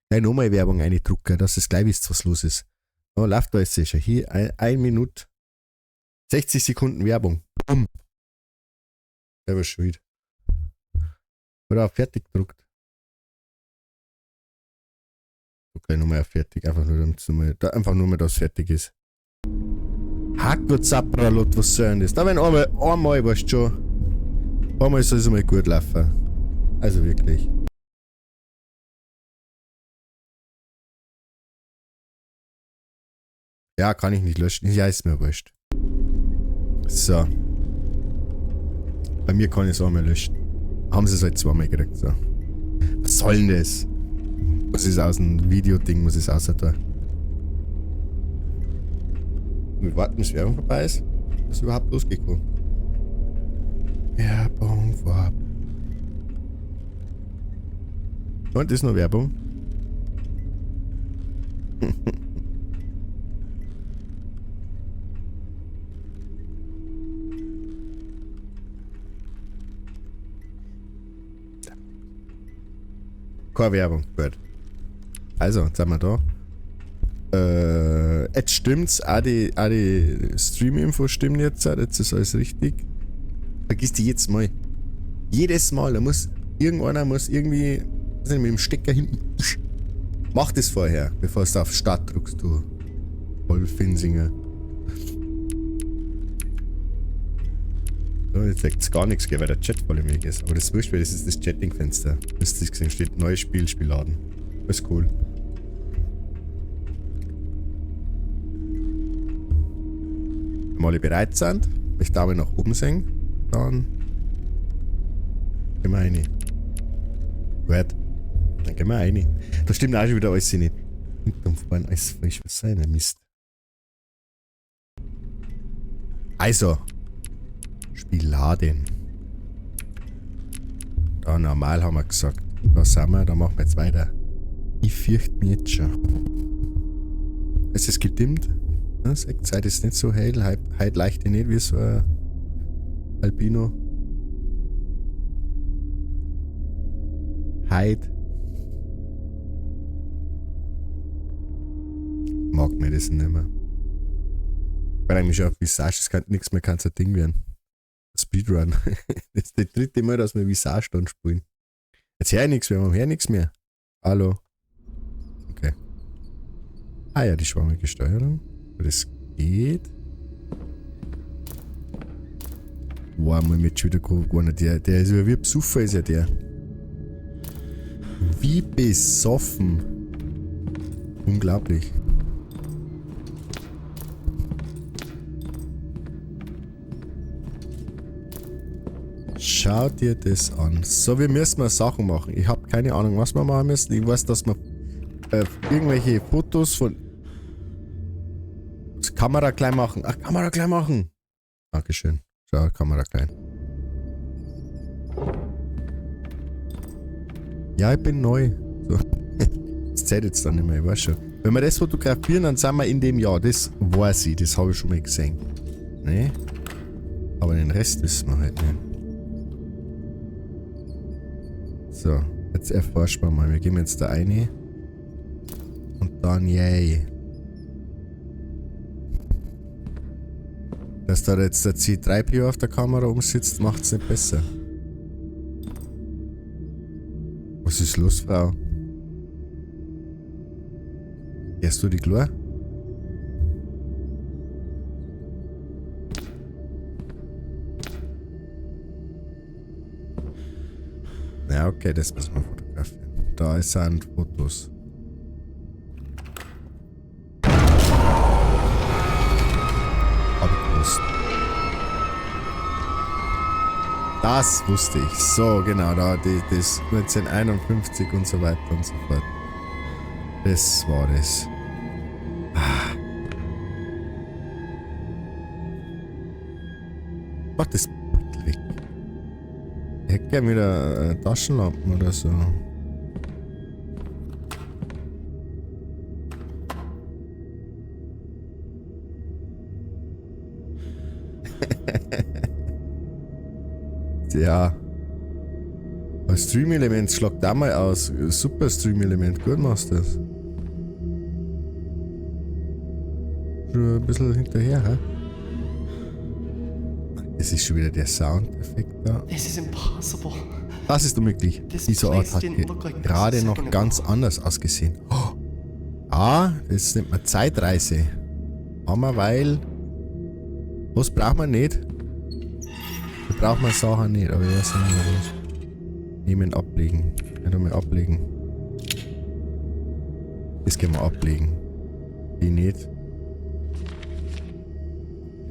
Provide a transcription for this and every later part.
Gleich nochmal Werbung eindrucken, dass es gleich wisst, was los ist. Oh, läuft da jetzt schon. Hier, 1 Minute. 60 Sekunden Werbung. Bumm. Selber schuld. Oder auf fertig gedruckt. Okay, nochmal auf fertig. Einfach nur, damit's nochmal, da, einfach nur mal, dass fertig ist. Hackgott, was soll denn das? Da wenn einmal, weißt du schon. Einmal soll es mal gut laufen. Also wirklich. Ja, kann ich nicht löschen. Ja, ist mir wurscht. So. Bei mir kann ich es einmal löschen. Haben sie es halt zweimal gekriegt. So. Was soll denn das? Was ist aus dem Video-Ding? Was ist außer da? Wir warten, bis Werbung vorbei ist. Was ist überhaupt losgekommen? Werbung vorab. Und ist noch Werbung. Keine Werbung, gut. Also, jetzt sind wir da. Jetzt stimmt's, auch die Stream-Info stimmt jetzt, jetzt ist alles richtig. Vergiss die jetzt mal. Jedes Mal, da muss irgendeiner muss irgendwie, weiß nicht, mit dem Stecker hinten. Mach das vorher, bevor du auf Start drückst, du Vollfinsinger. So, jetzt liegt's gar nichts, gell, weil der Chat voll im Weg ist. Aber das ist wurscht, weil das ist das Chatting-Fenster. Das ist gesehen, steht neues Spiel, Spiel laden. Ist cool. Wenn wir alle bereit sind, ich Daumen nach oben sehen, dann gehen wir rein. Gut. Dann gehen wir rein. Da stimmt auch schon wieder alles nicht. Hinten und vorne alles falsch. Was sei denn Mist? Also. Spiel laden. Da normal haben wir gesagt. Da sind wir, da machen wir jetzt weiter. Ich fürchte mich jetzt schon. Es ist gedimmt. Das Zeit ist nicht so hell. Heute leicht nicht wie so ein Albino. Heute. Mag mir das nicht mehr. Weil eigentlich schon auf Visage, es kann nichts mehr, kann so ein Ding werden. Speedrun. Das ist das dritte Mal, dass wir Visage dann spielen. Jetzt hör ich nichts mehr, wir hören nichts mehr. Hallo. Okay. Ah ja, die schwammige Steuerung. Das geht. Wow, mal mit schon wieder geworden. Der ist ja wie besoffen, ist ja der. Wie besoffen. Unglaublich. Schau dir das an. So, wir müssen mal Sachen machen. Ich hab keine Ahnung, was wir machen müssen. Ich weiß, dass wir irgendwelche Fotos von Kamera klein machen. Ach, Kamera klein machen. Dankeschön. Schau, Kamera klein. Ja, ich bin neu. So. Das zählt jetzt dann nicht mehr, ich weiß schon. Wenn wir das fotografieren, dann sind wir in dem Jahr. Das weiß ich, das habe ich schon mal gesehen. Ne? Aber den Rest wissen wir halt nicht. So, jetzt erforschen wir mal. Wir gehen jetzt da rein. Und dann, yay. Dass da jetzt der C3PO auf der Kamera umsitzt, macht's nicht besser. Was ist los, Frau? Hörst du die klar? Ja, okay, das müssen wir fotografieren. Da sind Fotos. Hab ich gewusst. Das wusste ich. So, genau, da die, das 1951 und so weiter und so fort. Das war das. Ah. Mach das Beutel weg. Ich hätte gern wieder Taschenlampen oder so. Ja. Stream Elements schlagt da mal aus. Super Stream Element, gut machst du das. Schon ein bisschen hinterher, hä? Es ist schon wieder der Soundeffekt da. This is impossible. Das ist unmöglich. This Dieser Ort place hat didn't look like this a gerade noch second ago. ganz anders ausgesehen. Oh. Ah, das nennt man Zeitreise. Haben wir, weil... Was braucht man nicht? Da braucht man Sachen nicht, aber ich weiß nicht mehr was. Nehmen, ablegen. Nicht einmal ablegen. Das können wir ablegen. Die nicht.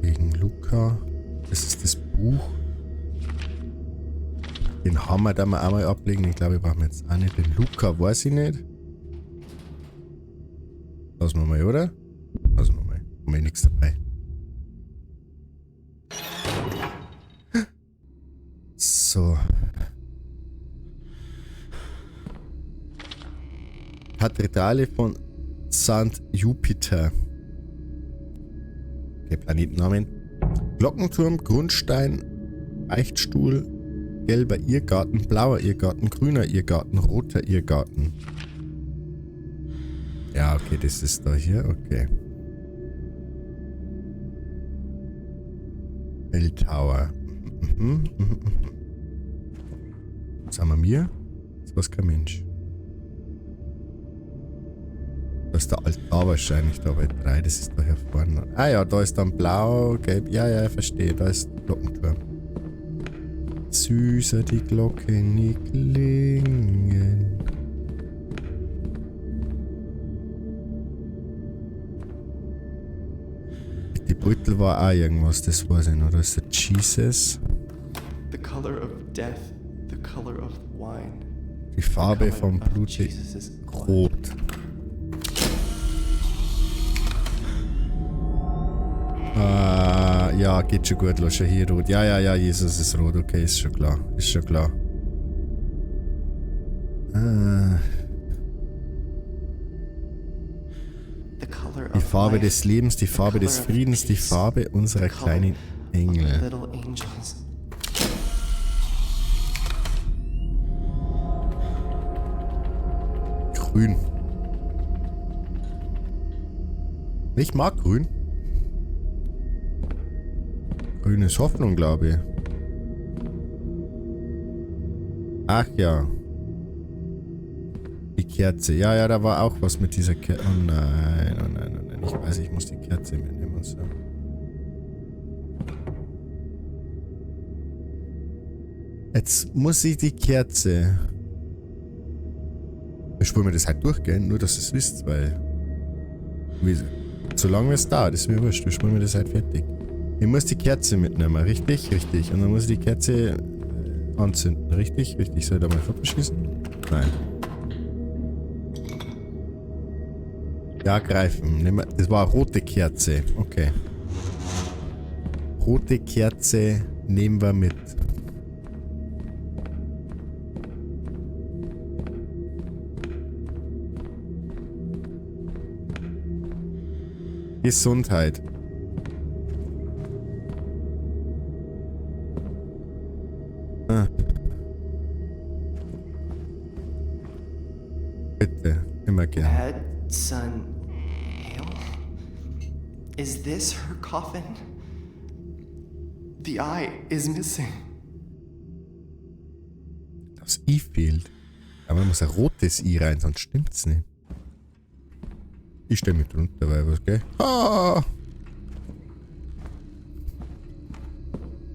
Wegen Luca. Das ist das Buch. Den Hammer da wir auch mal ablegen. Ich glaube, ich brauche jetzt auch nicht. Den Luca weiß ich nicht. Lassen wir mal, oder? Lassen wir mal. Haben wir nichts dabei. So. Kathedrale von Sankt Jupiter. Okay, Planetennamen. Glockenturm, Grundstein, Beichtstuhl, gelber Irrgarten, blauer Irrgarten, grüner Irrgarten, roter Irrgarten. Ja, okay, das ist da hier, okay. Bell Tower. Was haben wir hier? Das war kein Mensch. Das ist der Altar wahrscheinlich da bei 3, das ist da hier vorne. Ah ja, da ist dann blau, gelb. Ja, ja, ich verstehe, da ist der Glockenturm. Süßer die Glocke nie klingen. Die Beutel war auch irgendwas, das weiß ich noch. Da ist der Jesus. The color of death, the color of wine. Die Farbe The color vom of Blute Jesus's blood. rot. Ja, geht schon gut, lass schon hier rot. Ja, ja, ja, Jesus ist rot, okay, ist schon klar. Ist schon klar. Die Farbe des Lebens, die Farbe des Friedens, die Farbe unserer kleinen Engel. Grün. Ich mag grün. Grün ist Hoffnung, glaube ich. Ach ja. Die Kerze. Ja, ja, da war auch was mit dieser Kerze. Oh nein, oh nein, oh nein. Ich weiß, ich muss die Kerze mitnehmen und so. Jetzt muss ich die Kerze. Ich spule mir das halt durch, gell? Nur, dass ihr es wisst, weil... Wie, solange es dauert, ist mir wurscht. Wir spulen mir das halt fertig. Ich muss die Kerze mitnehmen, richtig? Richtig. Und dann muss ich die Kerze anzünden, richtig? Richtig. Soll ich da mal vorbeischießen? Nein. Ja, greifen. Nehmen wir, das war eine rote Kerze. Okay. Rote Kerze nehmen wir mit. Gesundheit. Ah. Bitte, immer gern. Edson Hale? Is this her coffin? The eye is missing. Das I fehlt. Aber man muss ein rotes I rein, sonst stimmt's nicht. Ich stell mich drunter, weil was, gell? Ah!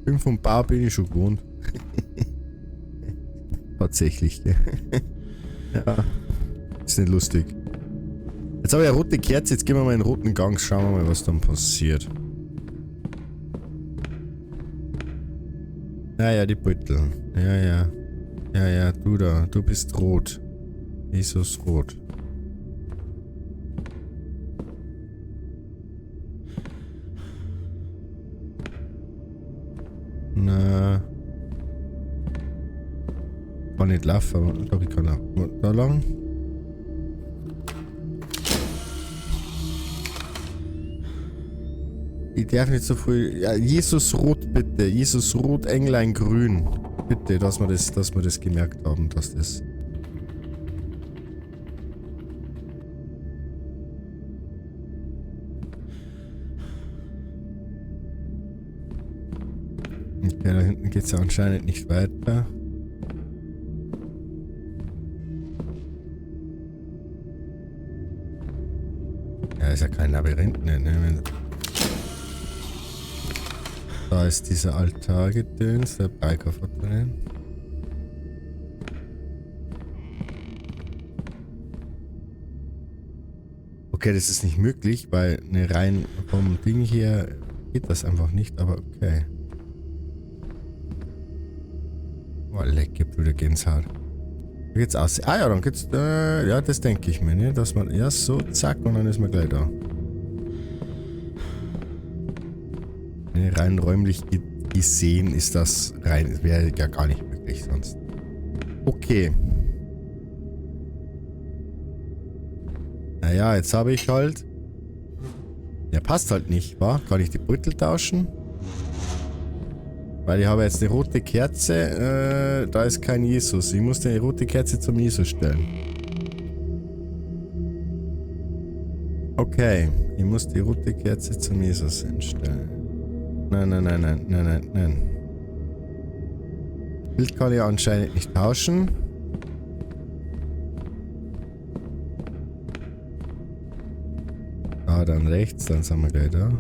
Bin vom Bau bin ich schon gewohnt. Tatsächlich, gell? Ja. Ist nicht lustig. Jetzt habe ich eine rote Kerze, jetzt gehen wir mal in den roten Gang, schauen wir mal, was dann passiert. Ja, ja, die Beutel. Ja, ja. Ja, ja, du da, du bist rot. Jesus rot. Na. Kann nicht laufen, aber doch, ich kann auch da lang. Ich darf nicht so früh. Ja, Jesus rot bitte. Jesus rot, Englein grün. Bitte, dass wir das gemerkt haben, dass das... Okay, da hinten geht es ja anscheinend nicht weiter. Ja, ist ja kein Labyrinth, ne? Da ist dieser Altargedöns, der Bikerfahrt drin. Okay, das ist nicht möglich, weil ne, rein vom Ding her geht das einfach nicht, aber okay. Boah, leck, Brüder, Gänsehaut. Da geht's aus. Ah ja, dann geht's. Ja, das denke ich mir, ne? Dass man. Ja, so, zack, und dann ist man gleich da. Ne, rein räumlich gesehen ist das rein. Wäre ja gar nicht möglich sonst. Okay. Naja, jetzt habe ich halt. Ja, passt halt nicht, wa? Kann ich die Beutel tauschen? Weil ich habe jetzt eine rote Kerze, da ist kein Jesus. Ich muss die rote Kerze zum Jesus stellen. Okay, ich muss die rote Kerze zum Jesus hinstellen. Nein, nein, nein, nein, nein, nein, nein. Bild kann ich anscheinend nicht tauschen. Ah, dann rechts, dann sind wir gleich da.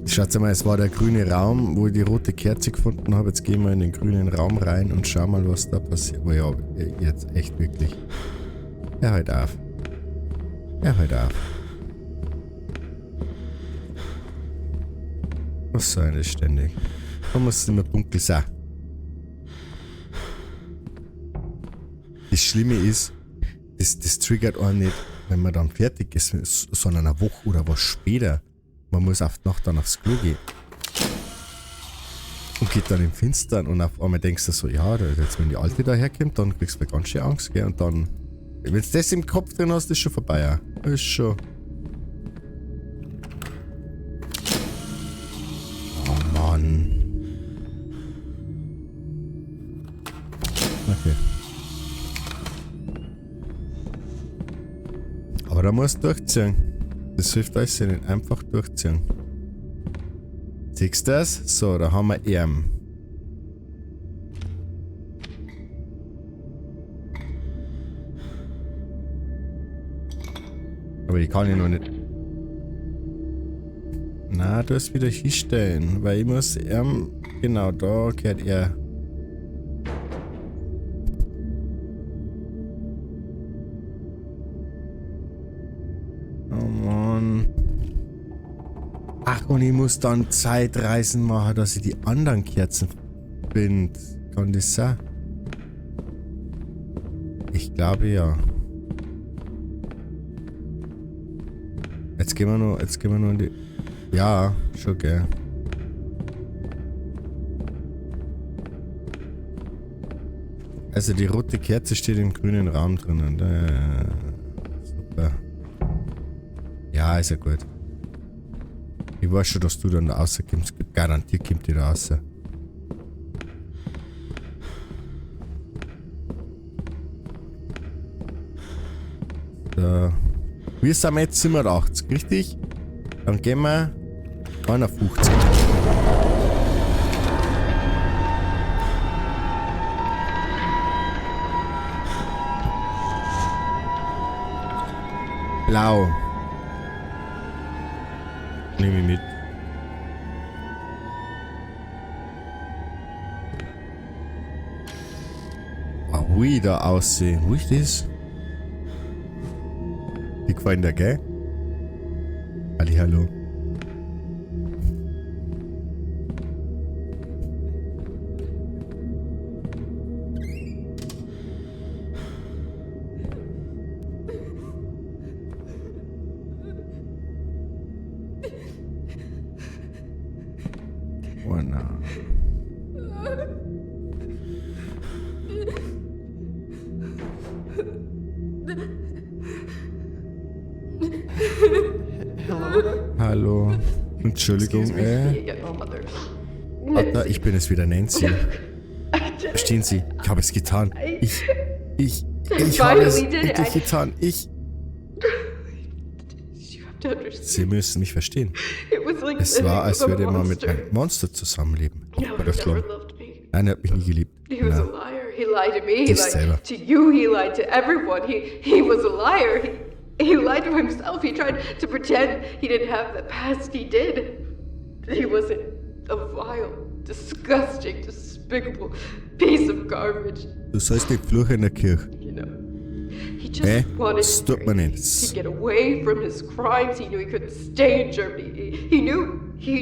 Schaut mal, es war der grüne Raum, wo ich die rote Kerze gefunden habe. Jetzt gehen wir in den grünen Raum rein und schauen mal, was da passiert. Oh ja, jetzt echt wirklich. Er hört auf. Er hört auf. Was soll denn das ständig? Da muss es immer dunkel sein. Das Schlimme ist, das triggert einen nicht, wenn man dann fertig ist, sondern eine Woche oder was später. Man muss auf die Nacht dann aufs Klo gehen. Und geht dann im Finstern und auf einmal denkst du so, ja, jetzt wenn die Alte daherkommt, dann kriegst du ganz schön Angst, gell? Und dann, wenn du das im Kopf drin hast, ist schon vorbei, ja. Ist schon. Oh Mann. Okay. Aber da musst du durchziehen. Das hilft euch nicht. Einfach durchziehen. Siehst du das? So, da haben wir ihn. Aber ich kann ihn noch nicht. Na, du hast wieder hinstellen, weil ich muss ihm. Genau, da gehört er. Oh Mann. Ach, und ich muss dann Zeitreisen machen, dass ich die anderen Kerzen finde. Kann das sein? Ich glaube ja. Jetzt gehen wir nur in die. Ja, schon gell. Also die rote Kerze steht im grünen Raum drinnen. Da, super. Ja, ist ja gut. Ich weiß schon, dass du dann da rauskommst. Garantiert kommt die da raus. So. Wir sind jetzt 87, richtig? Dann gehen wir 51. Blau. Nehme ich mit. Wow, wie ich da aussehe. Wo ist das? Die gefallen dir, gell? Hallihallo. Oh nein. Hello? Hallo. Entschuldigung, Excuse me. ey. Yeah, oh, mother. Vater, ich bin es wieder, Nancy. Verstehen Sie, ich habe es getan. Ich habe es endlich getan. Sie müssen mich verstehen. Es war, als würde man mit einem Monster zusammenleben. Nein, er hat mich nie geliebt. Nein. He lied to me. He Dich lied selber. to you. He lied to everyone. He was a liar. He lied to himself. He tried to pretend he didn't have the past. He did. He wasn't a vile, disgusting, despicable piece of garbage. Du sollst nicht fluchen in der Kirche. You know. He just Hä? wanted Das tut man nicht. to get away from his crimes. He knew he couldn't stay in Germany. He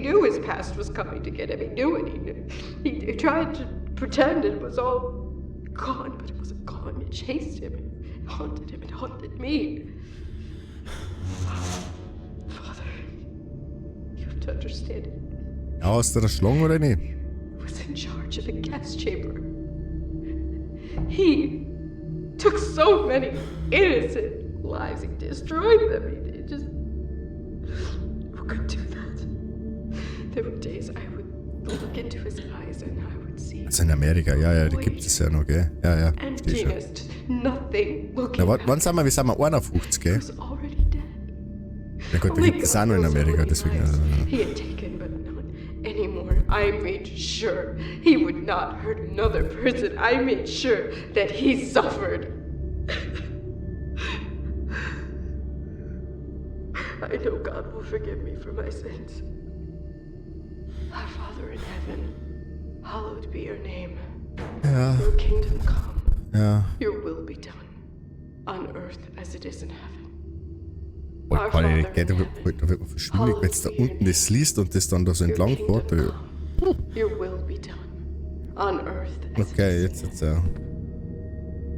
knew his past was coming to get him. He knew it. He knew. He tried to pretend it was all gone, but it wasn't gone. It chased him. It haunted him. It haunted me. Father, you have to understand. Ja, hast du das Schlong oder nicht? He was in charge of the gas chamber. He took so many innocent lives. He destroyed them. He just... Who could do that? There were days I would look into his eyes and I would see... Also in Amerika, ja, ja, die gibt es ja noch, gell? Ja, ja, versteh schon. Emptiness, nothing looking Na, wann sind wir? Wir sind mal 51, gell? He was already dead. Na gut, da gibt es auch noch in Amerika, deswegen... Also, ja. He had taken, but not anymore. I made sure he would not hurt another person. I made sure that he suffered. I know God will forgive me for my sins. Our Father in heaven, hallowed be your name. Ja. Your kingdom come. Ja. Your will be done on earth as it is in heaven. Boah, kann ich nicht, gell? Da wird man verschwindelig, wenn du da unten das liest und das dann da so entlang fährt. Your will be done on earth as Okay, it is jetzt, in jetzt, heaven.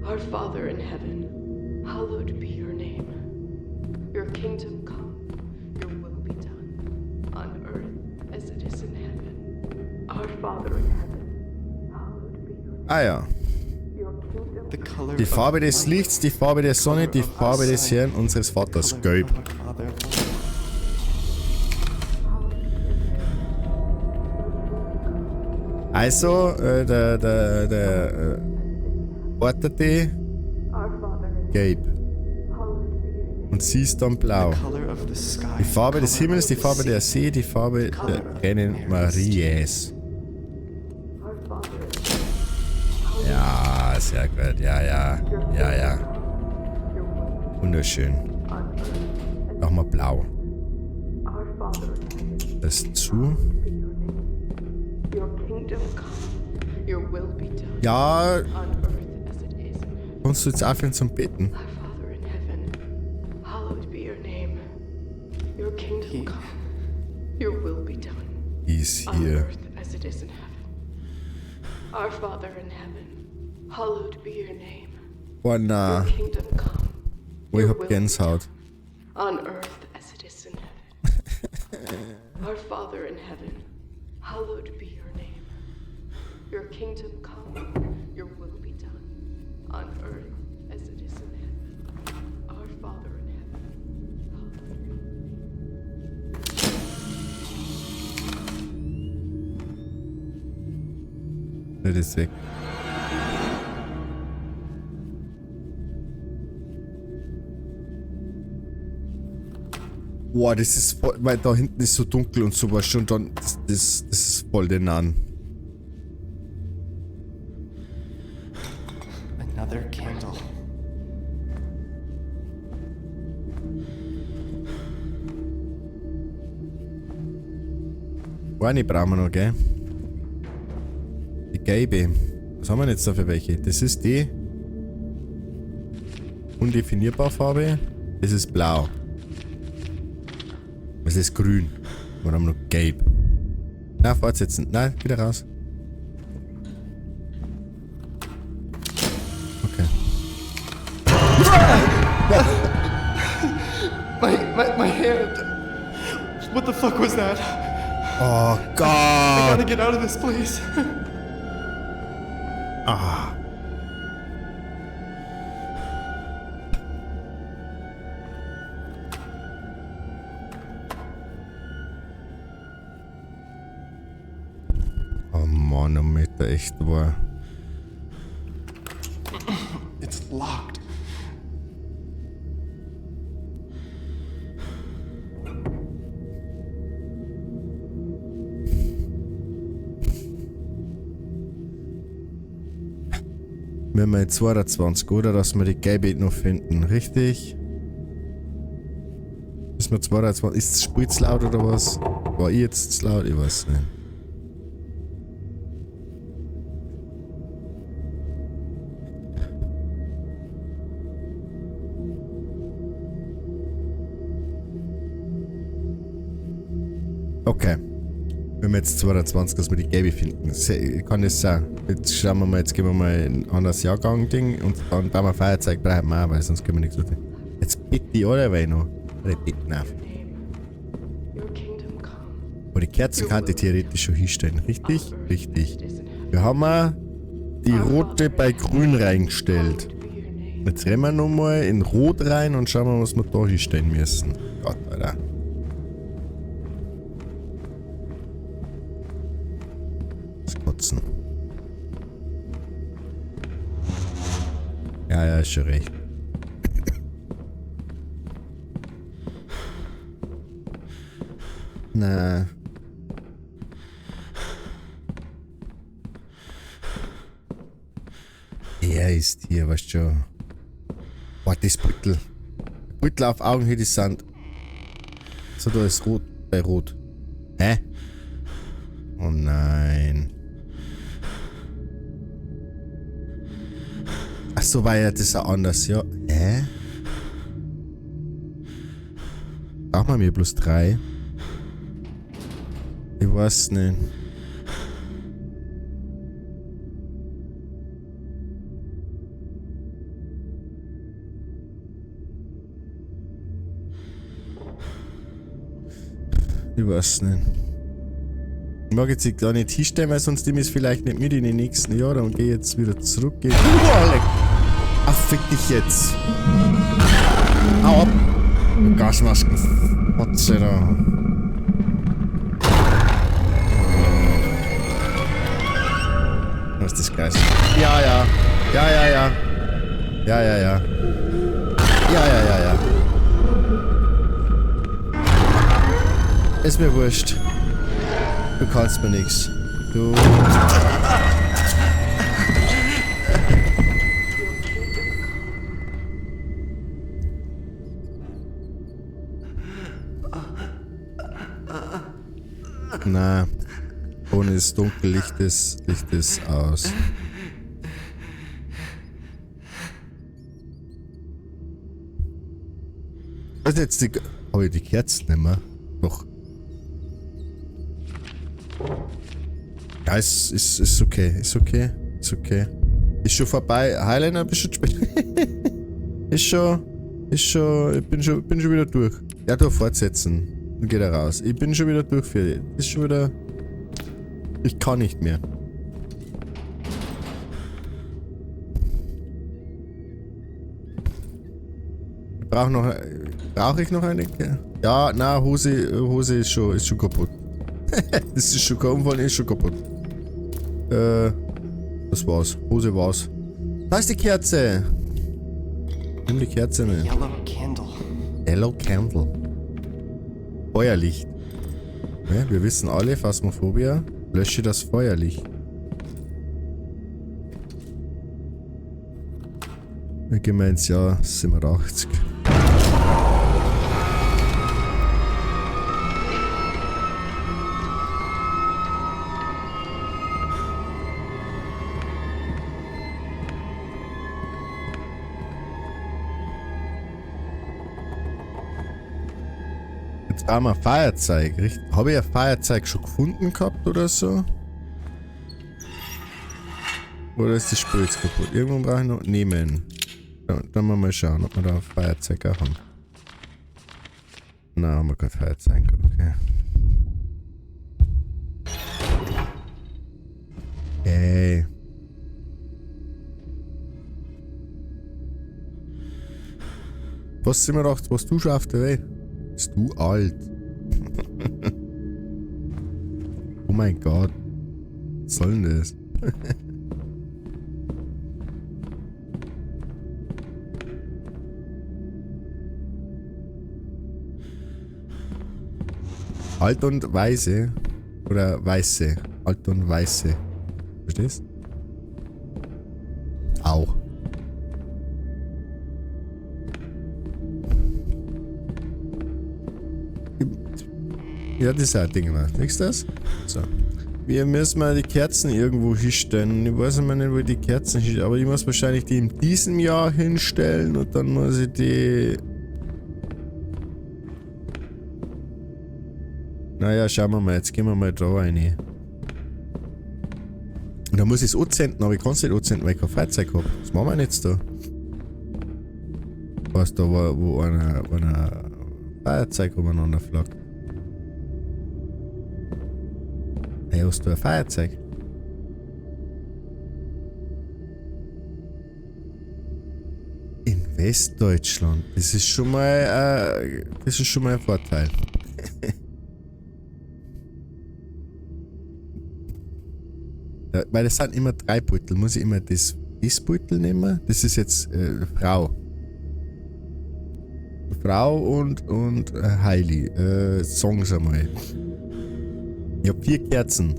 ja. Our Father in heaven, hallowed be your name. Your kingdom come, your will be done on earth as it is in heaven. Our Father in heaven, hallowed be your name. Ah ja. Your kingdom The color Die of Farbe des light, Lichts, die Farbe der Sonne, die Farbe des Herrn, unseres Vaters, color gelb. of our Father. Also, der ortete Our Father in gelb. hallowed be your name. Und sie ist dann blau. The color of the sky, Die Farbe des color Himmels, of die the Farbe sea, der See, die Farbe der Tränen Maries. Our Father in Ja, sehr gut. Ja, ja. Ja, ja. Wunderschön. Nochmal blau. Our Father in heaven, Das zu. be your name. Your kingdom come, your will be done Ja, on earth as it is in heaven. kannst du jetzt aufhören zum Beten? Our Father in heaven, hallowed be your name. Your kingdom come, your will be done Ist on hier. earth as it is in heaven. Our Father in heaven, hallowed be your name. Oh na, Your kingdom come oh, ich hab Gänsehaut. on earth as it is in heaven. Our Father in heaven, hallowed be your name. Your kingdom come, your will be done on earth as it is in heaven. Our Father in heaven, hallowed be your name. Das ist weg. Boah, das ist voll, weil da hinten ist so dunkel und sowas schon, dann, das ist voll den an. Another candle. Eine brauchen wir noch, gell? Die gelbe. Was haben wir denn jetzt da für welche? Das ist die undefinierbar Farbe. Das ist blau. Das ist grün. Wir haben noch gelb. Na, fortsetzen. Nein, wieder raus. Okay. My hand. What the fuck was that? Oh I gotta Gott! get out of this place. Ah. Oh. Manometer, echt wahr. It's locked. Wenn wir jetzt 22, oder? Dass wir die Gelbe noch finden, richtig? Ist mir 22. Ist das Spiel zu laut oder was? War ich jetzt zu laut? Ich weiß nicht. Okay. Wenn wir jetzt 22, dass wir die Gelbe finden. Kann das sein? Jetzt schauen wir mal, jetzt gehen wir mal in ein anderes Jahrgang-Ding und dann bauen wir Feuerzeug, brauchen wir auch, weil sonst können wir nichts tun. Jetzt bitte alle, weil noch. Alle bitten auf. Aber die Kerzen kann ich theoretisch schon hinstellen, richtig? Richtig. Wir haben auch die rote bei grün reingestellt. Jetzt rennen wir nochmal in rot rein und schauen mal, was wir da hinstellen müssen. Gott, Alter. Das Kotzen. Ja, ja, ist schon recht. Na. Er ist hier, weißt du schon. Boah, das Büttel. Büttel auf Augenhöhe des Sand. So, da ist rot bei rot. Hä? Oh nein. Ach so, war ja das auch anders, ja. Hä? Braucht man mir bloß 3? Ich weiß nicht. Ich weiß nicht. Ich mag jetzt da nicht hinstellen, weil sonst nehme ich es vielleicht nicht mit in die nächsten Jahre und gehe jetzt wieder zurück. Ach, fick dich jetzt. Hau ab. Gasmasken. Fotze da. Was ist das Geist? Ja, ja. Ja, ja, ja. Ja, ja, ja. Ja, ja, ja, ja. Ist mir wurscht. Du kannst mir nix. Du. Na, ohne ist dunkel, Licht ist aus. Was ist jetzt die. Hab ich die Kerzen nicht mehr? Doch. Ja, es ist okay. Ist okay. Ist okay. Ist schon vorbei. Highlander, bist schon spät. Ist schon. Ich bin schon wieder durch. Ja, du fortsetzen. Dann geht er raus. Ich bin schon wieder durch für. Ist schon wieder. Ich kann nicht mehr. Ich brauche noch. Brauche ich noch eine? Ja, na, Hose ist schon kaputt. Das ist schon kaputt, ist schon kaputt. Das war's. Hose war's. Da ist die Kerze. Nimm die Kerze mit. Yellow Candle. Yellow Candle. Feuerlicht. Ja, wir wissen alle, Phasmophobia. Lösche das Feuerlicht. Wir gehen mal ins Jahr 87. Jetzt brauchen wir Feuerzeug. Habe ich ein Feuerzeug schon gefunden gehabt oder so? Oder ist das Spiel jetzt kaputt? Irgendwo brauche ich noch nehmen. Dann mal schauen, ob wir da ein Feuerzeug auch haben. Nein, haben wir kein Feuerzeug. Okay. Hey. Was sind wir doch, was du schon auf der Welt? Bist du alt? Oh mein Gott. Was soll denn das? Alt und Weiße. Oder Weiße. Alt und Weiße. Verstehst? Auch. Ja, das ist auch ein Ding immer. Siehst du das? So. Wir müssen mal die Kerzen irgendwo hinstellen. Ich weiß immer nicht, wo ich die Kerzen hinstelle. Aber ich muss wahrscheinlich die in diesem Jahr hinstellen und dann muss ich die... Naja, schauen wir mal. Jetzt gehen wir mal da rein. Und da muss ich es anzünden, aber ich kann es nicht anzünden, weil ich kein Feuerzeug hab. Was machen wir denn jetzt da? Was da war, wo einer Feuerzeug umeinander flackt. Hey, hast du ein Feuerzeug? In Westdeutschland. Das ist schon mal, ein Vorteil. Ja, weil das sind immer 3 Beutel. Muss ich immer das Beutel nehmen? Das ist jetzt Frau. Frau und Heili. Sagen Sie mal. Ich hab 4 Kerzen.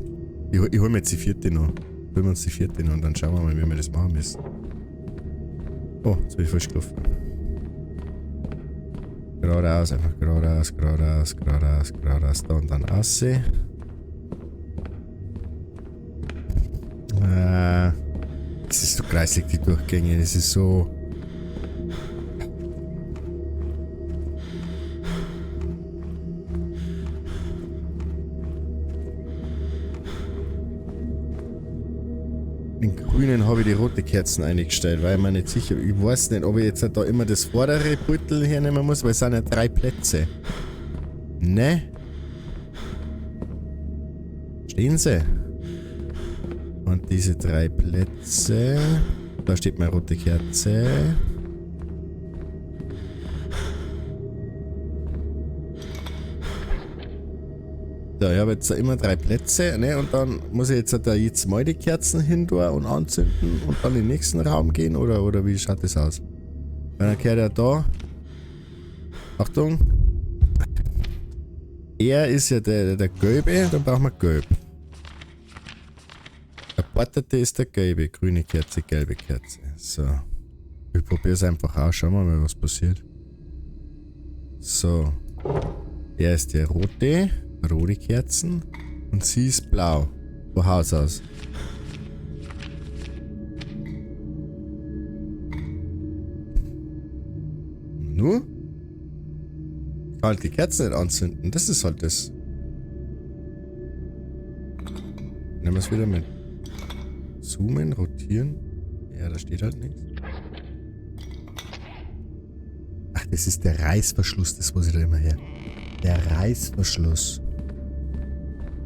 Ich hol mir jetzt die 4. noch. Holen wir uns die 4. noch und dann schauen wir mal, wie wir das machen müssen. Oh, jetzt bin ich falsch gelaufen. Geradeaus, einfach geradeaus, geradeaus, geradeaus, geradeaus, da und dann raus. Das ist so kreislig, die Durchgänge. Das ist so... In Grünen habe ich die rote Kerzen eingestellt, weil ich mir nicht sicher bin. Ich weiß nicht, ob ich jetzt da immer das vordere Beutel hernehmen muss, weil es sind ja 3 Plätze. Ne? Stehen sie? Und diese 3 Plätze. Da steht meine rote Kerze. So, ich habe jetzt da immer 3 Plätze, ne? Und dann muss ich jetzt da jetzt mal die Kerzen hin tun und anzünden und dann in den nächsten Raum gehen, oder wie schaut das aus? Weil dann kehrt er da. Achtung. Er ist ja der Gelbe, dann brauchen wir Gelb. Der Portete ist der Gelbe. Grüne Kerze, gelbe Kerze. So. Ich probiere es einfach aus. Schauen wir mal, was passiert. So. Er ist der Rote. Rote Kerzen. Und sie ist blau. Von Haus aus. Nur? Ich kann halt die Kerzen nicht anzünden. Das ist halt das. Nehmen wir es wieder mit. Zoomen, rotieren. Ja, da steht halt nichts. Ach, das ist der Reißverschluss. Das muss ich da immer her. Der Reißverschluss.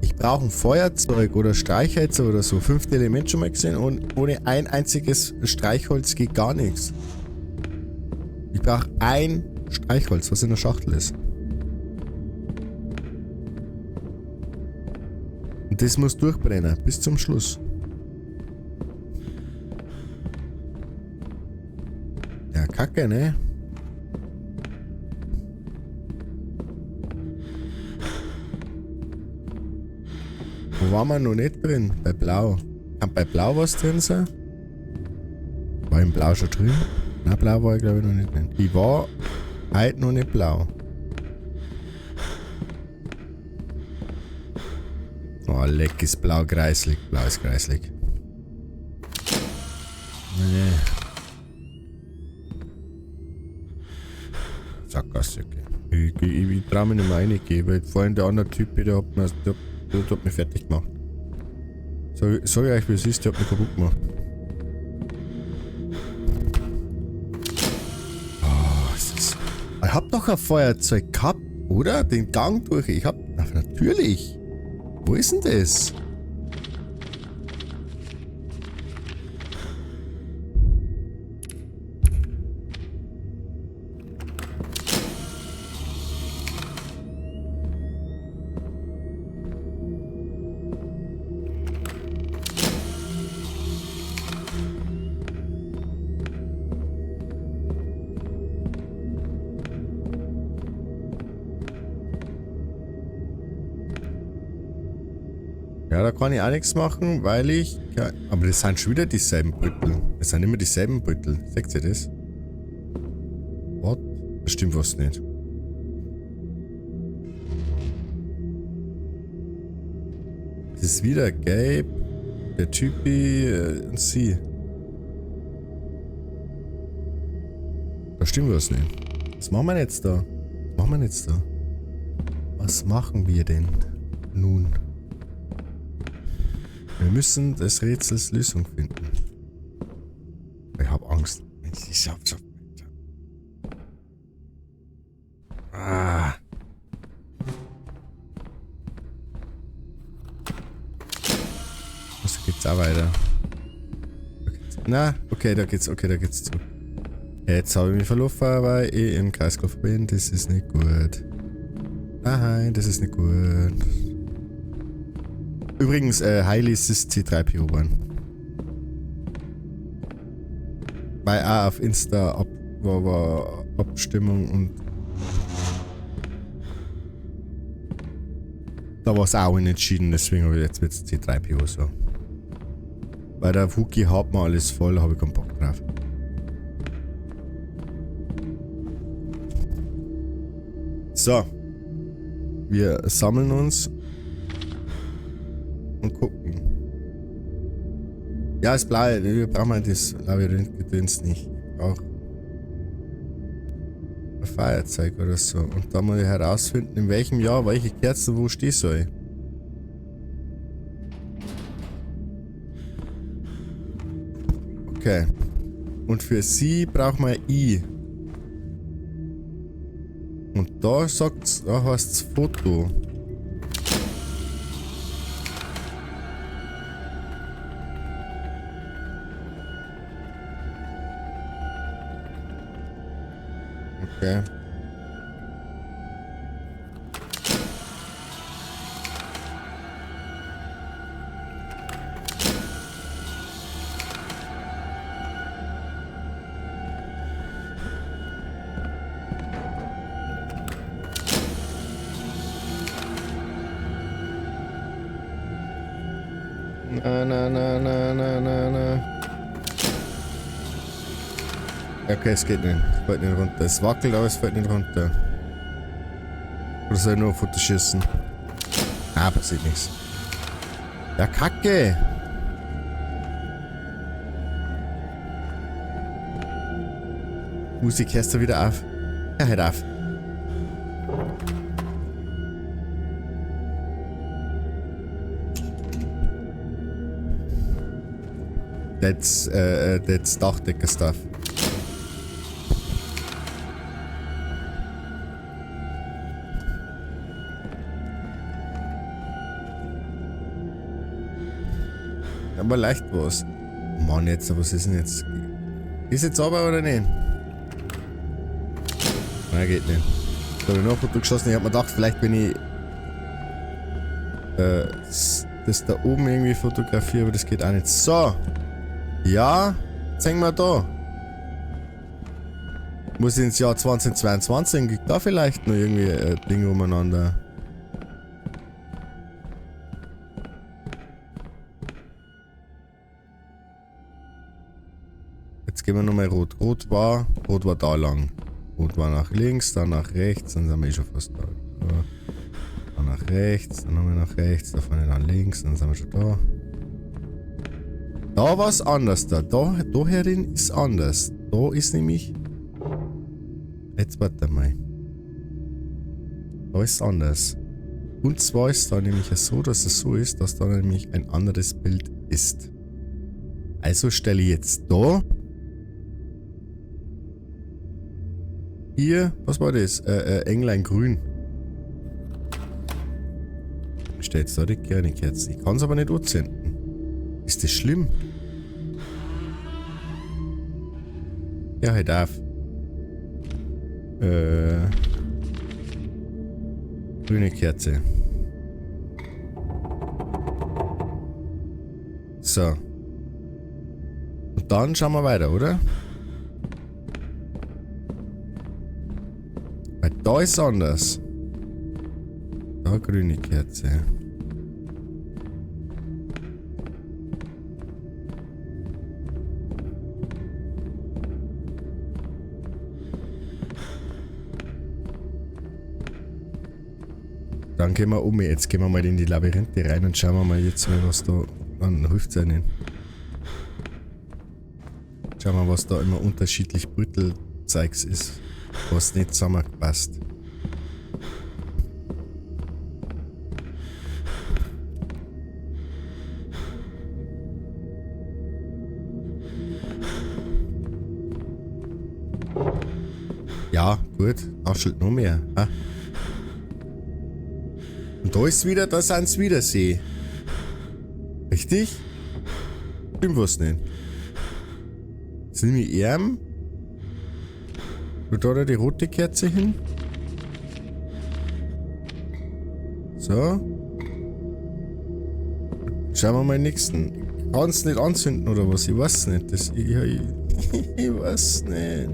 Ich brauche ein Feuerzeug oder Streichhölzer oder so. 5. Element schon mal gesehen und ohne ein einziges Streichholz geht gar nichts. Ich brauche ein Streichholz, was in der Schachtel ist. Und das muss durchbrennen, bis zum Schluss. Ja, Kacke, ne? Wo waren wir noch nicht drin? Bei Blau. Kann bei Blau was drin sein? War im Blau schon drin? Na, Blau war ich glaube ich noch nicht drin. Ich war heute noch nicht blau. Oh, leck ist blau kreislig. Blau ist kreislig. Nee. Sackgasse, okay. Ich trau mich nicht mehr reingehen, weil vorhin der andere Typ, der hat mich fertig gemacht. Sag ich euch, wie es ist, der hat mich kaputt gemacht. Oh, es ist... Ich hab doch ein Feuerzeug gehabt, oder? Den Gang durch. Ich hab... Ach, natürlich. Wo ist denn das? Ja, da kann ich auch nichts machen, weil ich... Ja, aber das sind schon wieder dieselben Beutel. Das sind immer dieselben Beutel. Seht ihr das? What? Das stimmt was nicht. Das ist wieder Gabe, der Typi und sie. Da stimmt was nicht. Was machen wir jetzt da? Was machen wir jetzt da? Was machen wir denn nun? Wir müssen des Rätsels Lösung finden. Ich hab Angst. Ich hab schon. Ah. Also geht's auch weiter. Na, okay, da geht's, okay, da geht's zurück. Jetzt habe ich mich verlaufen, weil ich im Kreis gelaufen bin. Das ist nicht gut. Nein, das ist nicht gut. Übrigens, Hailey ist C3PO geworden. Weil auch auf Insta war Abstimmung und da war es auch unentschieden, deswegen habe ich jetzt mit C3PO so. Bei der Wookie hat man alles voll, da habe ich keinen Bock drauf. So. Wir sammeln uns und gucken. Ja, das Blaue, wir brauchen das Labyrinth-Gedöns nicht. Ich brauche ein Feuerzeug oder so. Und da muss ich herausfinden, in welchem Jahr welche Kerze wo stehen soll. Okay. Und für sie brauchen wir I. Und da sagt's, da heißt's Foto. Okay. Na, na, na, na, na, na, na. Okay, es geht nicht. Es fällt nicht runter. Es wackelt, aber es fällt nicht runter. Oder soll ich nur ein Foto schießen? Ah, passiert nichts. Ja, Kacke! Musik hörst du wieder auf. Ja, hört auf. That's Dachdecker stuff. Aber leicht was. Mann, jetzt, was ist denn jetzt? Ist jetzt aber oder nicht? Nein, geht nicht. Da hab ich noch ein Foto geschossen. Ich hab mir gedacht, vielleicht wenn ich das da oben irgendwie fotografiere, aber das geht auch nicht. So. Ja, jetzt hängen wir da. Muss ich ins Jahr 2022, gibt da vielleicht noch irgendwie ein Ding umeinander. Jetzt gehen wir nochmal rot. Rot war da lang. Rot war nach links, dann nach rechts, dann sind wir eh schon fast da. Dann nach rechts, dann haben wir nach rechts, da vorne dann links, dann sind wir schon da. Da war's anders da. Da herin ist anders. Da ist nämlich... Jetzt warte mal. Da ist anders. Und zwar ist da nämlich so, dass es so ist, dass da nämlich ein anderes Bild ist. Also stelle ich jetzt da... Hier, was war das? Englein grün. Ich stelle jetzt da die kleine Kerze. Ich kann's aber nicht anzünden. Ist das schlimm? Ja, halt auf. Grüne Kerze. So. Und dann schauen wir weiter, oder? Weil da ist anders. Da grüne Kerze. Dann gehen wir um. Jetzt gehen wir mal in die Labyrinthe rein und schauen wir mal jetzt mal, was da. Dann hilft es ja nicht. Schauen wir, was da immer unterschiedlich Brüttelzeugs ist, was nicht zusammenpasst. Ja, gut. Raschelt noch mehr. Ha? Und da ist wieder, da sind's wieder See. Richtig? Stimmt was nicht. Jetzt nehme ich Arm. Und da die rote Kerze hin. So. Schauen wir mal den nächsten. Kann's nicht anzünden oder was? Ich weiß nicht. Das, ich weiß nicht.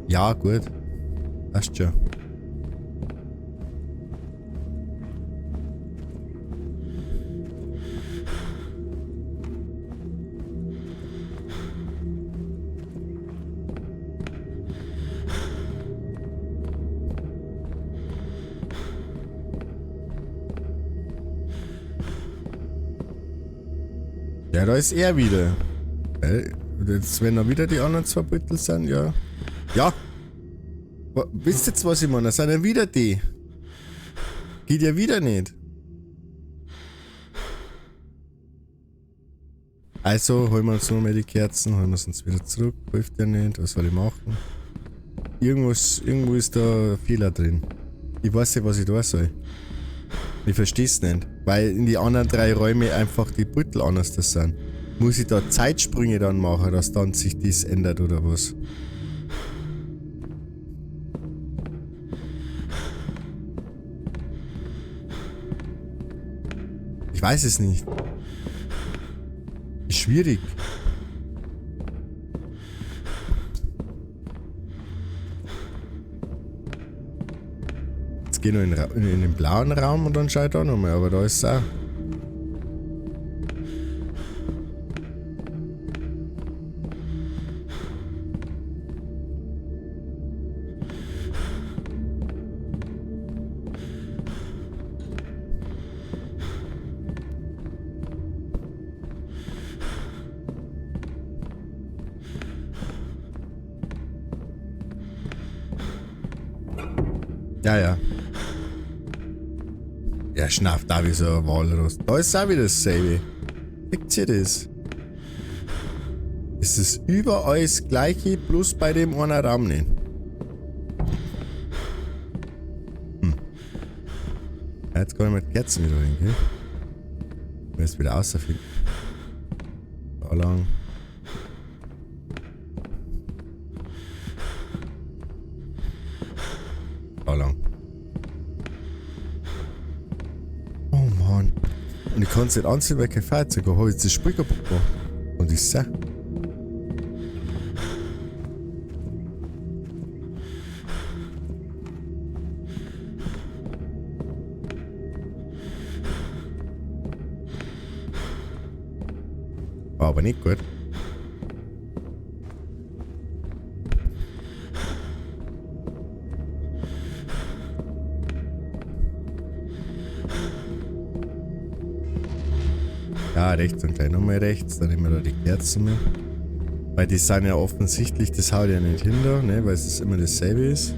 Ja, gut. Passt schon. Ja, da ist er wieder. Jetzt, wenn da wieder die anderen zwei Beutel sind, ja. Ja! Wisst ihr jetzt, was ich meine? Das sind ja wieder die. Geht ja wieder nicht. Also holen wir uns nur mehr die Kerzen, holen wir es uns wieder zurück. Hilft ja nicht, was soll ich machen? Irgendwo ist da ein Fehler drin. Ich weiß nicht, was ich da soll. Ich versteh's nicht. Weil in die anderen drei Räume einfach die Beutel anders das sind. Muss ich da Zeitsprünge dann machen, dass dann sich das ändert oder was? Ich weiß es nicht. Ist schwierig. Jetzt geh noch in den blauen Raum und dann schau ich da nochmal, aber da ist es auch. Ja, ja. Er schnappt da wie so ein Walross. Da ist auch wieder dasselbe. Seht ihr das? Es ist überall das gleiche, bloß bei dem einen Raum nicht. Ja, jetzt kann ich mit Kerzen wieder rein, gell? Ich muss jetzt wieder rausfinden. Da lang. Da lang. Oh Mann. Und ich kann es nicht anziehen, weil ich kein Feuerzeug habe. Hab ich jetzt das Spiel kaputt gemacht. Und ich seh. War aber nicht gut. Ja, rechts und gleich nochmal rechts, dann nehmen wir da die Kerzen mit. Weil die sind ja offensichtlich, das haut ja nicht hin da, ne, weil es immer dasselbe ist.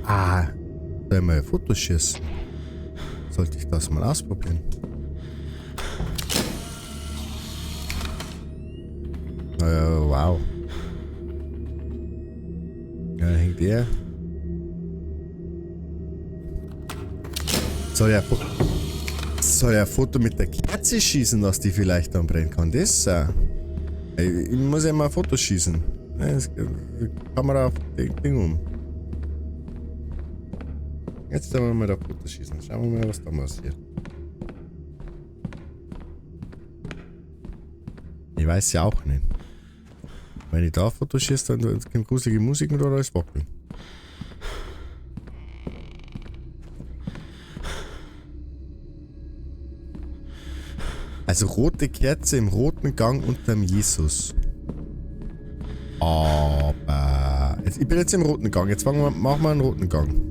Ah, soll ich mal ein Foto schießen? Sollte ich das mal ausprobieren? Naja, wow. Ja, da hängt er. Soll er ein Foto mit der Kerze schießen, dass die vielleicht dann brennen kann? Das ist ich muss ja mal ein Foto schießen. Kamera auf Ding um. Jetzt wollen wir mal da Foto schießen. Schauen wir mal, was da passiert. Ich weiß ja auch nicht. Wenn ich da Foto schieße, dann kommt gruselige Musik und da alles wackeln. Also rote Kerze im roten Gang unterm Jesus. Aber... Jetzt, ich bin jetzt im roten Gang. Jetzt machen wir einen roten Gang.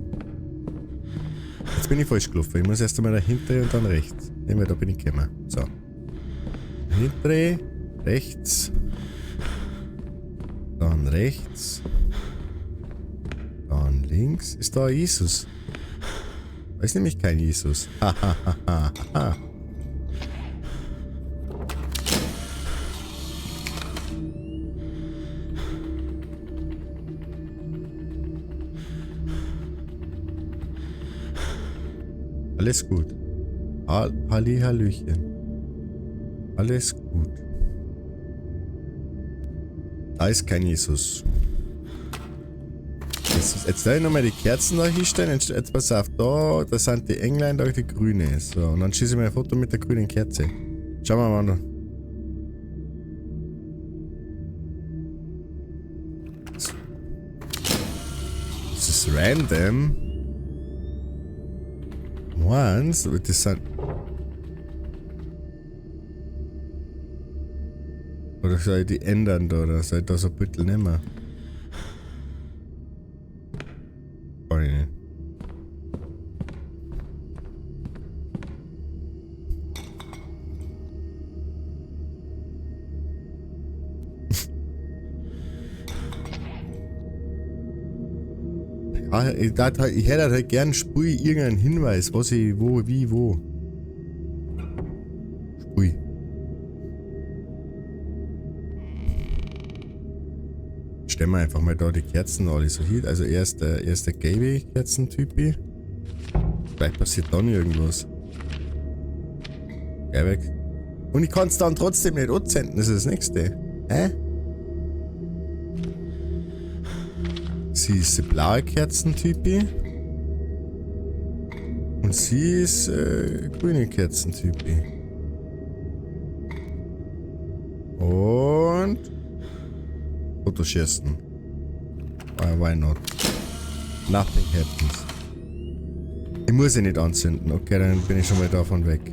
Jetzt bin ich falsch gelaufen. Ich muss erst einmal dahinter und dann rechts. Nehmen wir, da bin ich gekommen. So. Hintere, rechts. Dann rechts. Dann links. Ist da Jesus? Da ist nämlich kein Jesus. Hahaha. Alles gut. Halli, Hallöchen. Alles gut. Da ist kein Jesus. Jetzt werde ich nochmal die Kerzen da hinstellen. Jetzt pass auf, da sind die Englein, da die grüne. So, und dann schieße ich mir ein Foto mit der grünen Kerze. Schauen wir mal an. Das ist random. Once, das sind... Oder soll ich die ändern da? Oder soll ich da so ein bisschen nehmen? Kann ich nicht. Ja, ich hätte halt gern Spui irgendeinen Hinweis, was ich, wo, wie, wo. Spui. Stellen wir einfach mal da die Kerzen alle so hin. Also erst der gelbe Kerzentypi. Vielleicht passiert dann irgendwas. Gelbe. Und ich kann's dann trotzdem nicht anzünden, das ist das nächste. Hä? Sie ist die blaue Kerzentypi. Und sie ist grüne Kerzentypi. Und Fotoschießen. Why not? Nothing happens. Ich muss sie nicht anzünden. Okay, dann bin ich schon mal davon weg.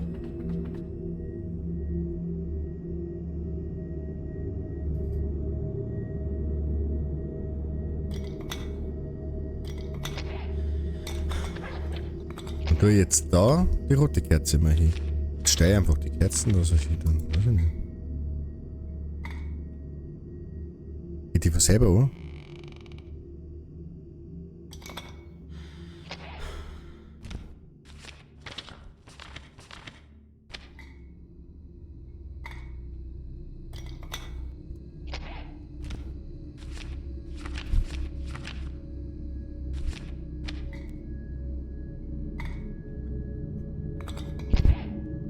Und tu jetzt da die rote Kerze mal hin. Jetzt stell einfach die Kerzen da so hin, dann weiß ich nicht. Geht die von selber an?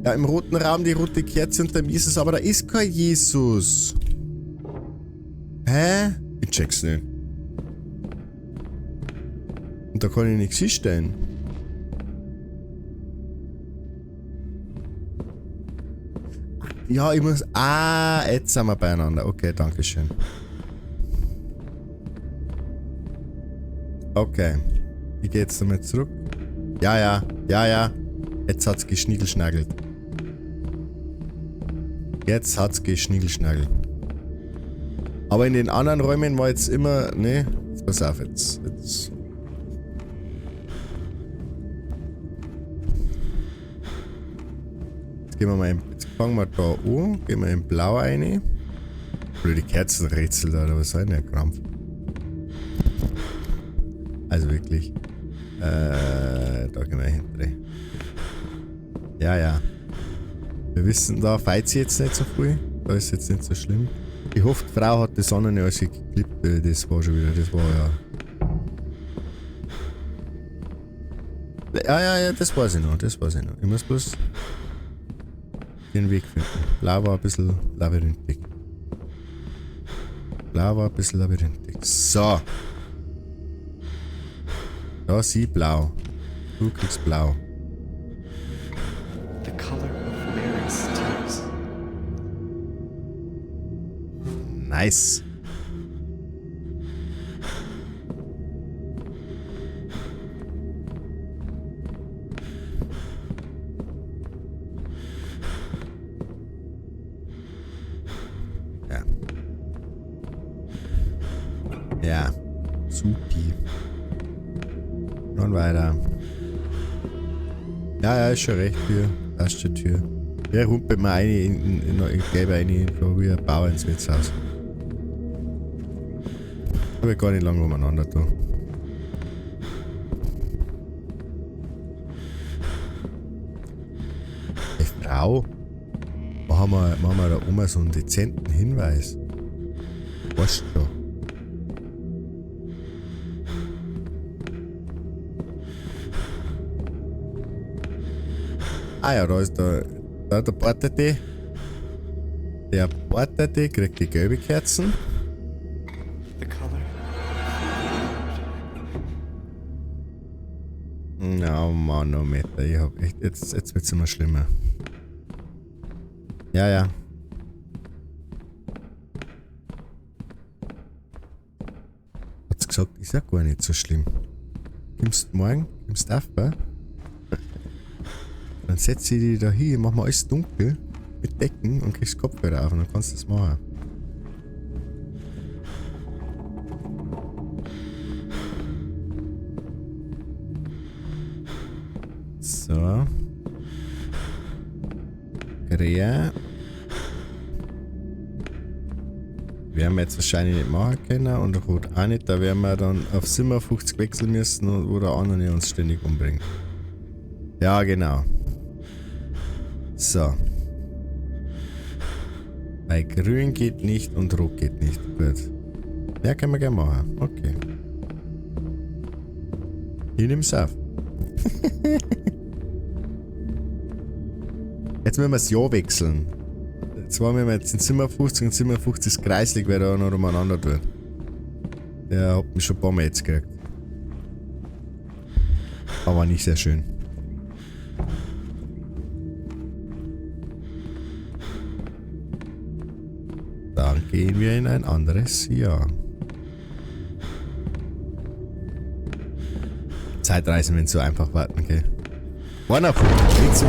Ja, im roten Raum die rote Kerze und dem Jesus, aber da ist kein Jesus. Hä? Ich check's nicht. Und da kann ich nichts hinstellen. Ja, ich muss... Ah, jetzt sind wir beieinander. Okay, danke schön. Okay. Ich geh jetzt nochmal zurück. Ja, ja. Ja, ja. Jetzt hat's geschniegelschnagelt. Jetzt hat's geschniegelschnagelt. Aber in den anderen Räumen war jetzt immer... Ne, jetzt pass auf, jetzt. Jetzt. Jetzt gehen wir mal in, jetzt fangen wir da an, gehen wir in Blau rein. Blöde Kerzenrätsel da, oder was soll denn der Krampf? Also wirklich. Da gehen wir hinten. Ja, ja. Wir wissen, da feit sie jetzt nicht so viel. Da ist jetzt nicht so schlimm. Ich hoffe, die Frau hat die Sonne nicht alles geklippt. Das war schon wieder, das war ja... Ja, ja, ja, das weiß ich noch, das weiß ich noch. Ich muss bloß den Weg finden. Blau war ein bisschen labyrinthig. Blau war ein bisschen labyrinthig. So. Da, sieh blau. Du kriegst blau. The color of Mary's tears. Nice. Ja, supi. Und weiter. Ja, ja, ist schon recht hier. Erste Tür. Ja, rumpelt mir eine in gelbe eine, wie ein Bauer ins Wirtshaus. Hab ich gar nicht lange umeinander da. Hey, Frau, machen wir da oben so einen dezenten Hinweis. Weißt du schon. Ah ja, da ist der Portete. Der Portete kriegt die gelbe Kerzen. The color. Na, oh Manometer, ich hab echt, jetzt wird's immer schlimmer. Ja, ja. Hat's gesagt, ist ja gar nicht so schlimm. Kommst morgen, kommst auf, gell? Dann setz ich dich da hin, mach mal alles dunkel mit Decken und kriegst Kopfhörer auf und dann kannst du das machen. So. Krähe. Werden wir jetzt wahrscheinlich nicht machen können und Rot auch nicht. Da werden wir dann auf 57 wechseln müssen, wo der andere uns ständig umbringt. Ja, genau. So. Bei Grün geht nicht und Rot geht nicht. Gut. Ja, können wir gerne machen. Okay. Ich nehm's auf. Jetzt müssen wir das Jahr wechseln. Zwar müssen wir jetzt in 57 und 57 ist kreislig, weil da noch umeinander tut. Der hat mich schon ein paar Mal jetzt gekriegt. Aber nicht sehr schön. Dann gehen wir in ein anderes Jahr. Zeitreisen, wenn es so einfach warten, okay. 51,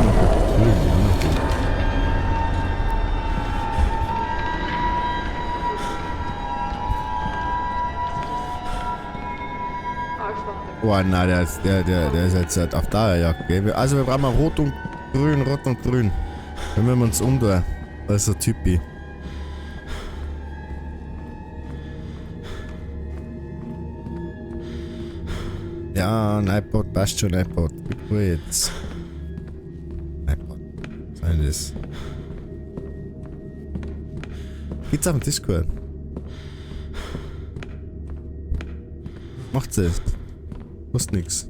Oh nein, der ist jetzt auf Dauerjagd, gell? Also wir brauchen mal Rot und Grün, Rot und Grün. Dann müssen wir uns umtun. Das ist so Typi. Ja, ein iPod, passt schon, iPod. Gut jetzt. iPod. Was ist denn das? Geht's auf dem Discord? Macht's es. Kostet nix.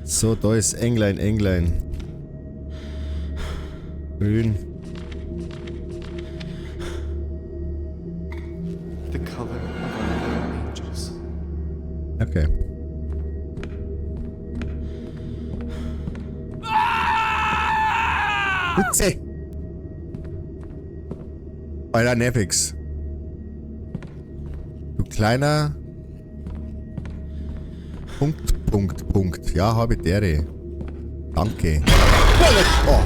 So, da ist Englein, Englein. Grün. The color of our little angels. Okay. Putze! Alter, nervig's. Du kleiner... Punkt, Punkt, Punkt. Ja, habe ich dere. Danke. Oh.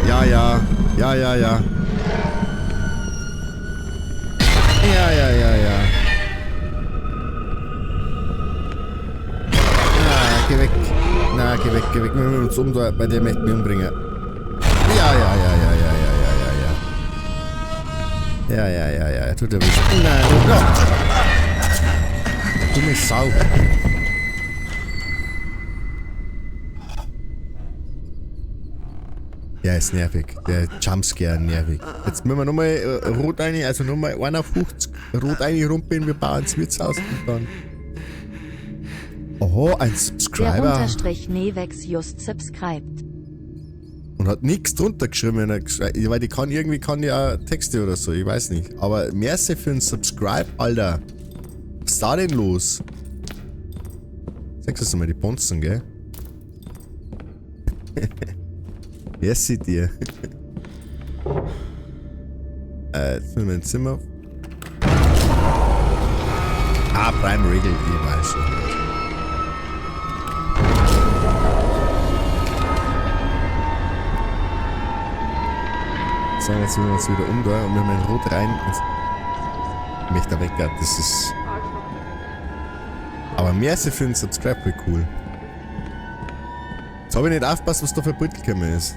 Ja, ja. Ja, ja, ja. Ja, ja, ja, ja. Na, geh weg. Na, geh weg, geh weg. Wir müssen uns umdrehen. Bei der möchte ich mich umbringen. Ja, ja, ja, ja, ja, ja, ja, ja, ja. Ja, ja, ja, ja. Tut er weh. Nein, oh. Dumme Sau. Der ist nervig. Der Jumpscare nervig. Jetzt müssen wir nochmal rot rein, also nochmal 51 rot rein rumpeln. Wir bauen das Wirtshaus und dann. Oho, ein Subscriber. Der Unterstrich Nevex just subscribed. Und hat nichts drunter geschrieben, wenn er weil die kann irgendwie kann ja Texte oder so, ich weiß nicht. Aber merci für ein Subscribe, Alter. Was ist da denn los? Sagst du mal die Bonzen, gell? Merci dir. Jetzt müssen wir ins Zimmer. Ah, Prime Regal, ich weiß schon. So, jetzt müssen wir uns wieder um da und wir haben einen Rot rein. Ich möchte da weg, das ist. Aber mehr als für einen Subscribe wäre cool. Jetzt habe ich nicht aufgepasst, was da für ein Beutel gekommen ist.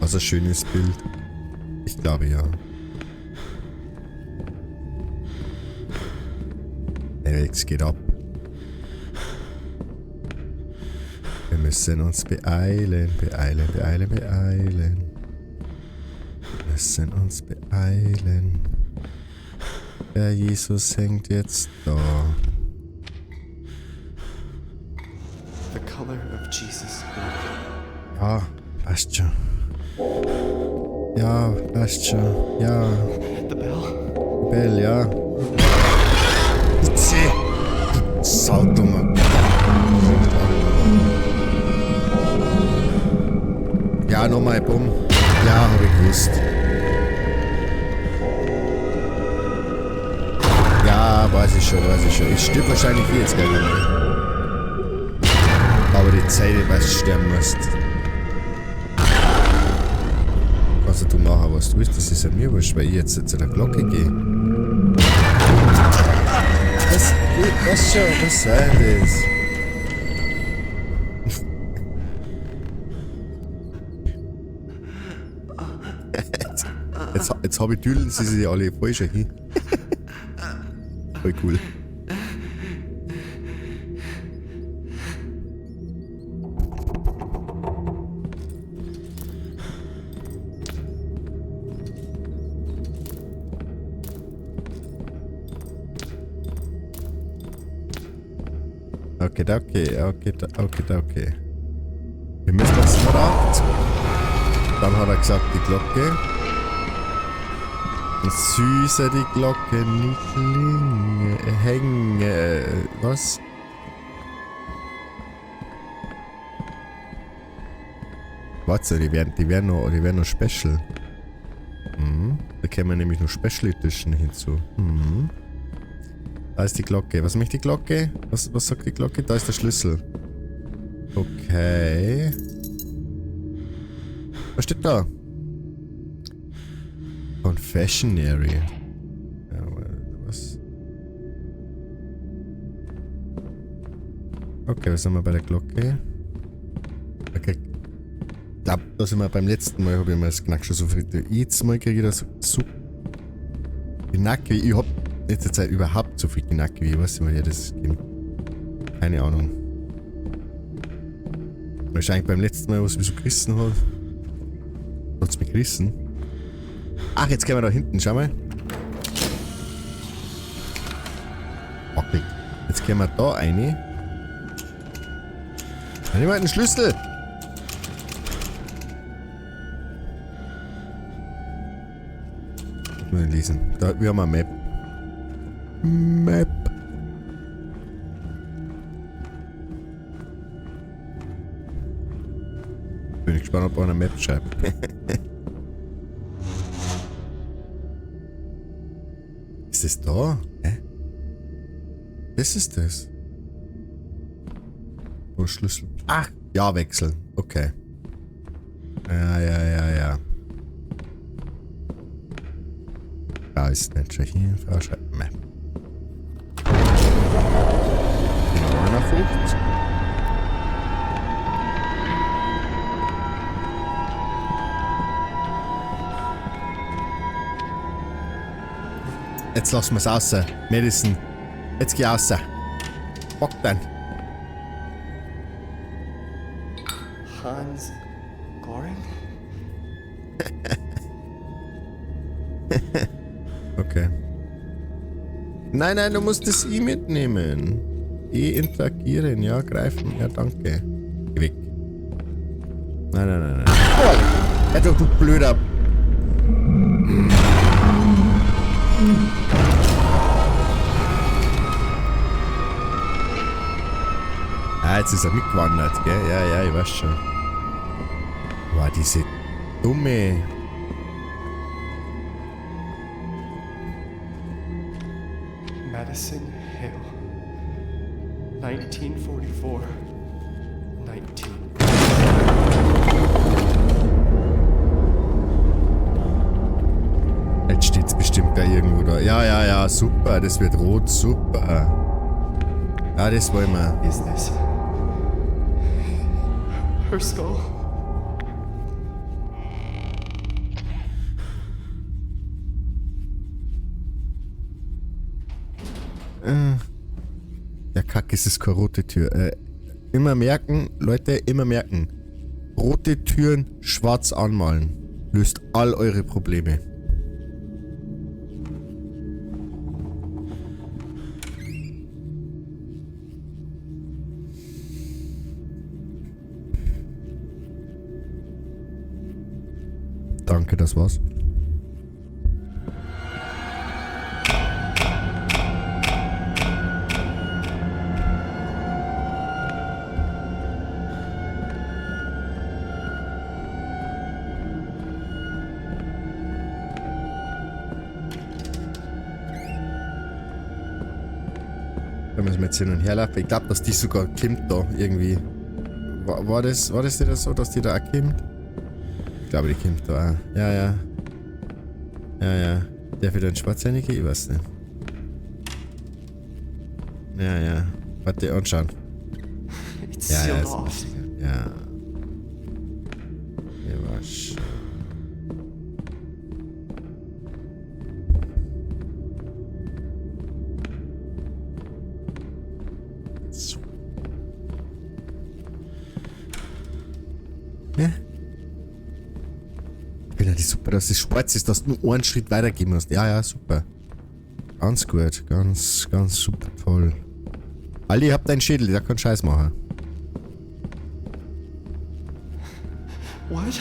Was ein schönes Bild. Ich glaube ja. Es geht ab. Wir müssen uns beeilen, beeilen, beeilen, beeilen. Wir müssen uns beeilen. Der Jesus hängt jetzt da. The color of Jesus' blood. Ja, passt schon. Ja, passt schon. Ja. The bell. Bell, ja. Putze! Saudummer. Ja, nochmal, bumm. Ja, hab ich gewusst. Ja, weiß ich schon, weiß ich schon. Ich stirb wahrscheinlich jetzt gleich nochmal. Aber die Zeit, ich weiß, sterben musst. Kannst du machen, was du willst, das ist ja mir wurscht, weil ich jetzt zu der Glocke gehe. Was, was schon, was soll denn das? Jetzt hab ich Düdeln, sie sich alle voll schon hin. Voll cool. Okay, okay, okay, okay, okay. Wir müssen das Rad. Dann hat er gesagt, die Glocke. Süßer die Glocke, nicht klinge, hänge, was? Warte, die werden noch special. Mhm. Da kämen nämlich noch Special Edition hinzu. Mhm. Da ist die Glocke. Was möchte die Glocke? Was sagt die Glocke? Da ist der Schlüssel. Okay. Was steht da? Confessionary. Ja, was? Okay, was haben wir bei der Glocke? Okay. Ich glaube, da sind wir beim letzten Mal, habe ich mir das Knack schon so viel. Jetzt mal kriege ich das so Knack wie. Ich hab in letzter Zeit überhaupt so viel Knack wie. Ich weiß nicht, woher das kommt. Keine Ahnung. Wahrscheinlich beim letzten Mal, was mich so gerissen hat. Hat's mich gerissen? Ach, jetzt gehen wir da hinten, schau mal. Wackelt. Jetzt gehen wir da rein. Dann nehmen wir den Schlüssel. Muss ich lesen. Da, wir haben eine Map. Map. Bin ich gespannt, ob einer Map schreibt. Ist das da? Hä? Das ist das. Oh, Schlüssel. Ach, ja, wechseln. Okay. Ja, ja, ja, ja. Da ist nicht schon hier. Schreibt Map. 59. Jetzt lassen wir's raus. Madison. Jetzt geh raus. Bock dann. Hans Goring? Okay. Nein, nein, du musst das I mitnehmen. E interagieren, ja, greifen. Ja, danke. Geh weg. Nein, nein, nein, nein. Oh, ja, du blöder. Ah, jetzt ist er mitgewandert, gell? Ja, ja, ich weiß schon. Boah, diese dumme... Madison Hill. 1944. 19. Jetzt steht's bestimmt da irgendwo da. Ja, ja, ja, super. Das wird rot, super. Ja, das wollen wir. Is this her skull? Ja, kack, es ist keine rote Tür. Immer merken, Leute, immer merken. Rote Türen schwarz anmalen. Löst all eure Probleme. Danke, das war's. Da müssen wir jetzt hin und her laufen. Ich glaub, dass die sogar kommt da irgendwie. War das nicht so, dass die da auch kommt? Ich glaube, die kommt da auch. Ja, ja. Ja, ja. Darf ich da in Schwarz reingehen? Ich weiß nicht. Ja, ja. Warte, anschauen. It's Ja, ja, sealed ist off. Ja. Ja, was? So. Ja? Ich finde das super, dass es schwarz ist, dass du nur einen Schritt weitergehen musst. Ja, ja, super. Ganz gut. Ganz, ganz super toll. Alli, ihr habt einen Schädel, der kann Scheiß machen. What?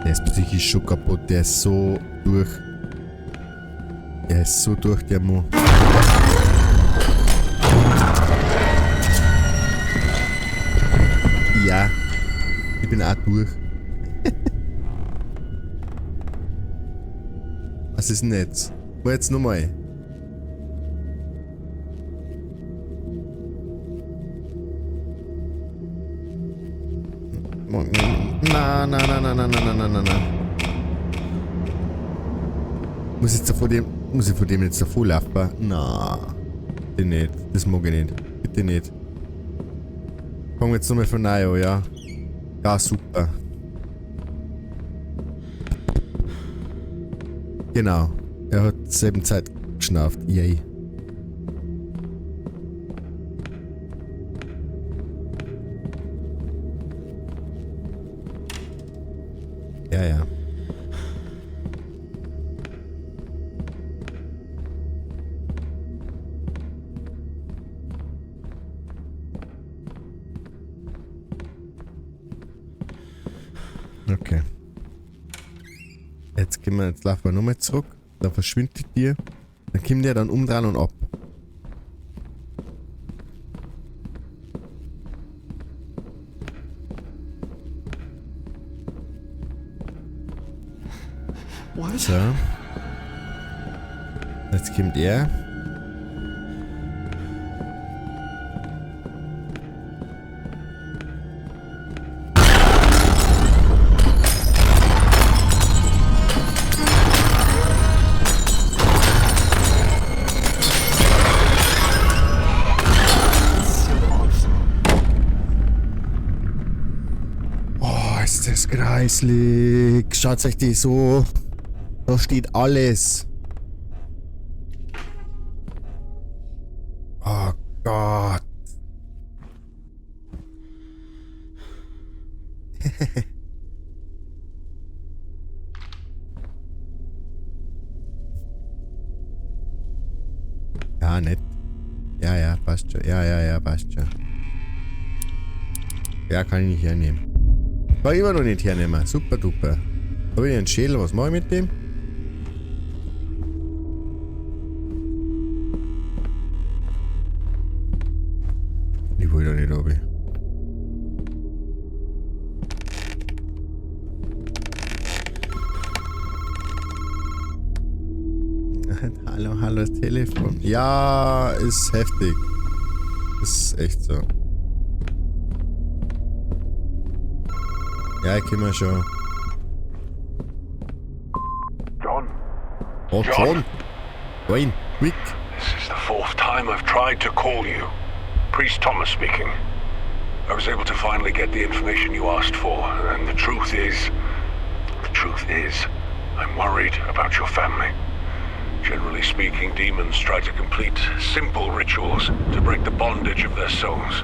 Der ist psychisch schon kaputt, der ist so durch. Der ist so durch, der Mo. Ja, ich bin auch durch. Was ist denn jetzt? Wo jetzt nochmal? Na, na, na, na, na, na, na, na, na, na. Muss ich jetzt vor dem, muss ich vor dem jetzt davor laufen? Na, bitte nicht. Das mag ich nicht. Bitte nicht. Fangen wir jetzt nochmal von neu an, ja. Ja, super. Genau. Er hat selben Zeit geschnauft. Yay. Ja, ja. Okay. Jetzt gehen wir, jetzt laufen wir nochmal zurück. Dann verschwindet die Tür. Dann kommt der dann umdrehen und ab. What? So. Jetzt kommt er. Oh, ist das kreislig. Schaut euch die so. Da steht alles. Oh Gott. Ja, nett. Ja, ja, passt schon. Ja, ja, ja, passt schon. Ja, kann ich nicht hernehmen. Kann ich immer noch nicht hernehmen. Super duper. Hab ich einen Schädel? Was mach ich mit dem? Ich will da nicht runter. Hallo, hallo, das Telefon. Ja, ist heftig. Ist echt so. Ja, ich komme schon. John, Oh, John! Rein, quick! this is the fourth time I've tried to call you. Priest Thomas speaking. I was able to finally get the information you asked for, and the truth is, I'm worried about your family. Generally speaking, demons try to complete simple rituals to break the bondage of their souls.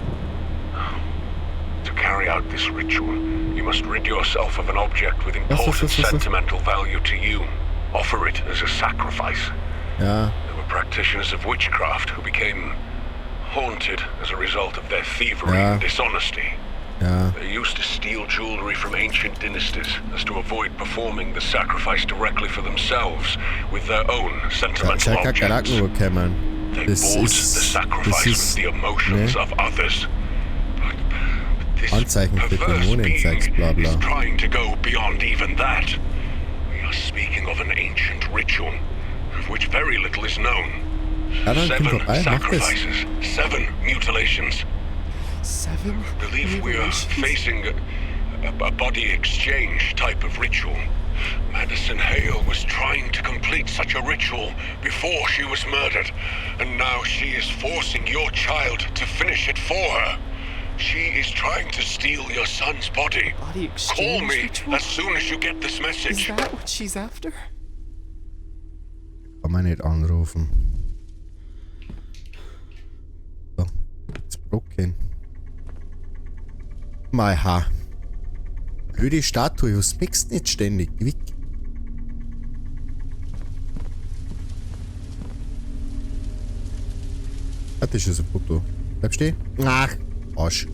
To carry out this ritual, you must rid yourself of an object with important was, was, was? sentimental value to you. Offer it as a sacrifice. Ja, There were practitioners of witchcraft who became haunted as a result of their thievery Yeah. and dishonesty. ja. They used to steal jewelry from ancient dynasties as to avoid performing the sacrifice directly for themselves with their own Da sentimental ist ja objects. Kakerlaken gekommen. They Das bought the ist, das sacrifice with ist the emotions ne? of others. But this Anzeichen für perverse Dämonen, being Zeugs, bla bla. is trying to go beyond even that. We are speaking of an ancient ritual, of which very little is known. Ja, dann komm Seven vorbei, mach das. sacrifices, seven mutilations. Seven? Believe we are mutilations? facing a body exchange type of ritual. Madison Hale was trying to complete such a ritual before she was murdered, and now she is forcing your child to finish it for her. She is trying to steal your son's body. Body Call exchange me ritual? as soon as you get this Is message. that what she's after? Kann man nicht anrufen. So, it's broken. Mal ha. Blöde Statue, was mixt nicht ständig? Geh weg. Ah, das ist ein Foto. Bleib stehen. Ach, Arsch.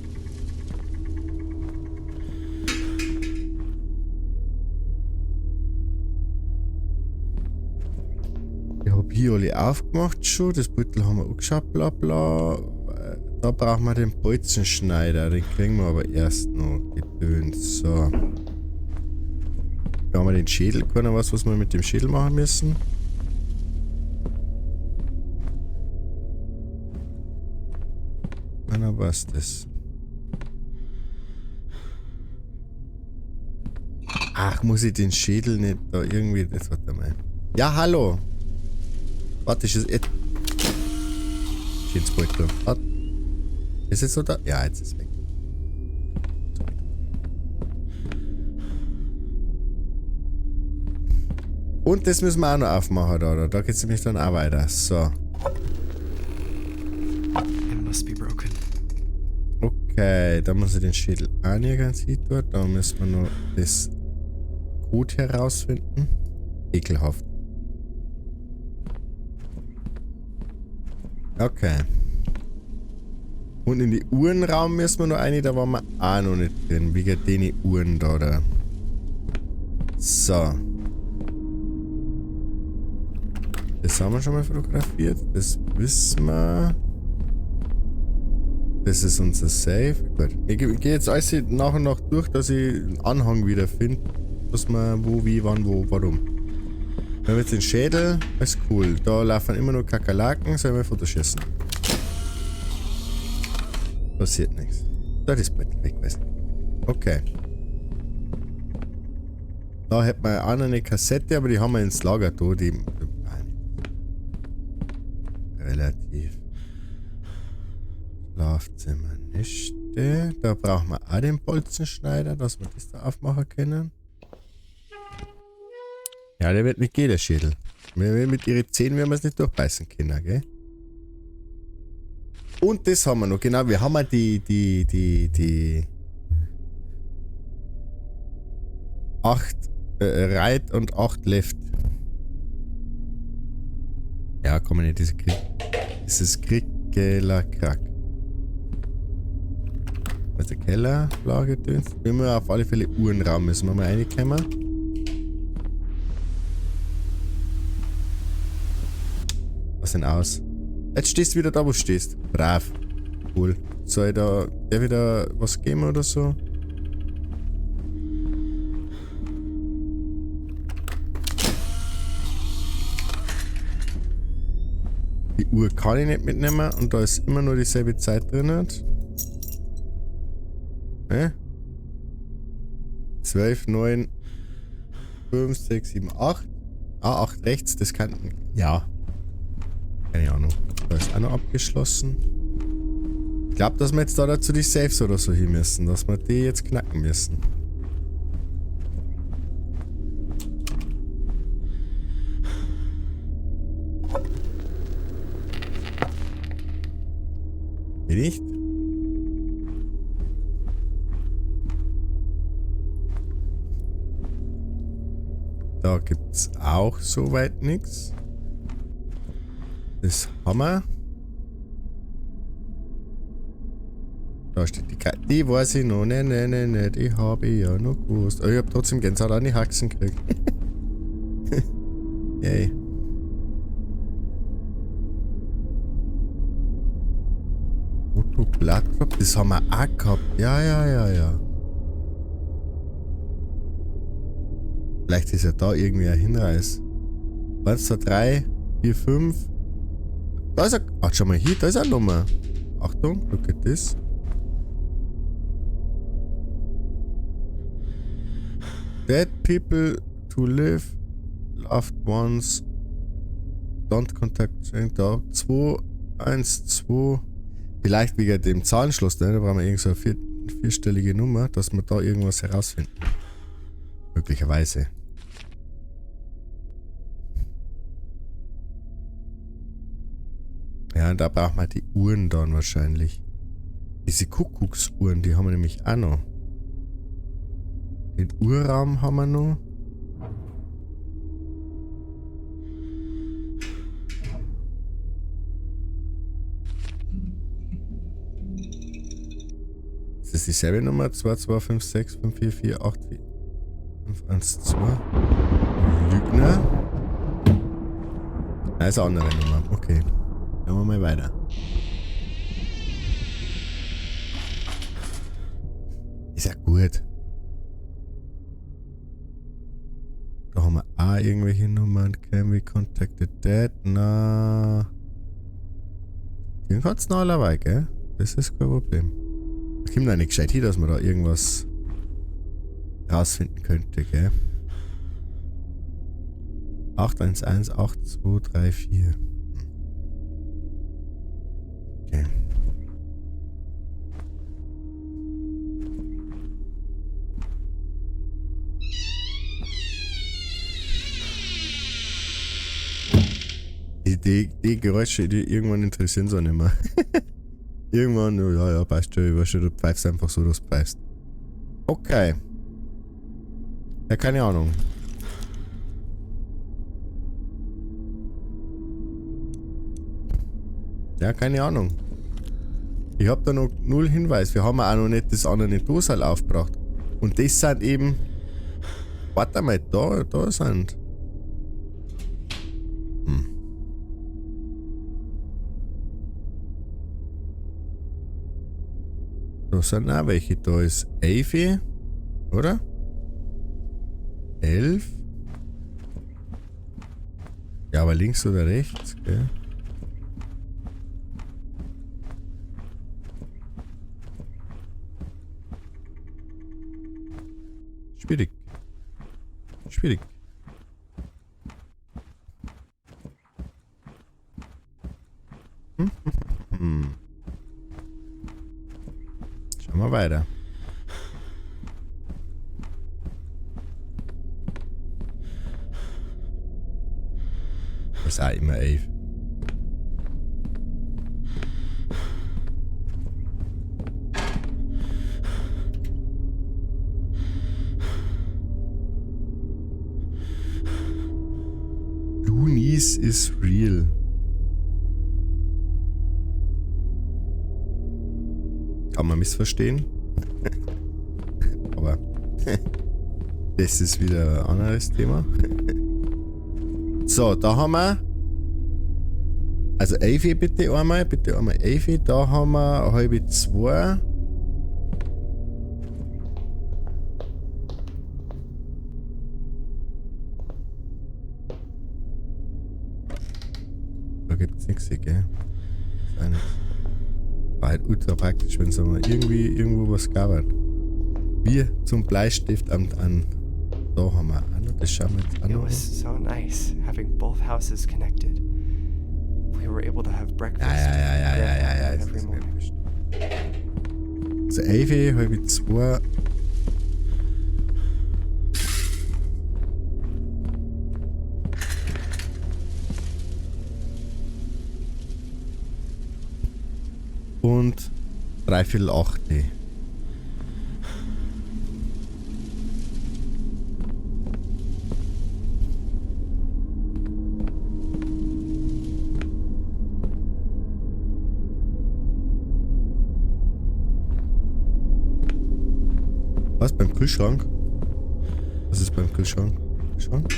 Ich hab hier alle aufgemacht schon. Das Beutel haben wir angeschaut, bla bla. Da brauchen wir den Bolzenschneider. Den kriegen wir aber erst noch. Gedöns. So. Da haben wir den Schädel. Keiner weiß, was wir mit dem Schädel machen müssen. Keiner weiß das. Ach, muss ich den Schädel nicht da irgendwie... Das warte mal. Ja, hallo. Warte, ist es... Schönes Beutel. Warte. Ist es so da? Ja, jetzt ist es weg. Und das müssen wir auch noch aufmachen, da. Da geht's nämlich dann auch weiter. So. It must be broken. Okay, da muss ich den Schädel auch nirgends hin tun. Da müssen wir noch das Code herausfinden. Ekelhaft. Okay. Und in die Uhrenraum müssen wir noch eine, da waren wir auch noch nicht drin. Wie geht denn die Uhren da, da? So. Das haben wir schon mal fotografiert. Das wissen wir. Das ist unser Safe. Gut. Ich gehe jetzt alles nach und nach durch, dass ich einen Anhang wieder finde. Was man wo, wie, wann, wo, warum. Wir haben jetzt den Schädel. Ist cool. Da laufen immer nur Kakerlaken. Sollen wir Fotos schießen? Passiert nichts. Da ist das Beutel weg gewesen. Okay. Da hätten wir auch noch eine Kassette, aber die haben wir ins Lager da. Die relativ. Schlafzimmer nicht. Da brauchen wir auch den Bolzenschneider, dass wir das da aufmachen können. Ja, der wird nicht gehen, der Schädel. Mit ihren Zähnen werden wir es nicht durchbeißen können, gell? Und das haben wir noch, genau, wir haben ja die 8 right und 8 left. Ja, komm nicht, diese Krieg. Dieses Krickeler Krack. Was der Keller, bla gedöns. Wir müssen auf alle Fälle Uhrenraum müssen wir mal reinkommen. Was denn aus? Jetzt stehst du wieder da, wo du stehst. Brav. Cool. Soll ich da der wieder was geben oder so? Die Uhr kann ich nicht mitnehmen und da ist immer nur dieselbe Zeit drin. Ne? 12, 9, 5, 6, 7, 8. Ah, 8 rechts, das kann... Ja. Keine Ahnung. Da ist auch noch abgeschlossen. Ich glaube, dass wir jetzt da dazu die Safes oder so hin müssen. Dass wir die jetzt knacken müssen. Nicht? Da gibt's auch soweit nichts. Das haben wir. Da steht die Karte. Die weiß ich noch. Ne, ne, ne, ne. Die habe ich ja noch gewusst. Aber ich habe trotzdem Gänsehaut an die Haxen gekriegt. Yay. Otto Blood Drop, das haben wir auch gehabt. Ja, ja, ja, ja. Vielleicht ist ja da irgendwie ein Hinweis. 1, 2, 3, 4, 5. Da ist er. Ach, schau mal hier, da ist eine Nummer. Achtung, look at this. Dead people to live, loved ones, don't contact, da 2, 1, 2. Vielleicht wegen dem Zahlenschloss, ne? Da brauchen wir irgend so eine vierstellige Nummer, dass wir da irgendwas herausfinden. Möglicherweise. Ja, und da braucht man die Uhren dann wahrscheinlich. Diese Kuckucksuhren, die haben wir nämlich auch noch. Den Uhrraum haben wir noch. Ist das dieselbe Nummer? 2, 2, 5, 6, 5, 4, 4, 8, 4, 5, 1, 2. Lügner. Nein, ist eine andere Nummer. Okay. Gehen wir mal weiter. Ist ja gut. Da haben wir auch irgendwelche Nummern. Can we contact the dead? Na. Den kannst du noch alleweil, gell? Das ist kein Problem. Da kommt noch nicht gescheit hin, dass man da irgendwas rausfinden könnte, gell? 8, 1, 1, 8, 2, 3, 4. Okay. Die Geräusche, die irgendwann interessieren sie auch nicht mehr. Irgendwann, ja, ja, passt schon, ich weiß schon, du pfeifst einfach so, dass du pfeifst. Okay. Ja, keine Ahnung. Ja, keine Ahnung. Ich hab da noch null Hinweis. Wir haben ja auch noch nicht das andere Dosal aufgebracht. Und das sind eben... Warte mal, da sind... Da sind auch welche. Da ist 11, oder? 11. Ja, aber links oder rechts, gell? Schwierig. Schwierig. Schauen wir weiter. Das ist auch immer 11. Loonies is real. Kann man missverstehen. Aber das ist wieder ein anderes Thema. So, da haben wir. Also 11 bitte einmal. Bitte einmal 11. Da haben wir 1:30. Da gibt's nichts, gell? Ist auch nichts. War halt ultra praktisch, wenn's aber irgendwie irgendwo was gab. Wir zum Bleistift an. Da haben wir auch noch, das schauen wir jetzt auch It noch an. was so nice having both houses connected. We were able to have breakfast Ja, ja, ja, ja, with ja, ja, ja, Grandpa ist every das morning. wurscht. Also 11, halb zwei. Und 7:45. Was? Beim Kühlschrank? Was ist beim Kühlschrank? Kühlschrank?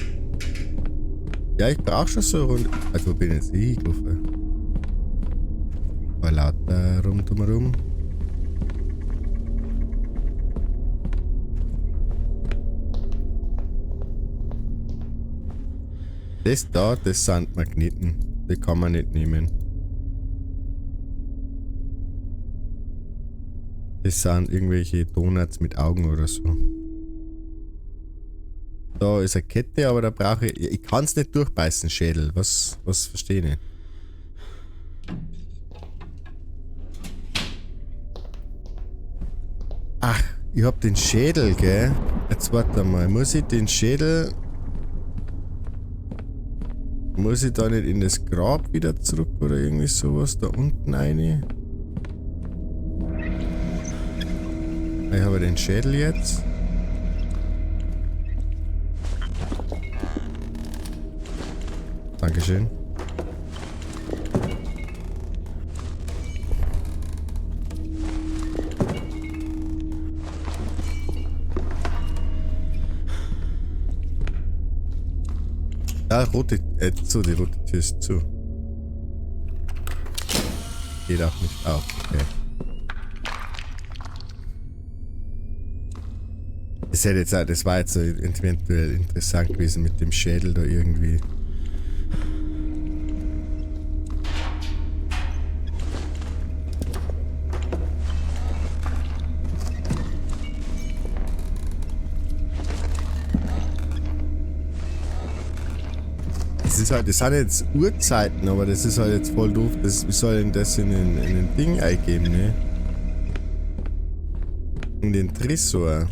Ja, ich brauche schon so rund. Also wo bin ich jetzt ich gelaufen? War lauter rundumherum. Das da, das sind Magneten. Die kann man nicht nehmen. Das sind irgendwelche Donuts mit Augen oder so. Da ist eine Kette, aber da brauche ich... Ich kann's nicht durchbeißen, Schädel. Was verstehe ich nicht? Ach, ich hab den Schädel, gell? Jetzt warte mal. Muss ich den Schädel... Muss ich da nicht in das Grab wieder zurück oder irgendwie sowas? Da unten rein? Ich habe den Schädel jetzt. Dankeschön. Ah, rote, zu, die rote Tür ist zu. Geht auch nicht auf, okay. Das hätte jetzt auch, das war jetzt so eventuell interessant gewesen mit dem Schädel da irgendwie. Das ist halt, das sind jetzt Uhrzeiten, aber das ist halt jetzt voll doof. Das, wie soll denn das in den Ding eingeben, ne? In den Tresor.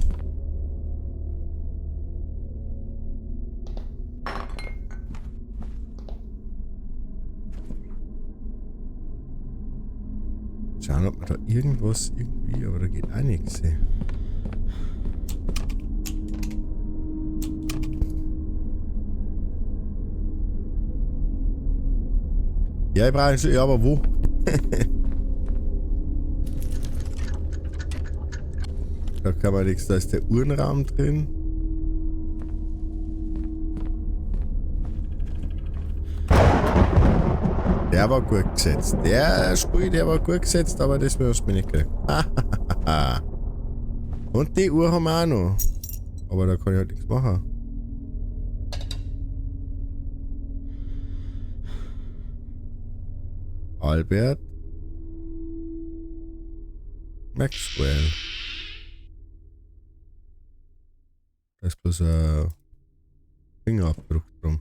Schauen, ob man da irgendwas irgendwie, aber da geht auch nichts, ey. Ja, ich brauche einen Schlüssel. Ja, aber wo? Da kann man nichts. Da ist der Uhrenraum drin. Der war gut gesetzt. Der Spiel, der war gut gesetzt, aber das hast du mir nicht gekriegt. Und die Uhr haben wir auch noch. Aber da kann ich halt nichts machen. Albert Maxwell. Da ist bloß ein Fingerabdruck drum.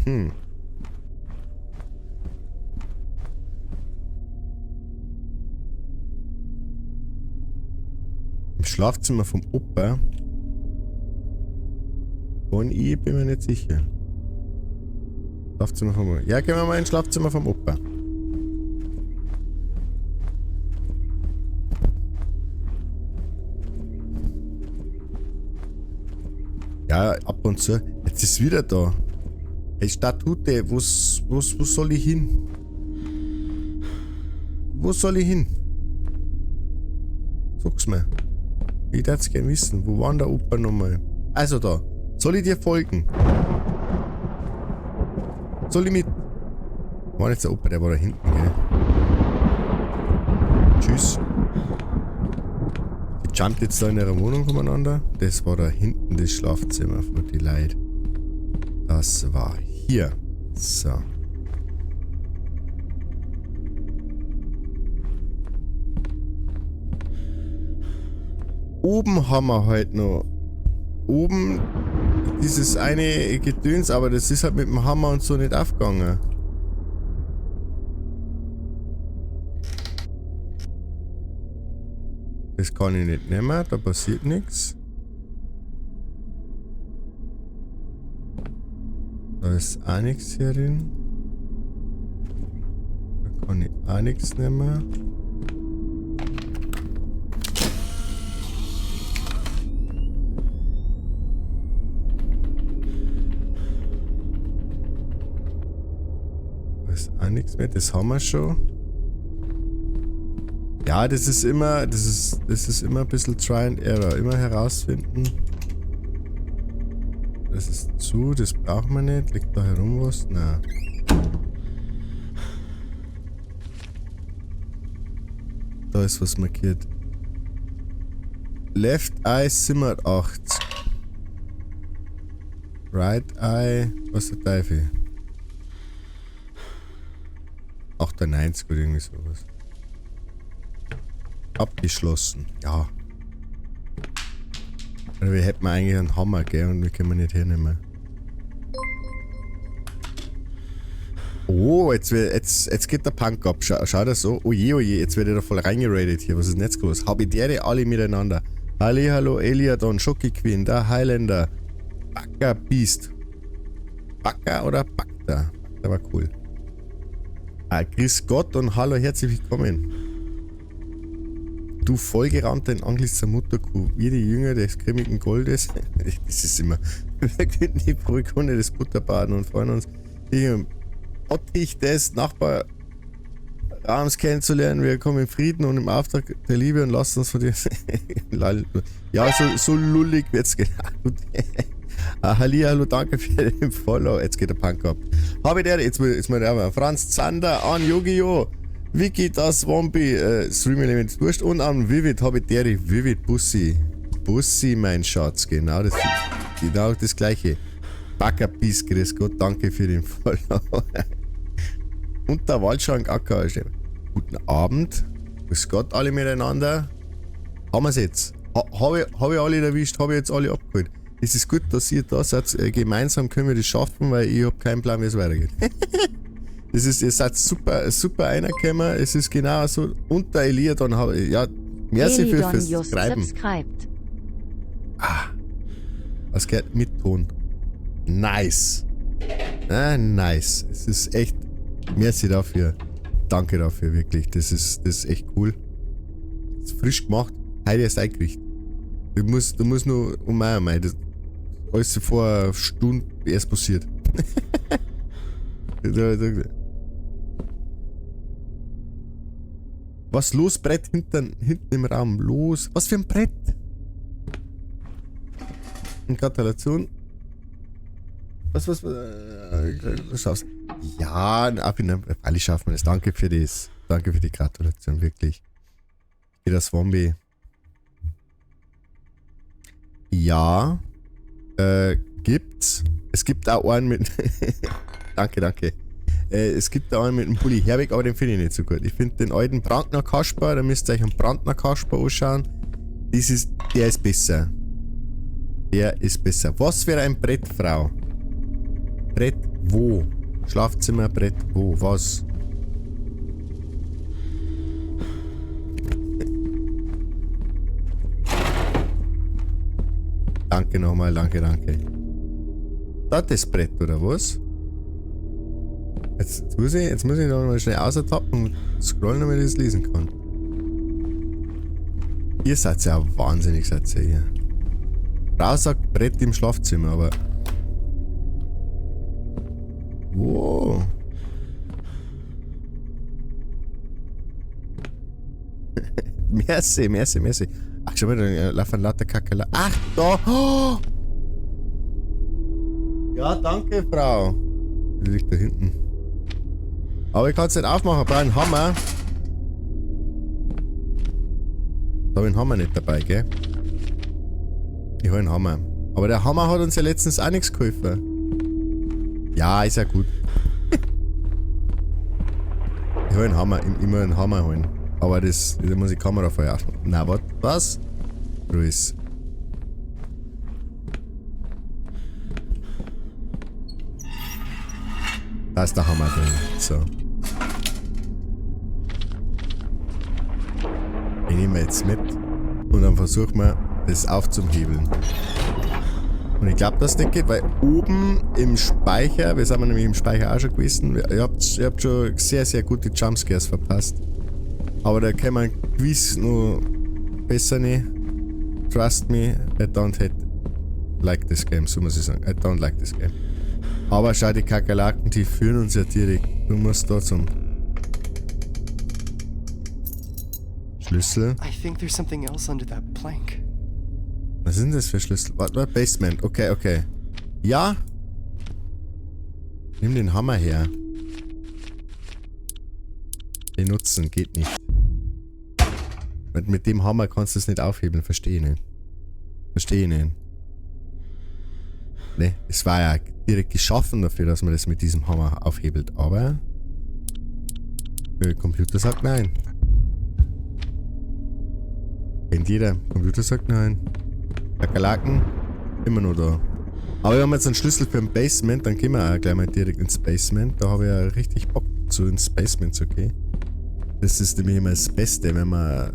Im Schlafzimmer vom Opa. Und ich bin mir nicht sicher. Schlafzimmer vom Opa. Ja, gehen wir mal ins Schlafzimmer vom Opa. Ja, ab und zu. Jetzt ist es wieder da. Hey, Statute, wo soll ich hin? Wo soll ich hin? Sag's mir. Ich würd's gern wissen. Wo war denn der Opa nochmal? Also da. Soll ich dir folgen? Soll ich mit? War nicht der Opa, der war da hinten, gell? Tschüss. Die jumpt jetzt da in ihrer Wohnung umeinander. Das war da hinten das Schlafzimmer von die Leute. Das war hier. So. Oben haben wir halt noch. Oben dieses eine Gedöns, aber das ist halt mit dem Hammer und so nicht aufgegangen. Das kann ich nicht nehmen, da passiert nichts. Da ist auch nichts hier drin. Da kann ich auch nichts nehmen. Da ist auch nichts mehr, das haben wir schon. Ja, das ist immer, das ist immer ein bisschen Try and Error. Immer herausfinden. Das ist zu, das braucht man nicht. Liegt da herum was? Nein. Da ist was markiert. Left Eye 87. Right Eye, was der Teufel? 98 oder irgendwie sowas. Abgeschlossen, ja. Oder wir hätten eigentlich einen Hammer, gell? Und wir können wir nicht hernehmen. Oh, jetzt geht der Punk ab. Schau das so. Oh je, oh je, jetzt wird er da voll reingeradet hier. Was ist denn jetzt los? Habitäre alle miteinander. Halli, hallo, Eliadon, Schoki Queen, der Highlander. Backer Beast. Backer oder Bakter? Bakter war cool. Ah, grüß Gott und hallo, herzlich willkommen. Du vollgerammter in Anglis der Mutterkuh, wie die Jünger des grimmigen Goldes. Das ist immer. Wir könnten die Brückhunde des Butterbaden und freuen uns, dich im Bottich des Nachbarraums kennenzulernen. Wir kommen in Frieden und im Auftrag der Liebe und lassen uns von dir. Ja, so lullig wird's genau. Hallihallo, danke für den Follow. Jetzt geht der Punk ab. Habe ich der, jetzt mal der Franz Zander an Yu-Gi-Oh! Wiki, das Zombie, Stream Element Wurscht und an Vivid habe ich der Vivid Bussi. Bussi, mein Schatz, genau das gleiche. Backer Peace, grüß Gott, danke für den Follow. Und der Waldschrank Acker. Guten Abend. Grüß Gott, alle miteinander. Haben wir's jetzt? Hab ich alle erwischt? Hab ich jetzt alle abgeholt? Es ist gut, dass ihr da seid. Gemeinsam können wir das schaffen, weil ich hab keinen Plan, wie es weitergeht. Das ist, ihr seid super, super reingekommen. Es ist genau so. Und der Eliadon hab ich, ja, merci fürs Schreiben. Subscribed. Ah, was geht mit Ton? Nice. Ah, nice. Es ist echt, merci dafür. Danke dafür, wirklich. Das ist echt cool. Das ist frisch gemacht. Heute erst eingerichtet. Du musst nur um meine, das alles vor einer Stunde erst passiert. Was los, Brett hinten im Raum? Los. Was für ein Brett? Und Gratulation. Was schaffst? Ja, alle schaffen das. Danke für das. Danke für die Gratulation, wirklich. Hier das Zombie. Ja. Gibt's. Es gibt auch einen mit. Danke, danke. Es gibt auch einen mit dem Bully Herbig, aber den finde ich nicht so gut. Ich finde den alten Brandner Kasper, da müsst ihr euch einen Brandner Kasper anschauen. Der ist besser. Der ist besser. Was wäre ein Brett, Frau? Brett wo? Schlafzimmer, Brett wo? Was? Danke nochmal, danke, danke. Das ist Brett, oder was? Jetzt muss ich noch mal schnell austappen und scrollen, damit ich das lesen kann. Ihr seid ja wahnsinnig, seid ihr hier. Frau sagt Brett im Schlafzimmer, aber... Wow. Merci, merci, merci. Ach, schau mal, da laufen lauter Kakerlaken. Ach, da! Oh! Ja, danke, Frau. Die liegt da hinten. Aber ich kann es nicht aufmachen, ich brauche einen Hammer. Da habe ich einen Hammer nicht dabei, gell? Ich habe einen Hammer. Aber der Hammer hat uns ja letztens auch nichts geholfen. Ja, ist ja gut. Ich hole einen Hammer, ich muss einen Hammer holen. Aber das, da muss ich die Kamera vorher aufmachen. Na, was? Ruiz. Da ist der Hammer drin. So. Den nehmen wir jetzt mit. Und dann versuchen wir, das aufzuhebeln. Und ich glaub, dass das nicht geht, weil oben im Speicher, wir sind nämlich im Speicher auch schon gewesen, ihr habt schon sehr, sehr gute Jumpscares verpasst. Aber da kann man gewiss noch besser nicht. Trust me, I don't hate like this game, so muss ich sagen. I don't like this game. Aber schau, die Kakerlaken, die führen uns ja direkt. Du musst da zum Schlüssel. I think there's something else under that plank. Was sind das für Schlüssel? Warte mal, Basement. Okay, okay. Ja. Nimm den Hammer her. Benutzen, geht nicht. Mit dem Hammer kannst du es nicht aufhebeln, verstehe ich nicht. Verstehe ich nicht. Ne, es war ja direkt geschaffen dafür, dass man das mit diesem Hammer aufhebelt, aber der Computer sagt nein. Kennt jeder. Computer sagt nein. Kakerlaken, immer nur da. Aber wir haben jetzt einen Schlüssel für ein Basement, dann gehen wir auch gleich mal direkt ins Basement. Da habe ich ja richtig Bock zu, ins Basement zu gehen. Das ist nämlich immer das Beste, wenn man,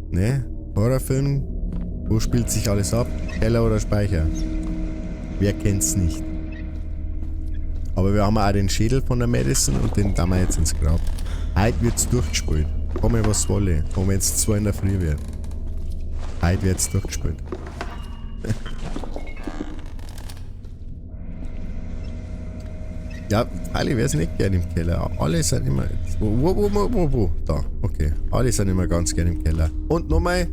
ne? Horrorfilm, wo spielt sich alles ab? Keller oder Speicher? Wer kennt's nicht? Aber wir haben auch den Schädel von der Madison und den tun wir jetzt ins Grab. Heute wird's durchgespielt. Komme was wolle. Und wenn's 2 in der Früh wird. Heute wird's durchgespielt. Ja, alle wär's nicht gern im Keller. Alle sind immer... Wo, wo, wo, wo, wo? Da, okay. Alle sind immer ganz gern im Keller. Und nochmal,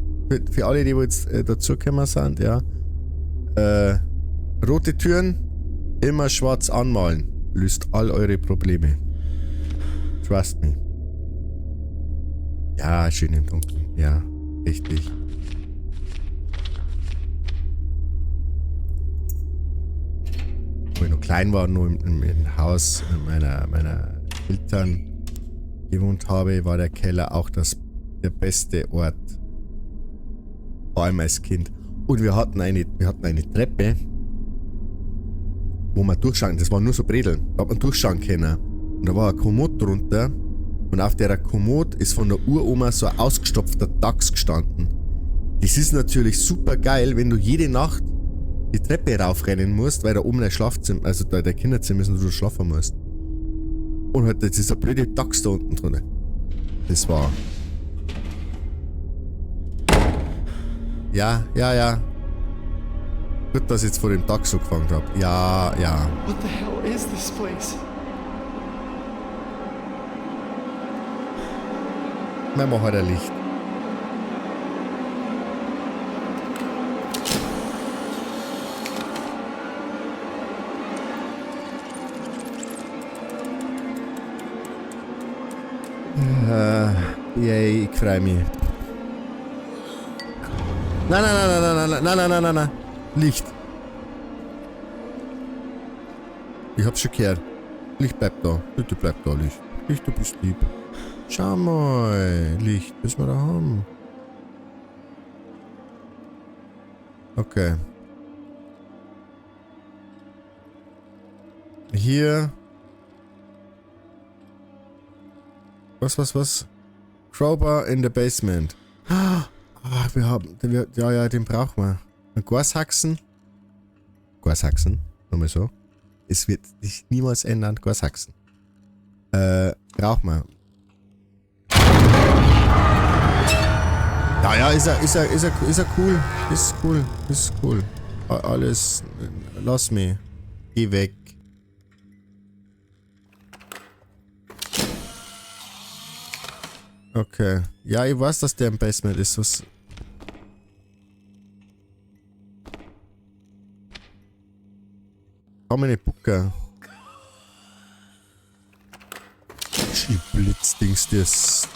für alle, die jetzt dazugekommen sind, ja. Rote Türen, immer schwarz anmalen. Löst all eure Probleme. Trust me. Ja, schön im Dunkeln. Ja, richtig. Wo ich noch klein war, nur im Haus meiner Eltern gewohnt habe, war der Keller auch der beste Ort. Vor allem als Kind. Und wir hatten eine Treppe, wo man durchschauen, das waren nur so Bredeln, da hat man durchschauen können. Und da war eine Kommode drunter und auf der Kommode ist von der Uroma so ein ausgestopfter Dachs gestanden. Das ist natürlich super geil, wenn du jede Nacht die Treppe raufrennen musst, weil da oben dein Schlafzimmer, also da dein Kinderzimmer ist und du schlafen musst. Und halt jetzt ist der blöde Dachs da unten drin. Das war... Ja, ja, ja. Gut, dass ich jetzt vor dem Dachs so gefangen hab. Ja, ja. What the hell is this place? Wir machen halt ein Licht. Yay, ich freu mich. Nein, nein, nein, nein, nein, nein, nein, nein, nein, nein. Licht. Ich hab's schon gehört. Licht bleibt da. Bitte bleib da, Licht. Licht, du bist lieb. Schau mal, Licht, was wir da haben. Okay. Hier. Was, was, was? Crowbar in the basement. Ach, wir haben, wir, ja, ja, den brauchen wir. Und Gashaxen. Gashaxen, nochmal so. Es wird sich niemals ändern, Gashaxen. Brauchen wir. Ja, ja, ist er cool. Ist cool, ist cool. Alles, lass mich. Geh weg. Okay. Ja, ich weiß, dass der im Basement ist. Was? Komm in die Bucke. Blitzdings, das.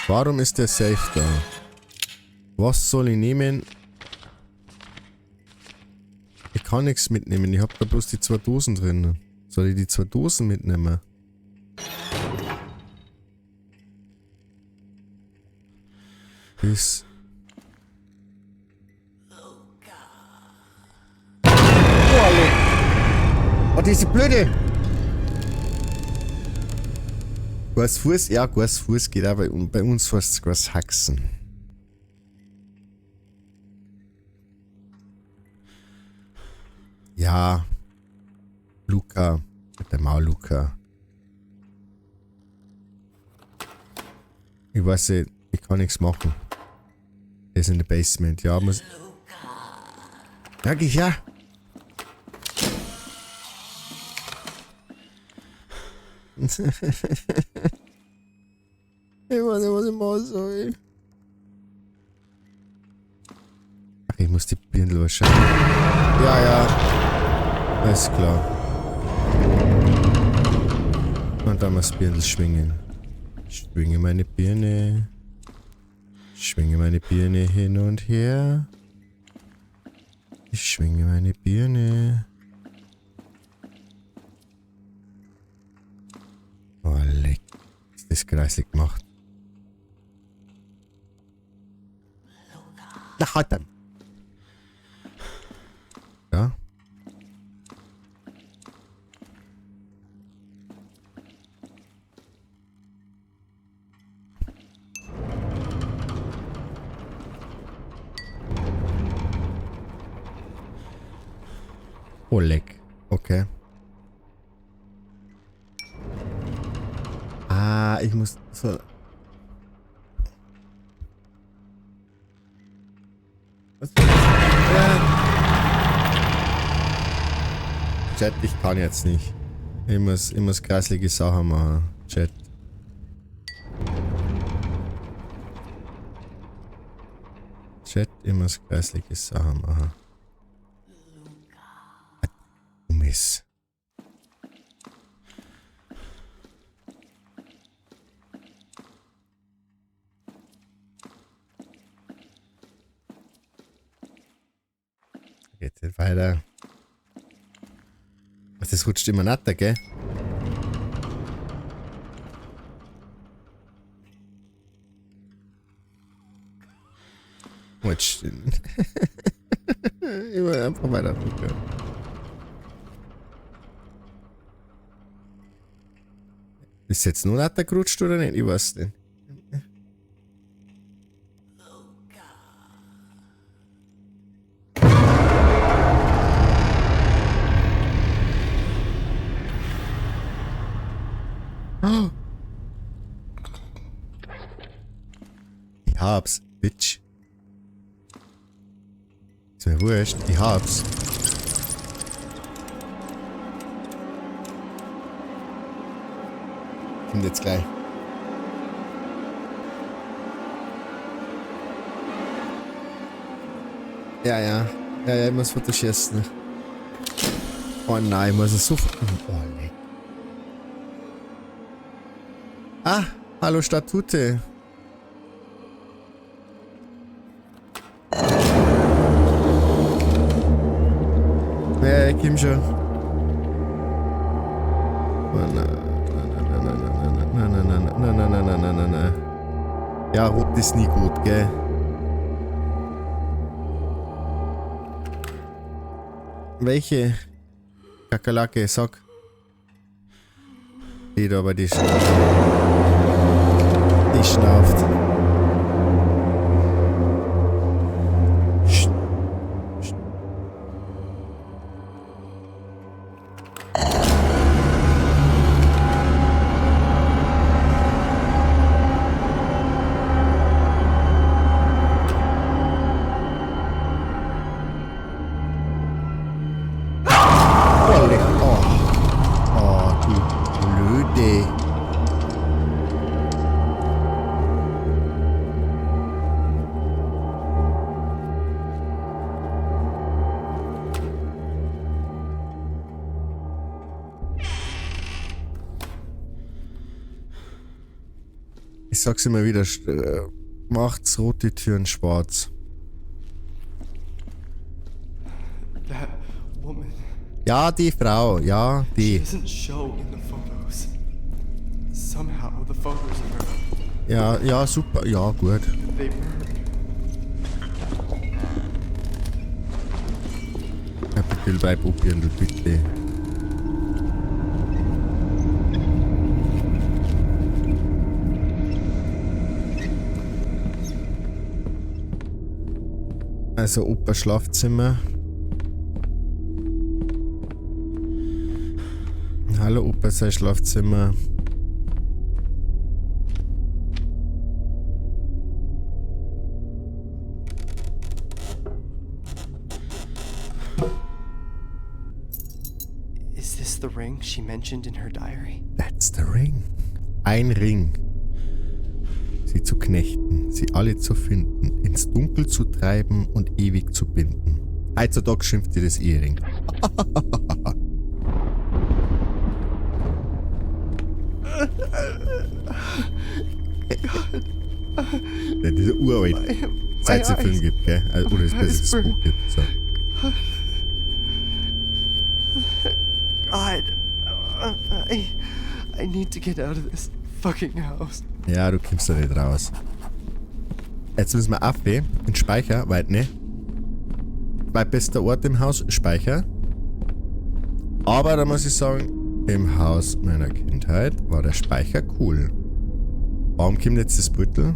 Warum ist der Safe da? Was soll ich nehmen? Ich kann nichts mitnehmen. Ich hab da bloß die 2 Dosen drin. Soll ich die 2 Dosen mitnehmen? Bis. Oh, diese blöde! Guas Fuß? Ja, Guas Fuß geht aber bei uns heißt es Guas Haxen. Ja. Luca. Der Maul Luca. Ich weiß nicht, ich kann nichts machen. Der ist in der Basement. Ja, muss. Ja, geh her. Ich weiß nicht, was ich machen soll. Ach, ich muss die Birndl wahrscheinlich. Ja, ja. Alles klar. Und dann muss Birndl schwingen. Schwinge meine Birne. Schwinge meine Birne hin und her. Ich schwinge meine Birne. Oh, leck. Ist das kreislig gemacht. Na, halt dann. Ja. Oh, leck. Okay. Ah, ich muss so. Was? Ja. Chat, ich kann jetzt nicht. Ich muss kreislige Sachen machen. Chat. Chat, ich muss kreislige Sachen machen. Mist. Geht jetzt weiter. Was, das rutscht immer natter, gell? Jetzt immer einfach weiter drücken. Ist jetzt nur natter gerutscht oder nicht? Ich weiß nicht. Oh. Ich hab's, Bitch. Ist mir wurscht, ich hab's. Kommt jetzt gleich. Ja, ja. Ja, ja, ich muss fotoschießen. Oh nein, ich muss es so. Oh, leck. Ah, hallo Statute. Ja, ich komm schon. Oh nein, nein, nein, nein, nein, nein, nein, nein, nein, nein, nein, nein, nein. Ja, rot ist nie gut, gell? Welche? Kakerlake, sag. Die da, aber die schnauft. Ich sag's immer wieder, macht's rote Türen schwarz. That woman. Ja, die Frau, ja, die. She doesn't show in the photos. Somehow the photos of her. Ja, ja, super, ja, gut. They burned. still bleib, Opiendl, bitte. Also Opa Schlafzimmer. Hallo Opa, sein Schlafzimmer. Is this the ring she mentioned in her diary? That's the ring. Ein Ring. Sie zu knechten, sie alle zu finden, ins Dunkel zu treiben und ewig zu binden. Heutzutage schimpft ihr das Ehering. Ja, dieser uralt. Seit es den Film gibt, gell? Also, oder es das Buch gibt. So. God, I need to get out of this fucking house. Ja, du kommst da nicht raus. Jetzt müssen wir auf, in Speicher, weit ne? Zweitbester Ort im Haus, Speicher. Aber da muss ich sagen, im Haus meiner Kindheit war der Speicher cool. Warum kommt jetzt das Beutel?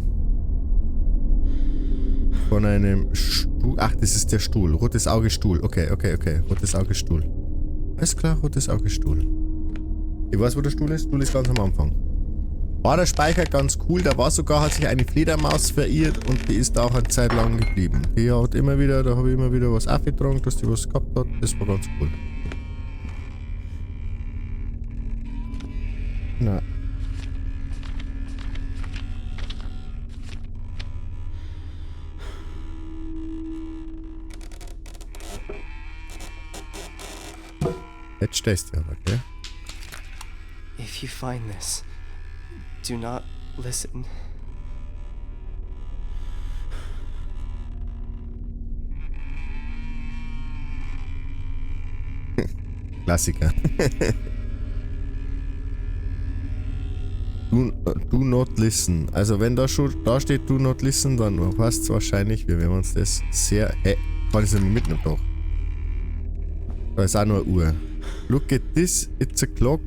Von einem Stuhl. Ach, das ist der Stuhl. Rotes Auge Stuhl. Okay, okay, okay. Rotes Auge Stuhl. Alles klar, rotes Auge Stuhl. Ich weiß, wo der Stuhl ist. Stuhl ist ganz am Anfang. War der Speicher ganz cool. Da war sogar, hat sich eine Fledermaus verirrt und die ist da auch eine Zeit lang geblieben. Die hat immer wieder, da habe ich immer wieder was aufgetragen, dass die was gehabt hat. Das war ganz cool. Na. Jetzt stehst du aber, gell? If you find this, do not listen. Klassiker. Do not listen. Also wenn da schon da steht do not listen, dann passt es wahrscheinlich. Wir werden uns das sehr... Hä? Kann ich es nicht mehr mitnehmen? Doch. Da ist auch nur eine Uhr. Look at this, it's a clock.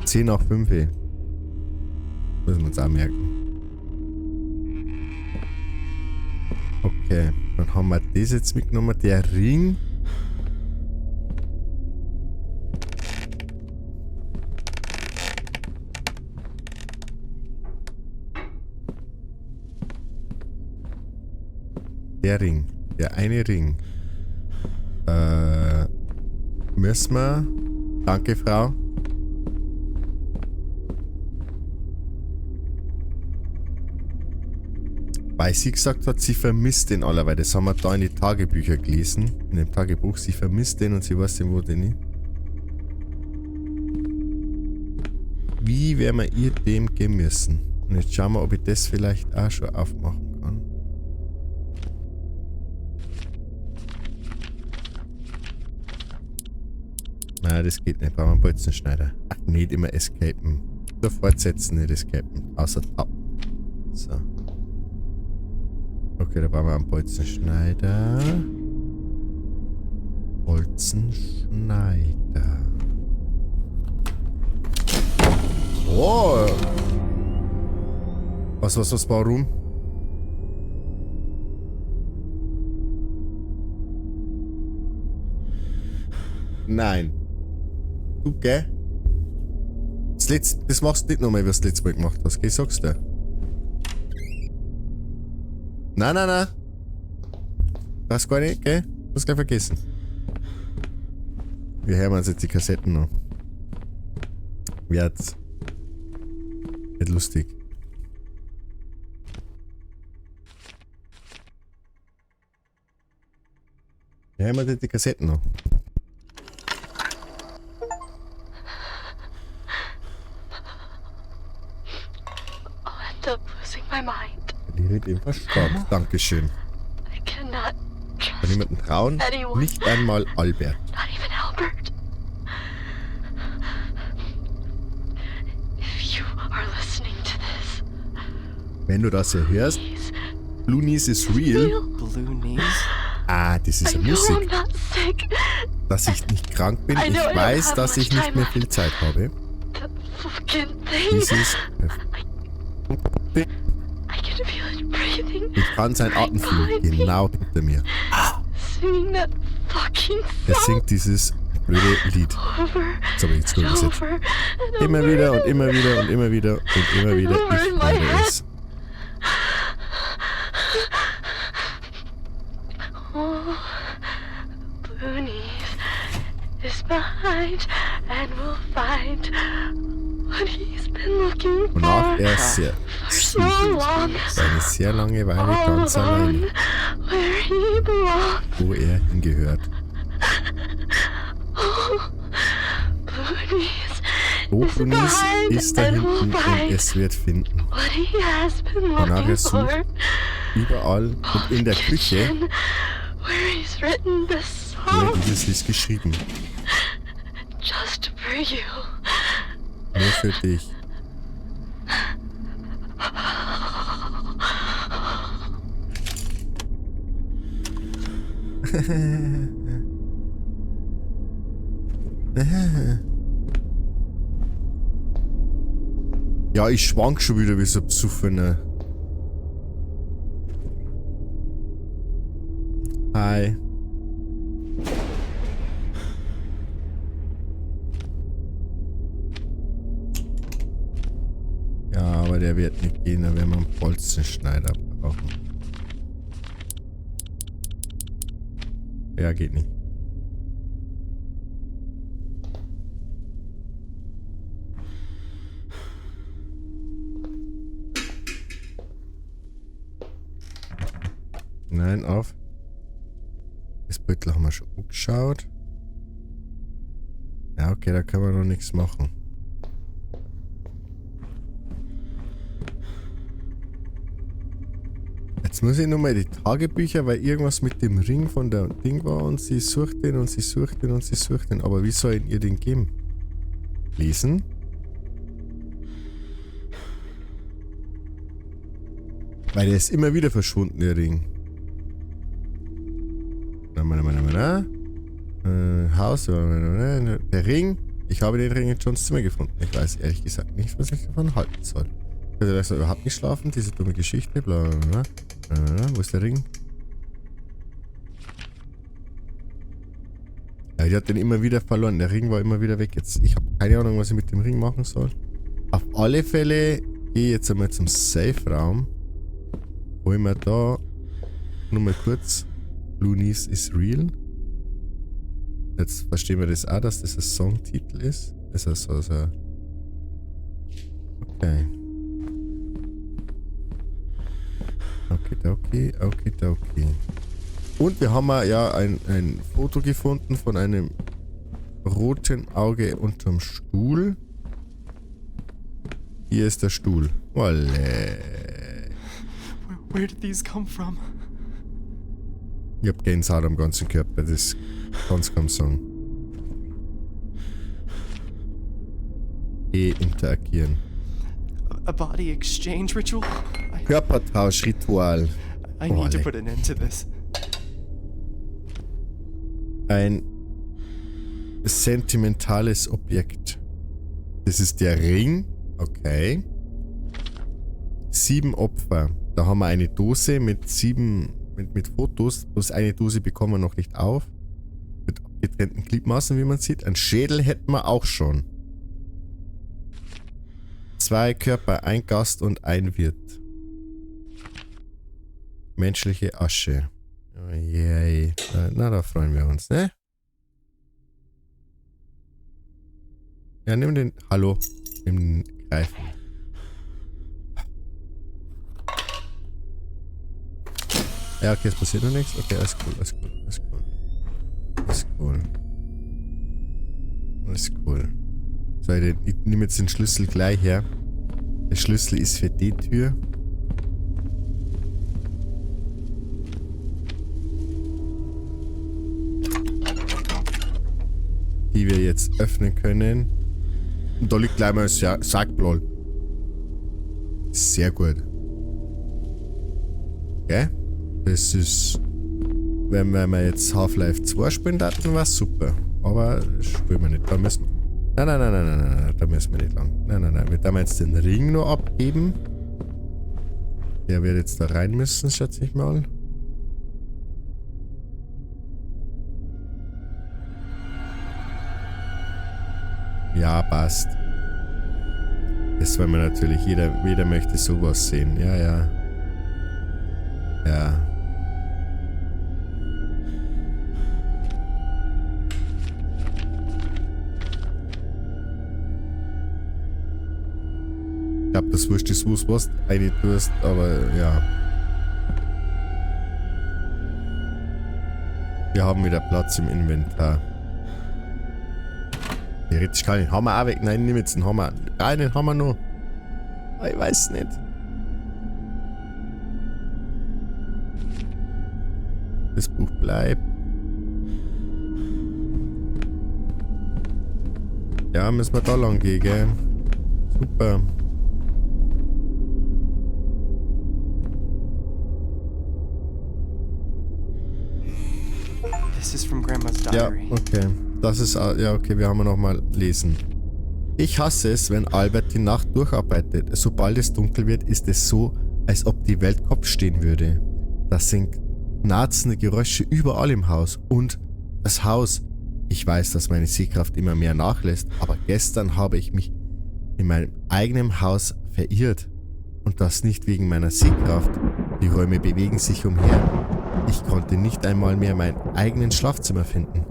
10 nach 5. Müssen wir uns auch merken. Okay, dann haben wir das jetzt mitgenommen. Der Ring. Der Ring. Der eine Ring. Müssen wir. Danke, Frau. Weil sie gesagt hat, sie vermisst den allerweil. Das haben wir da in die Tagebücher gelesen. In dem Tagebuch. Sie vermisst den und sie weiß den, wo den ist. Wie werden wir ihr dem geben müssen? Und jetzt schauen wir, ob ich das vielleicht auch schon aufmachen kann. Nein, das geht nicht. Brauchen wir einen Bolzenschneider. Ach, nicht immer escapen. Nur fortsetzen, nicht escapen. Außer Tab. So. Okay, da brauchen wir einen Bolzenschneider. Bolzenschneider. Oh! Was, warum? Nein. Du, gell? Das machst du nicht nochmal, was du letztes Mal gemacht hast, gell? Sagst du. Nein, nein, nein. Das gar nicht, gell? Das gleich vergessen. Wir hören uns jetzt die Kassetten noch. Wird lustig. Wir hören uns jetzt die Kassetten noch. I'll end up losing my mind. Die redet im Verstand. Dankeschön. I cannot Kann trust niemandem trauen. anyone. Nicht einmal Albert. Not even Albert. If you are listening to this, Wenn du das hier hörst, please, Blue Knees is real. real. Blue Knees? Ah. Na, das ist I ja know I'm Musik. not sick. Dass ich nicht krank bin. I Ich know I don't weiß, have dass much ich nicht time mehr left. viel Zeit habe. That fucking thing. Dieses I can feel it breathing. Ich kann seinen Atem fühlen. Genau hinter mir. Singing that fucking Er song singt dieses blöde Lied. over Jetzt habe ich jetzt and gut übersetzt. over and Immer over wieder and und immer wieder und immer wieder und immer wieder. Over Ich in my höre head. es. Oh, Blue Knees is behind and will find what he's been looking Wonach for er sehr, for so long. eine sehr lange Weile All ganz alone alleine, where he belongs. wo er hingehört. Oh, Blue Knees Wo is Blue Knees behind ist da and will hinten und find es wird finden. what he has been Wonach looking er sucht, for. überall und in der Küche, Kitchen, where he's written this wo er song dieses Lied geschrieben. just for you. Nur für dich. Ja, ich schwank schon wieder wie so ein Besoffener. Hi. Ja, aber der wird nicht gehen, da werden wir einen Bolzenschneider brauchen. Ja, geht nicht. Nein, auf. Das Beutel haben wir schon angeschaut. Ja, okay, da können wir noch nichts machen. Jetzt muss ich nochmal die Tagebücher, weil irgendwas mit dem Ring von der Ding war und sie sucht den und sie sucht den und sie sucht den. Aber wie soll ich ihr den geben? Lesen? Weil der ist immer wieder verschwunden, der Ring. Na, na, na, na, na. Haus, na, na, na, na. Der Ring. Ich habe den Ring in Johns Zimmer gefunden. Ich weiß ehrlich gesagt nicht, was ich davon halten soll. Also, er soll überhaupt nicht schlafen, diese dumme Geschichte, bla, bla, bla. Bla, bla, bla. Wo ist der Ring? Ja, die hat den immer wieder verloren. Der Ring war immer wieder weg. Jetzt, ich habe keine Ahnung, was ich mit dem Ring machen soll. Auf alle Fälle gehe ich jetzt einmal zum Safe-Raum. Hol mir da nur mal kurz. Blue Knees is real. Jetzt verstehen wir das auch, dass das ein Songtitel ist. Das ist also so. Okay. Okidoki, okidoki. Und wir haben ja ein Foto gefunden von einem roten Auge unterm Stuhl. Hier ist der Stuhl. Wolle. Where did these come from? Ich hab Gänsehaut am ganzen Körper, das kannst du kaum sagen. E interagieren. A body exchange ritual? Körpertauschritual. I need to Boah, put an end to this. Ein sentimentales Objekt. Das ist der Ring. Okay. 7 Opfer. Da haben wir eine Dose mit 7, mit Fotos. Bloß eine Dose bekommen wir noch nicht auf. Mit abgetrennten Gliedmaßen, wie man sieht. Ein Schädel hätten wir auch schon. 2 Körper, ein Gast und ein Wirt. Menschliche Asche. Oh, yay. Na, da freuen wir uns, ne? Ja, nimm den... Hallo. Nimm den Greifen. Ja, okay, es passiert noch nichts. Okay, alles cool, alles cool, alles cool. Alles cool. Alles cool. So, ich nehme jetzt den Schlüssel gleich her. Der Schlüssel ist für die Tür. Die wir jetzt öffnen können. Und da liegt gleich mal ein Sackbloll. Sehr gut. Okay. Das ist Wenn wir jetzt Half-Life 2 spielen würden, war super. Aber spielen wir nicht. Da müssen wir. Nein, nein, nein, nein, nein, nein, nein, da müssen wir nicht lang. Nein, nein, nein. Wir werden jetzt den Ring nur abgeben. Der wird jetzt da rein müssen, schätze ich mal. Ja, passt. Das wollen wir natürlich. Jeder möchte sowas sehen. Ja, ja. Ja. Ich glaub, das wurscht ist, wo's was rein tust, aber ja. Wir haben wieder Platz im Inventar. Theoretisch kann ich den Hammer auch weg. Nein, nimm jetzt den Hammer. Einen haben wir noch. Aber ich weiß nicht. Das Buch bleibt. Ja, müssen wir da lang gehen, gell? Super. This is from Grandma's Ja, diary. okay. Das ist, ja, okay, wir haben noch mal lesen. Ich hasse es, wenn Albert die Nacht durcharbeitet. Sobald es dunkel wird, ist es so, als ob die Welt Kopf stehen würde. Das sind knarzende Geräusche überall im Haus. Und das Haus. Ich weiß, dass meine Sehkraft immer mehr nachlässt, aber gestern habe ich mich in meinem eigenen Haus verirrt. Und das nicht wegen meiner Sehkraft. Die Räume bewegen sich umher. Ich konnte nicht einmal mehr mein eigenes Schlafzimmer finden.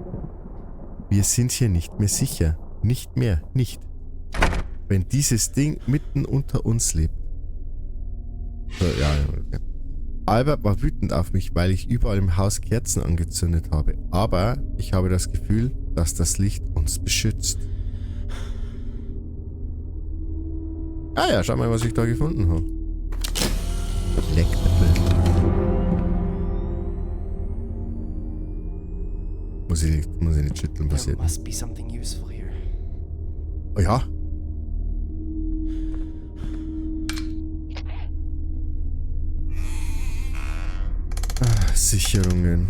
Wir sind hier nicht mehr sicher. Nicht mehr, nicht. Wenn dieses Ding mitten unter uns lebt. So, ja, okay. Albert war wütend auf mich, weil ich überall im Haus Kerzen angezündet habe. Aber ich habe das Gefühl, dass das Licht uns beschützt. Ah ja, schau mal, was ich da gefunden habe. Leckt ein bisschen. Muss ich nicht schütteln, There passiert. must be something useful here. Oh ja. Ah, Sicherungen.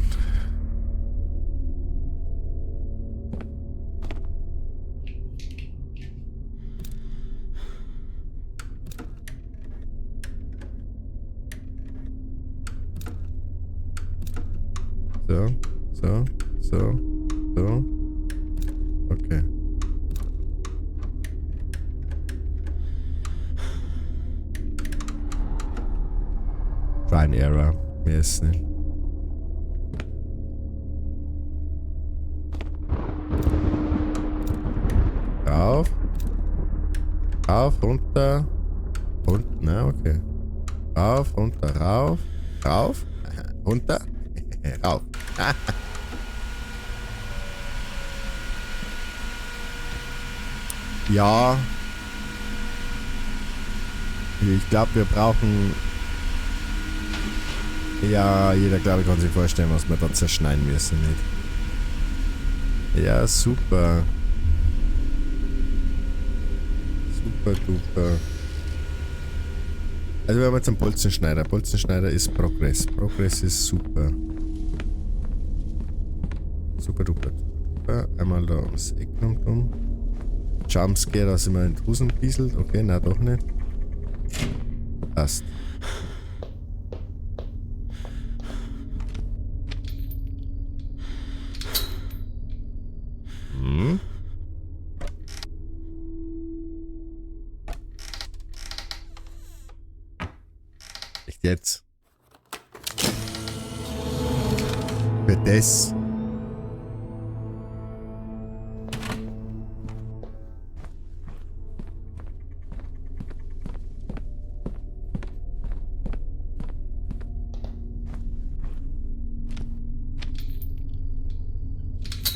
So, so, so, so. Okay. Try and error. Mehr ist nicht. Rauf. Rauf, runter. Und, na, okay. Rauf, runter, rauf. Rauf. Runter. Rauf. Ja. Ich glaub, wir brauchen... Ja, jeder, glaub ich, kann sich vorstellen, was wir da zerschneiden müssen, nicht? Ja, super. Super duper. Also wir haben jetzt einen Bolzenschneider. Bolzenschneider ist Progress. Progress ist super. Super duper. Super. Einmal da ums Eck rum. Jumpscare, da sind wir in die Hosen gebieselt. Okay, na doch nicht. Passt. Echt jetzt? Für das?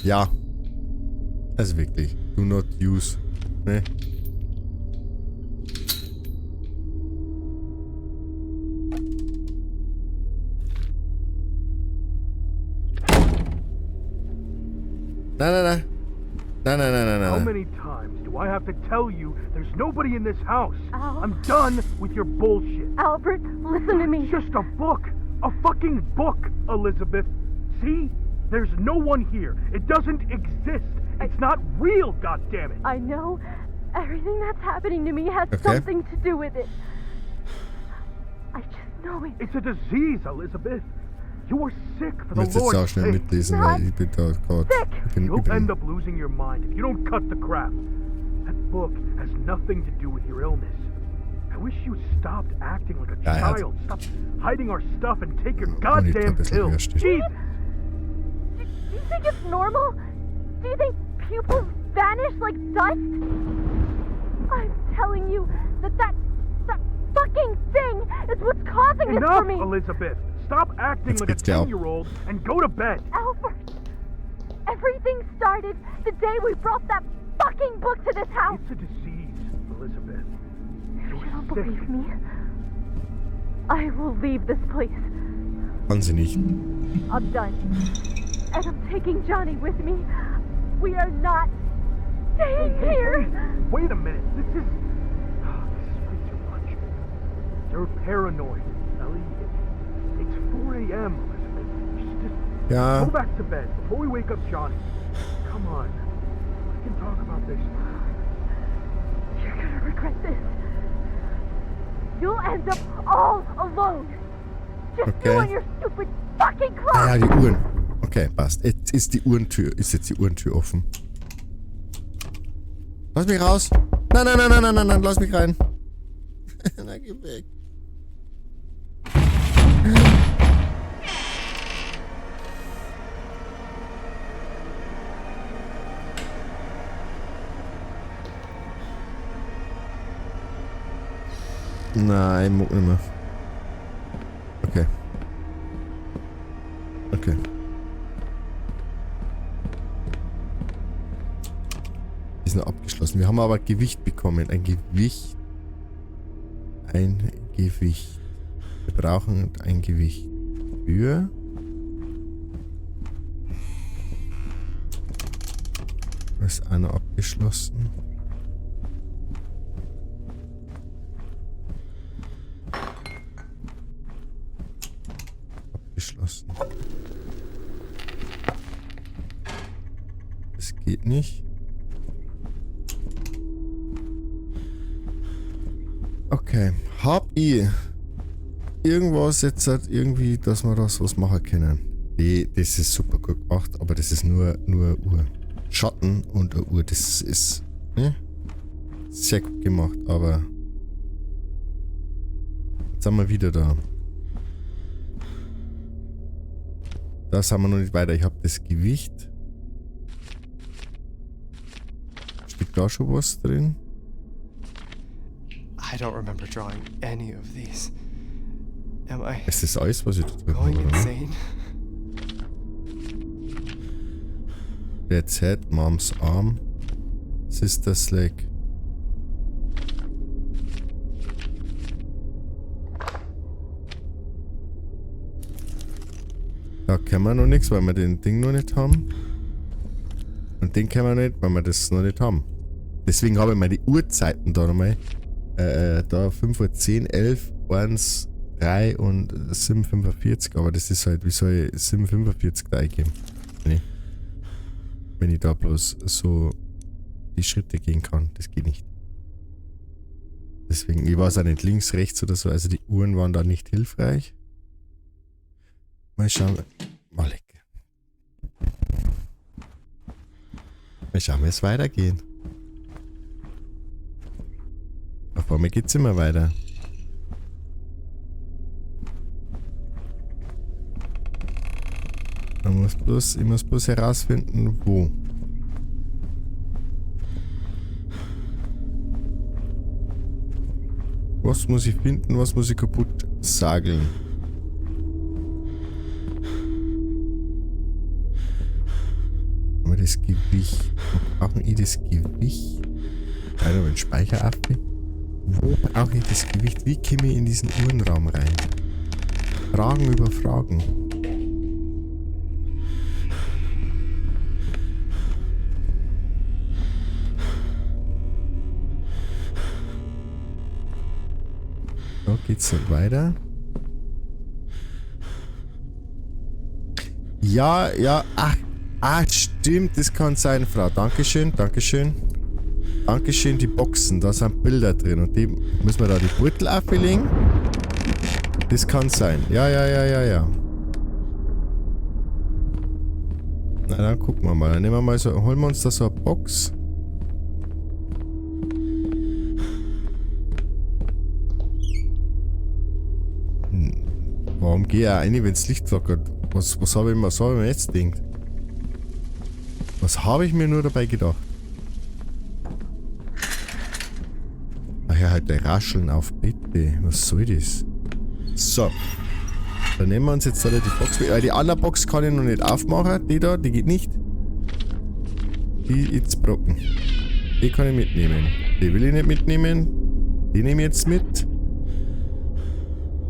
Ja. Also wirklich. Do not use. Ne? Nein, nein, nein. Nein, nein, nein, nein, nein. How many times do I have to tell you there's nobody in this house? Al. I'm done with your bullshit. Albert, listen to me. It's just a book. A fucking book, Elizabeth. See? There's no one here. It doesn't exist. It's not real, goddammit. I know everything that's happening to me has Okay. something to do with it. I just know it. It's a disease, Elizabeth. You are sick for Ich the möchte jetzt auch Lord's schnell sake. mitlesen, weil ich bin da gerade. Ich bin, You'll ich bin, end up losing your mind if you don't cut the crap. That book has nothing to do with your illness. I wish you stopped acting like a Ja, er hat- child. Stop hiding our stuff and take your Monitor ein goddamn bisschen höher pills. steht. Jesus! Do you think it's normal? Do you think pupils vanish like dust? I'm telling you that that fucking thing is what's causing this for Enough, me. Elizabeth! Stop acting Jetzt like a geht's dir ab. 10-year-old and go to bed. Albert, everything started the day we brought that fucking book to this house. It's a disease, Elizabeth. If You're you don't sick. believe me, I will leave this place. Kann sie nicht. I'm done. And I'm taking Johnny with me. We are not staying Hey, here. hey, wait a minute. This is way too much. You're paranoid, Ellie. It's 4 a.m., Elizabeth. Just Ja, go back to bed before we wake up Johnny. Come on. We can talk about this. You're gonna regret this. You'll end up all alone. Just you Okay. and your stupid fucking clock. ah ja, die Uhren. Okay, passt. Jetzt ist die Uhrentür, ist jetzt die Uhrentür offen. Lass mich raus. Nein, nein, nein, nein, nein, nein, nein, lass mich rein. Nein, geh weg. Nein, ich mag nicht mehr. Okay. Okay. Ist noch abgeschlossen. Wir haben aber Gewicht bekommen. Ein Gewicht. Ein Gewicht. Wir brauchen ein Gewicht. Für. Ist auch noch abgeschlossen. Abgeschlossen. Das geht nicht. Okay. Hab ich irgendwas jetzt halt irgendwie, dass wir das was machen können? Das ist super gut gemacht, aber das ist nur Uhr. Schatten und eine Uhr, das ist, ne? Sehr gut gemacht, aber jetzt sind wir wieder da. Da sind wir noch nicht weiter. Ich habe das Gewicht. Steht da schon was drin? I don't remember drawing any of these. Am I Ist das alles, was ich da drin going habe, oder? insane? Dad's head, Mom's arm, Sister's leg. Da können wir noch nichts, weil wir den Ding noch nicht haben. Und den können wir nicht, weil wir das noch nicht haben. Deswegen habe ich mir die Uhrzeiten da nochmal. Da 5:10 Uhr, 11, 1, 3 und 7:45. Aber das ist halt, wie soll ich 7:45 da eingeben? Nee. Wenn ich da bloß so die Schritte gehen kann. Das geht nicht. Deswegen, ich weiß auch nicht, links, rechts oder so. Also die Uhren waren da nicht hilfreich. Mal schauen. Mal leck. Mal schauen, wie es weitergeht. Auf einmal geht's immer weiter. Ich muss bloß herausfinden, wo. Was muss ich finden, was muss ich kaputt sageln? Aber das Gewicht. Wo brauche ich das Gewicht? Leider mein Speicheraffe. Wo brauche ich das Gewicht? Wie komme ich in diesen Uhrenraum rein? Fragen über Fragen. Da geht's dann weiter. Ja, ja, ach, ah, stimmt, das kann sein, Frau. Dankeschön, Dankeschön. Dankeschön, die Boxen, da sind Bilder drin und die müssen wir da die Beutel auflegen. Das kann sein. Ja, ja, ja, ja, ja. Na, dann gucken wir mal. Dann nehmen wir mal so, holen wir uns da so eine Box. Warum gehe ich auch rein, wenn's Licht flackert? Was habe ich mir jetzt gedacht? Was habe ich mir nur dabei gedacht? Ach ja, halt der Rascheln auf, bitte. Was soll das? So. Dann nehmen wir uns jetzt alle die Box mit. Weil die andere Box kann ich noch nicht aufmachen. Die da, die geht nicht. Die ist broken. Die kann ich mitnehmen. Die will ich nicht mitnehmen. Die nehme ich jetzt mit.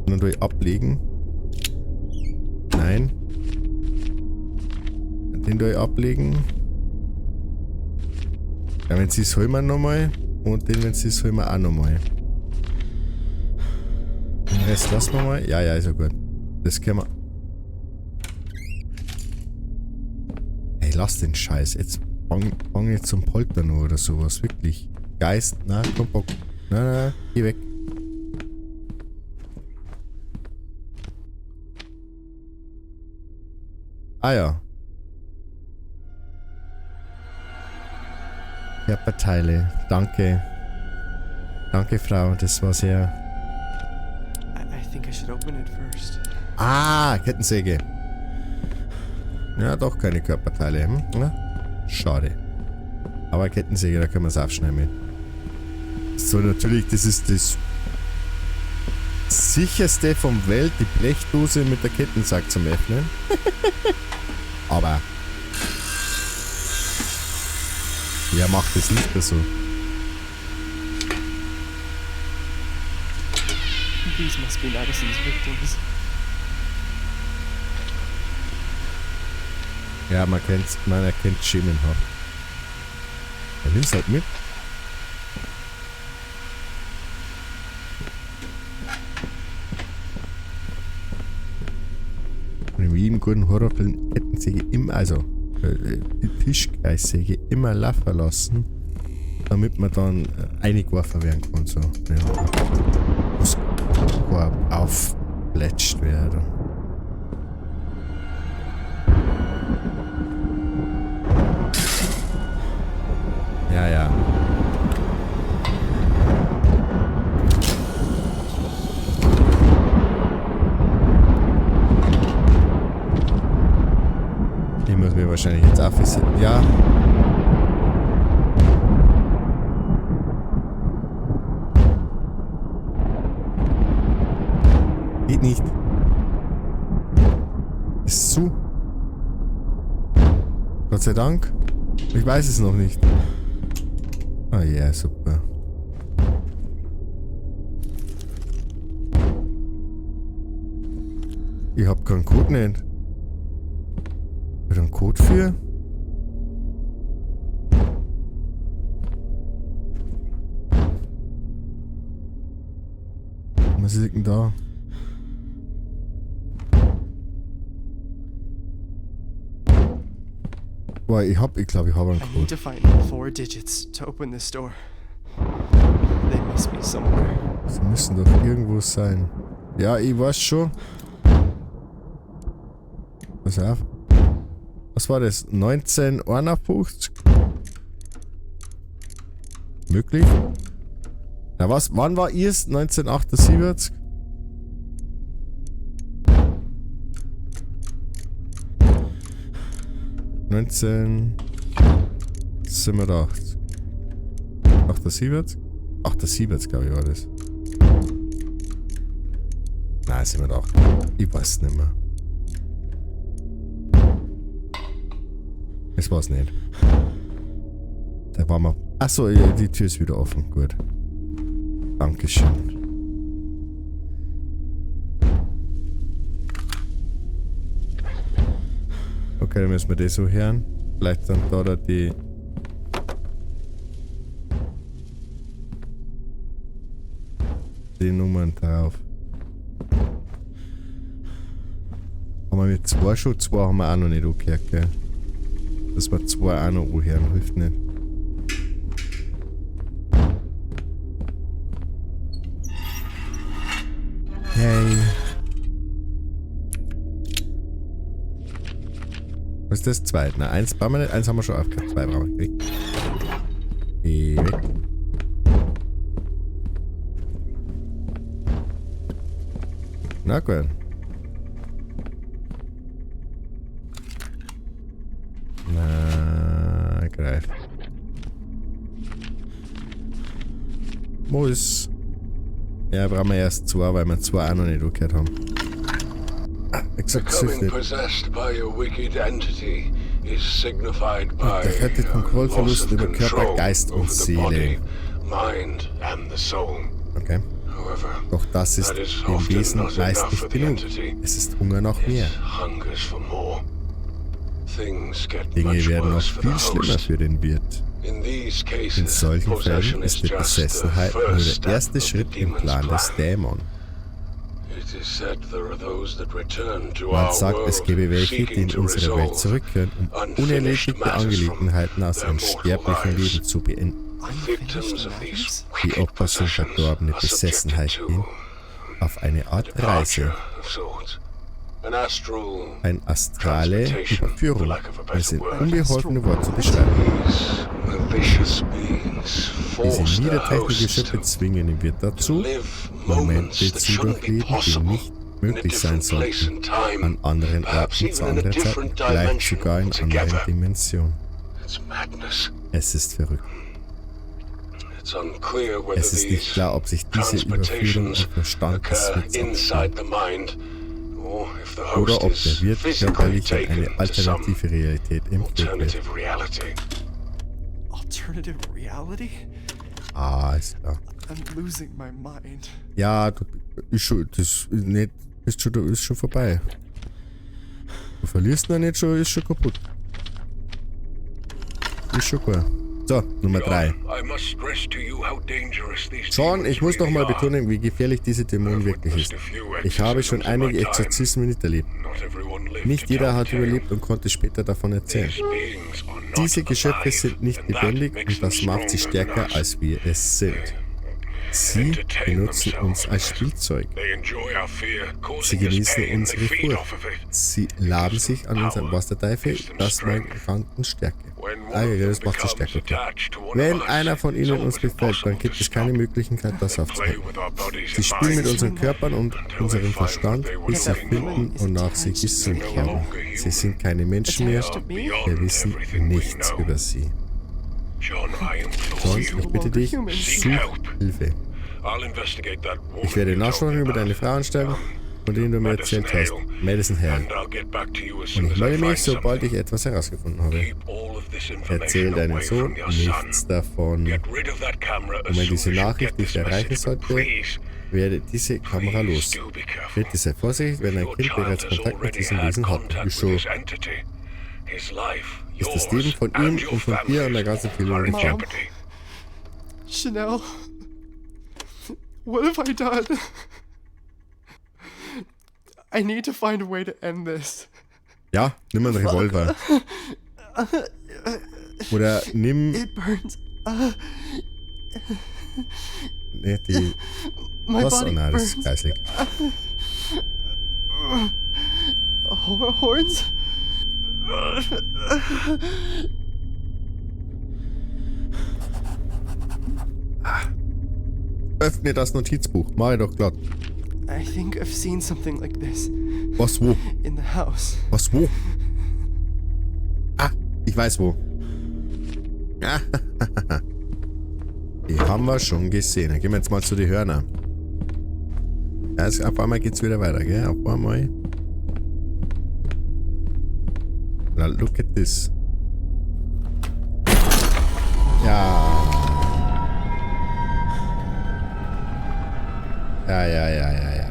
Und dann tue ich ablegen. Nein. Den tue ich ablegen. Ja, wenn sie es holen wir nochmal. Und den, wenn sie es holen wir auch nochmal. Den Rest lassen wir mal. Ja, ja, ist ja gut. Das können wir. Ey, lass den Scheiß. Jetzt fang jetzt zum Poltern oder sowas. Wirklich. Geist, na, komm, Bock. Na, na, geh weg. Ah ja. Körperteile. Danke. Danke, Frau. Das war sehr... I think I should open it first. Ah, Kettensäge. Ja, doch keine Körperteile. Hm? Ja? Schade. Aber Kettensäge, da können wir es aufschneiden mit. So, natürlich, das ist das sicherste vom Welt, die Blechdose mit der Kettensäge zum Öffnen. Aber wer macht das nicht mehr so? These must be Madison's victims. Ja, man kennt's, man erkennt schemenhaft. Ja, nimm's halt mit. Und in jedem guten Horrorfilm Kettensäge immer, also die Tischkreissäge immer laufen lassen, damit man dann eingeworfen werden kann. So. Ja. Muss aufplätscht werden. Ja, ja. Ich muss mir wahrscheinlich jetzt aufsetzen. Ja. Geht nicht. Ist zu. Gott sei Dank. Ich weiß es noch nicht. Ah ja, super. Ich hab keinen Code nicht. Hab ich einen Code für? Was ist denn da? Boah, ich glaub, ich hab einen I need Code. to find 4 digits to open this door. They must be somewhere. Sie müssen doch irgendwo sein. Ja, ich weiß schon. Pass auf. Was war das? 1951? Möglich? Na was? Wann war ihr's? 1978? 1987. 78? 78, glaub ich, war das. Nein, 87. Ich weiß nicht mehr. Das war's nicht. Da waren wir. Achso, ja, die Tür ist wieder offen. Gut. Dankeschön. Okay, dann müssen wir das so hören. Vielleicht sind da die... die Nummern drauf. Haben wir mit 2 schon? 2 haben wir auch noch nicht angehört, gell? Dass wir 2 auch noch anhören, hilft nicht. Hey. Was ist das? 2. Na, 1 brauchen wir nicht. 1 haben wir schon aufgehört. 2 brauchen wir. Geh weg. Na gut. Na, greif. Muss. Ja, brauchen wir erst 2, weil wir 2 auch noch nicht angehört haben. Ah, wie gesagt, das hilft Becoming nicht. possessed by a wicked entity is signified by Der hätte Kontrollverlust loss of über Körper, control Geist und over the Seele. body, mind and the soul. Okay. However, Doch das ist that is dem often Wesen not meist enough nicht for the genug. entity. Es ist Hunger nach It mehr. hungers for more. Things get Dinge much werden noch worse for the viel schlimmer host. für den Wirt. In these cases, In solchen Fällen possession ist is die just the Besessenheit nur first der step erste of the Schritt im demon's Plan des plan. Dämon. It is said there are those that return to Man our sagt, es world gäbe welche, die seeking in to unsere Welt resolve zurückkehren, um unfinished unerledigte matters from Angelegenheiten aus their ihrem mortal sterblichen lives. Leben zu beenden. Victims of these Die wicked Opfer sind possessions verdorbene are subjected Besessenheit to hin auf eine Art Reise, departure of sorts. An astral eine astrale transportation, for Überführung, lack of a um es better in word. unbeholfene Worte zu beschreiben. These malicious beings Diese force their niederträchtigen hosts Geschöpfe to zwingen den Wirt dazu, live moments Momente that zu shouldn't be durchleben, die possible nicht in a möglich sein different place sollten, and time, an anderen perhaps Orten, zu even in a anderen Zeiten, different vielleicht dimension sogar in anderen altogether. Dimensionen. It's madness. Es ist verrückt. It's unclear whether Es ist nicht these klar, ob sich diese Überführung im transportations Verstand des occur Wirts inside abspielt the mind, or if the oder host ob is der Wirt physically körperlich in eine taken to some alternative Realität entführt wird. alternative reality. Alternative reality? Ah, ist klar. I'm losing my mind. Ja, du ist schon, das ist nicht, ist schon, ist schon vorbei. Du verlierst noch nicht schon, ist schon kaputt. Ist schon gut. So, Nummer 3. I must stress to you how dangerous these John, demons ich muss noch mal really are. betonen, wie gefährlich diese Dämonen wirklich ist. Ich habe schon einige Exorzismen miterlebt. Not everyone lived Nicht to jeder tell hat the tale. überlebt und konnte später davon erzählen. These beings are not Diese Geschöpfe alive, sind nicht and that lebendig makes und das them macht sie stronger than stärker, us. als wir es sind. Sie Entertain benutzen uns themselves als with us. Spielzeug. They enjoy our fear, Sie causing us genießen pain. They unsere feed Furcht. off of it. Sie laben sich an unserem, was der Teufel, das meinen Stärke. When one Ah, of ja, them das macht sie becomes stärker. Okay. attached to one Wenn of us, einer von it's ihnen uns almost befällt, dann impossible gibt to es keine stop. Möglichkeit, das They play aufzuhalten. with our bodies Sie and spielen mit minds unseren Körpern und until they unserem find what Verstand, they were bis sie looking for. finden, wonach sie gesucht haben. Sie sind keine Menschen mehr, Attached to me? wir wissen Beyond everything we nichts know. über sie. John, I implore John, you. ich bitte dich, Seek such help. Hilfe. I'll investigate that woman Ich werde you told Nachforschungen me über deine about. Frau anstellen, von denen du mir Madison erzählt hast, Hale. Madison Hale. And I'll get back to you as soon Und ich as I melde mich, find sobald ich something. etwas herausgefunden habe. Keep all of this information Erzähl deinem away Sohn from your son. nichts davon. Get rid of that camera as Und wenn soon diese as you Nachricht get dich this erreichen message, but sollte, please, werde diese Kamera please los. do be careful. Bitte sei vorsichtig, wenn If dein your Kind child bereits has Kontakt mit already diesem had Wesen hat. contact Ist with schon this entity, his life, ist das yours, Leben von ihm and your und von dir und der family's ganzen Familie are in in Gefahr. jeopardy. Chanel, what have I done? I need to find a way to end this. Ja, nimm einen Revolver. Oder nimm It burns. ne, die. My Was? Oh body nein, das ist burns. geistig. Horns? Öffne das Notizbuch. Mach ich doch glatt. I think I've seen something like this Was wo? in the house. Was wo? Ah, ich weiß wo. Ah, Die haben wir schon gesehen. Dann gehen wir jetzt mal zu den Hörner. Ja, es, auf einmal geht's wieder weiter, gell? Auf einmal. Na, look at this. Ja. Ja, ja, ja, ja, ja.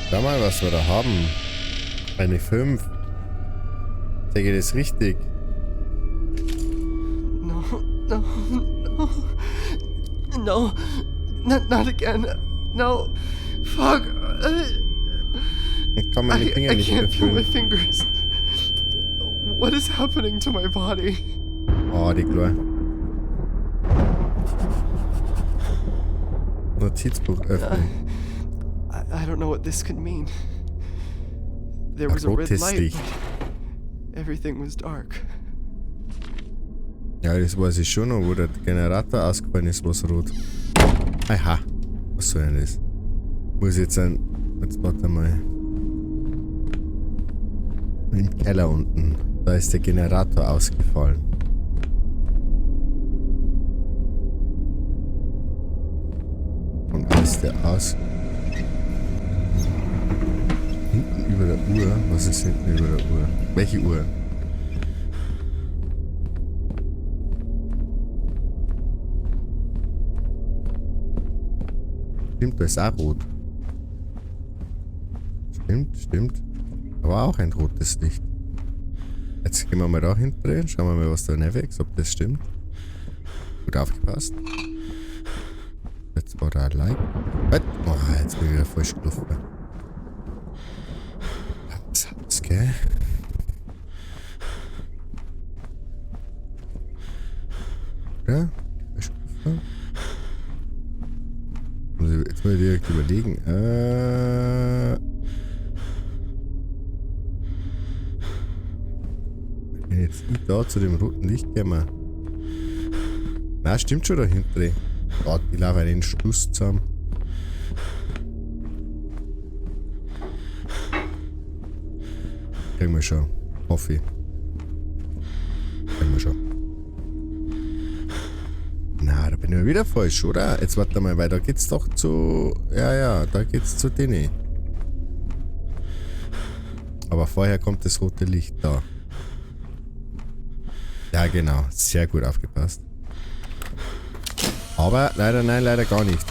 Schau mal, was wir da haben. Eine 5. Sehe ich das richtig? No, no, no. No, not again. No. Fuck. Ich kann meine Finger I nicht mehr can't feel my fühlen. fingers. What is happening to my body? Oh, die Kleine. Notizbuch öffnen. I don't know what this could mean. There was a red Rotes light, Licht. but everything was dark. Ja, das weiß ich schon noch, wo der Generator ausgefallen ist, was rot. Aha. Was soll denn das? Muss jetzt ein. Jetzt warte mal. Im Keller unten. Da ist der Generator ausgefallen. Und ist der aus. Hinten über der Uhr? Was ist hinten über der Uhr? Welche Uhr? Stimmt, da ist auch rot. Stimmt, stimmt. Da war auch ein rotes Licht. Jetzt gehen wir mal da hinten rein, schauen wir mal, was da wächst, ob das stimmt. Gut aufgepasst. Jetzt war da ein Like. Oh, jetzt bin ich wieder falsch gelaufen. Das hat's, gell? Oder? Falsch gelaufen. Muss ich jetzt mal direkt überlegen. Ich bin jetzt nicht da zu dem roten Licht gekommen. Na, stimmt schon da hinten. Gott, ich laufe einen Schluss zusammen. Kriegen wir schon. Hoffe ich. Kriegen wir schon. Na, da bin ich wieder falsch, oder? Jetzt warte mal, weil da geht's doch zu... Ja, ja, da geht's zu denen. Aber vorher kommt das rote Licht da. Ja, genau. Sehr gut aufgepasst. Aber leider, nein, leider gar nicht.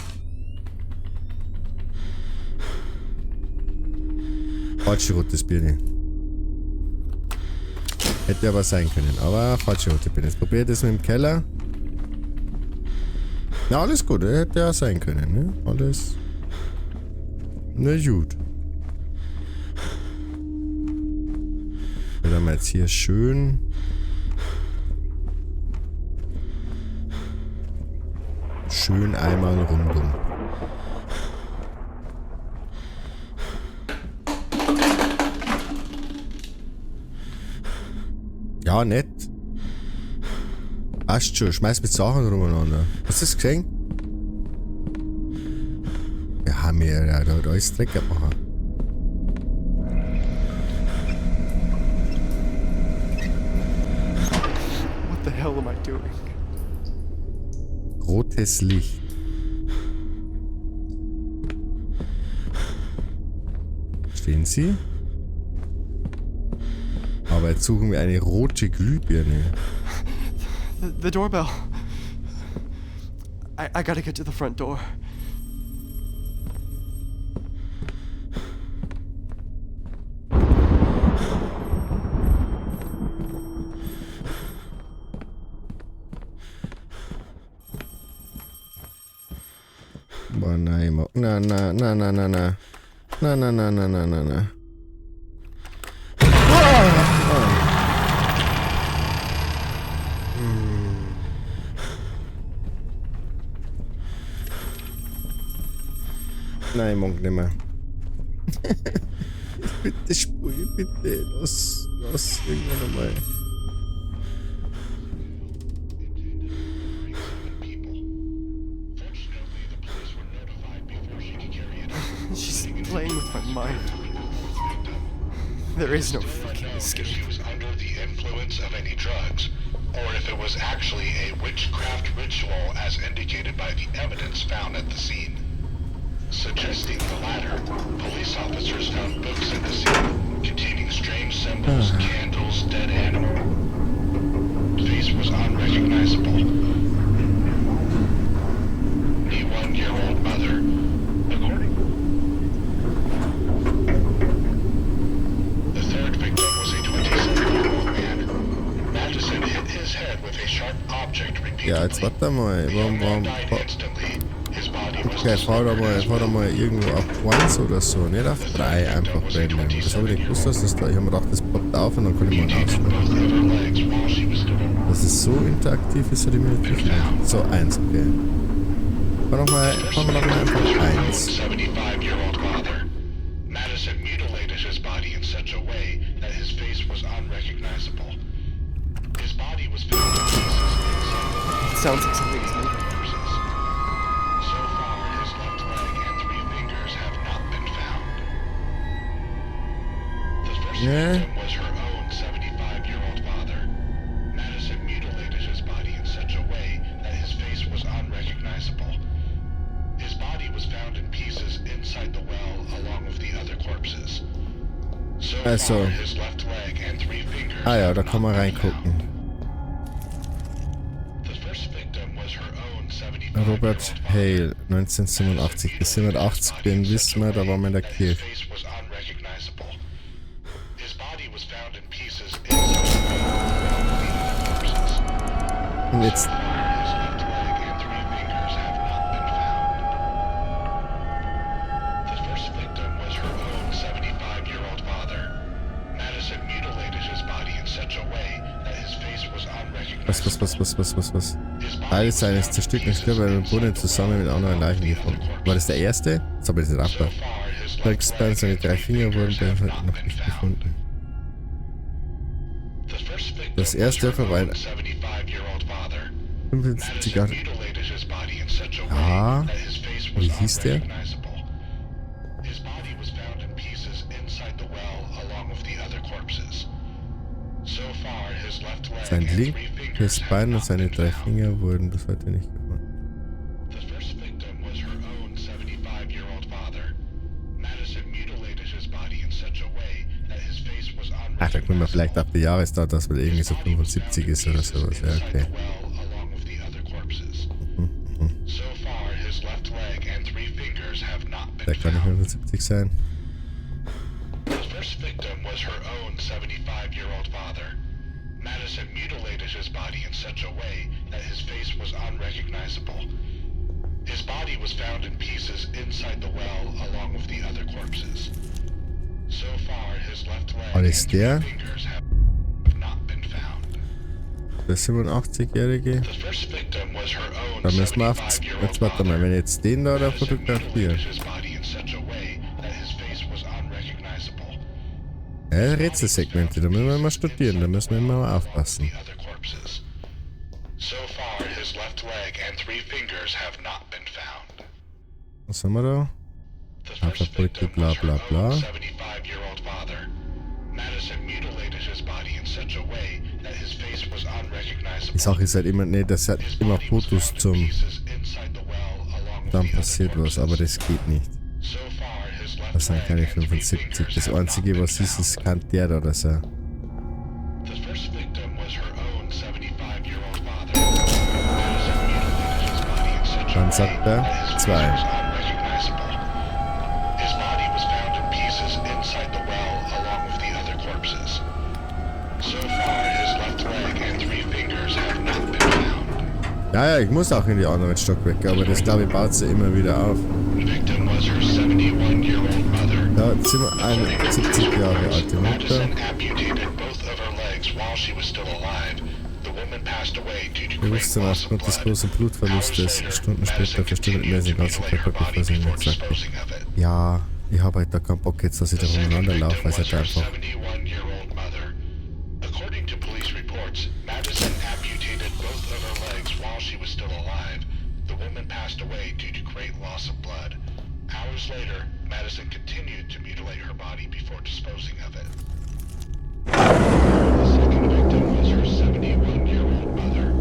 Falsche rotes Birne. Hätte aber sein können, aber falsche rote Birne. Jetzt probiere ich das mit dem Keller. Na, alles gut, hätte ja sein können, ne? Alles. Na gut. Dann haben wir jetzt hier schön. Schön einmal rundum. Ja, nett. Passt schon, schmeiß mit Sachen rumeinander. Hast du das gesehen? Ja, mir, ja, da ist Dreck gemacht. What the hell am I doing? Rotes Licht. Stehen Sie? Aber jetzt suchen wir eine rote Glühbirne. The doorbell. I gotta get to the front door. Boah, nein, na, na, na, na, na, na. Na, na, na, na, na, na, na. Nein, ich mag nicht mehr. Bitte spul, bitte. Lass, lass irgendwann einmal. She's playing with my mind. There is no fucking escape. She was under the influence of any drugs, or if it was actually a witchcraft ritual as indicated by the evidence found at the scene. Suggesting the latter, police officers found books at the scene containing strange symbols, candles, dead animal. Face was unrecognizable. The 1-year-old mother, according The third victim was a 27-year-old man. Madison hit his head with a sharp object repeatedly. Ja, jetzt warte mal. The young Warum, man warum, died instantly. His body Okay, fahr da mal irgendwo auf 1 oder so, nicht auf 3, einfach random. Das habe ich nicht gewusst, dass das da. Ich habe mir gedacht, das poppt auf und dann kann ich mal raus. Dass es so interaktiv ist, hätte ich mir nicht gedacht. So, 1, okay. Fahr wir nochmal einfach 1. 75-year-old father. Madison mutilated his body in such a way that his face was unrecognizable. His body was found in pieces inside the It sounds like something is moving. corpses. So far, his left leg and 3 fingers have not been found. The first Yeah. victim was her own 75-year-old father. Madison mutilated his body in such a way that his face was unrecognizable. His body was found in pieces inside the well along with the other corpses. So Also. far, his left leg and 3 fingers Ah ja, have da kann man not been reingucken. found. The first victim was her own 75-year-old Robert father. Hale, 1987. Bis 87, den wissen wir, da waren wir in der Kirche. His face was unrecognizable. His body was found in pieces inside the well along with the other corpses. Und jetzt So far, his left leg and 3 fingers have not been found. The first victim was her own 75-year-old father. Madison mutilated his body in such a way that his face was unrecognizable. Was? His body Teile was seines found in zerstückten pieces Körpers im inside Brunnen the zusammen well mit anderen along with Leichen the other gefunden. War das der erste? Das habe ich jetzt nicht So aufgepasst. far, his left Felix leg Bein, seine and 3 three Finger wurden fingers bei have ihm not noch been nicht found. gefunden. The first victim Das erste was her Opfer war own ein 75-year-old father. 75 Madison Jahre. mutilated his body in such a way Ah, that his face wie was hieß der? unrecognizable. His body was found in pieces inside the well along with the other corpses. So far, his left leg Sein and three linkes fingers have Bein und not seine been 3 found. Finger wurden bis heute nicht gefunden. The first victim was her own 75-year-old father. Madison mutilated his body in such a way that his face was Ach, da kommen wir vielleicht unrecognizable. auf die Jahresdaten, dass man irgendwie so 75 ist oder sowas. Ja, okay. Well, along with the other corpses. So far, his left leg and 3 fingers have not been Der kann nicht found. 75 sein. The first victim was her own 75-year-old father. Madison mutilated his body in such a way that his face was unrecognizable. His body was found in pieces inside the well along with the other corpses. So far, his left leg War das and 3 der? fingers have not been found. Der 87-Jährige. The first victim was her own Da müssen wir auf. 75-year-old Jetzt warte mal, father. wenn ich jetzt den da Madison fotografiere. mutilated his body in such a way that his face was unrecognizable. Ja, Rätselsegmente, da müssen wir immer studieren, da müssen wir immer mal aufpassen. The other corpses. So far, his left leg and 3 fingers have not been found. Was haben wir da? The first Haferbrücke, victim bla was her bla own bla. 75-year-old father. Madison mutilated his body in such a way that his face was unrecognizable. Die Sache ist halt immer, nee, das hat His immer body was Fotos found in zum. pieces inside the well along with Dann the other passiert was, aber corpses. das geht nicht. So far, his left Das sind leg keine and three 75. fingers Das have not einzige, been was ist, found. ist, kann der da oder so. The first victim was her own 75-year-old father. Madison mutilated his body in such a Dann way sagt er that his face 2. was unrecognizable. His body was found in pieces inside the well along with the other corpses. So far, his left leg and 3 fingers have not been found. Ja, ja, ich muss auch in die anderen Stockwerke, aber das glaube ich baut sie immer wieder auf. The victim was her 71-year-old mother. Da sind wir eine 70 Jahre alte Mutter. Madison amputated both of her legs while she was still alive. The woman passed away due to great Bewusstsein loss of aufgrund des blood. großen Blutverlustes. Hours later, Stunden später Madison verstümmelt continued er to den ganzen mutilate her Körper, body bevor sie ihn before sagte. disposing of it. Ja, ich habe halt da keinen Bock jetzt, dass ich The da second rumeinander laufe, victim weil es was halt her einfach. 71-year-old mother. According to police reports, Madison amputated both of her legs while she was still alive. The woman passed away due to great loss of blood. Hours later, Madison continued to mutilate her body before disposing of it. The second victim was her 71-year-old mother.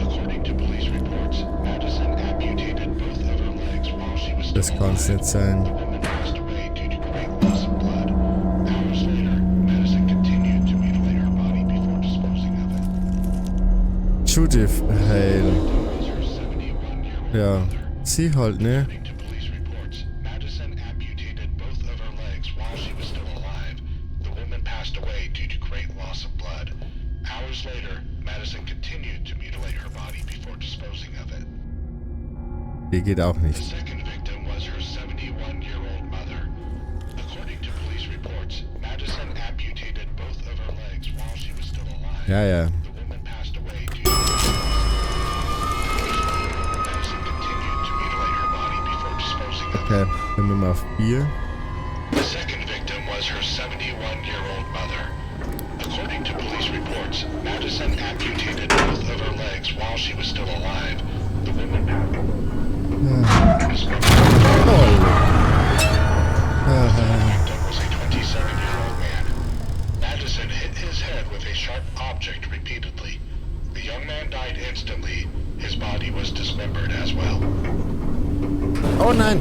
According to police reports, Madison amputated both of her legs while she was still Das kann's alive. nicht sein. The woman passed away due to great loss of blood. Hours later, Madison continued to mutilate her body before disposing of it. Judith Hale. Was her 71-year-old Ja, mother. sie halt, ne? According to police reports, Madison amputated both of her legs while she was still alive. The woman passed away due to great loss of blood. Hours later, Madison continued to mutilate her body before disposing of it. Die geht auch The nicht. second victim was her 71-year-old mother. According to police reports, Madison amputated both of her legs while she was still alive. Ja, ja. The woman passed away due to Madison continued to mutilate her body before disposing of it. Okay, dann müssen wir auf 4. The second victim was her 71-year-old mother. According to police reports, Madison amputated both of her legs while she was still alive. The woman passed Toll. The victim was a 27-year-old man. Madison hit his head with a sharp object repeatedly. The young man died instantly. His body was dismembered as well. Oh nein!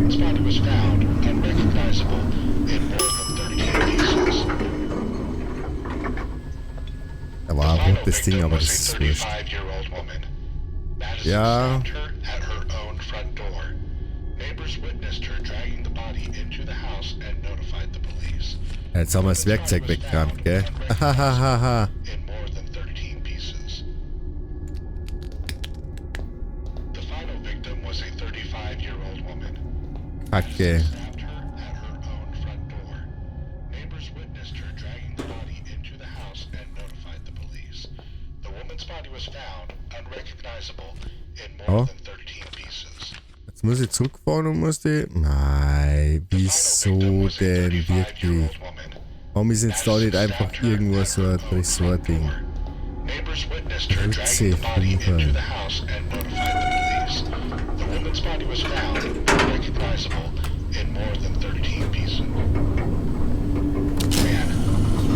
His body was found, unrecognizable, in more than 13 pieces. Da war The ein final rotes Ding, victim aber was das a ist wurscht. 35-year-old woman. Madison Ja. stabbed her at her own front door. Neighbors witnessed her dragging the body into the house and notified the police. Jetzt haben wir das Werkzeug weggerammt, gell? Hahaha. In more than 13 pieces. The final victim was a 35-year-old woman. Kacke. Stabbed her at her own front door. Neighbors witnessed her dragging the body into the house and notified the police. The woman's body was found, unrecognizable, in more Oh. than 13 pieces. Jetzt muss ich zurückfahren und muss die. Nein, The final wieso victim was a denn wirklich? 35-year-old woman. Warum ist jetzt da nicht einfach irgendwo so ein Tresor-Ding? Neighbors witnessed her Rütze dragging the body into Fünfer. the house and notified the police. The woman's body was found, unrecognizable, in more than 13 pieces. Man,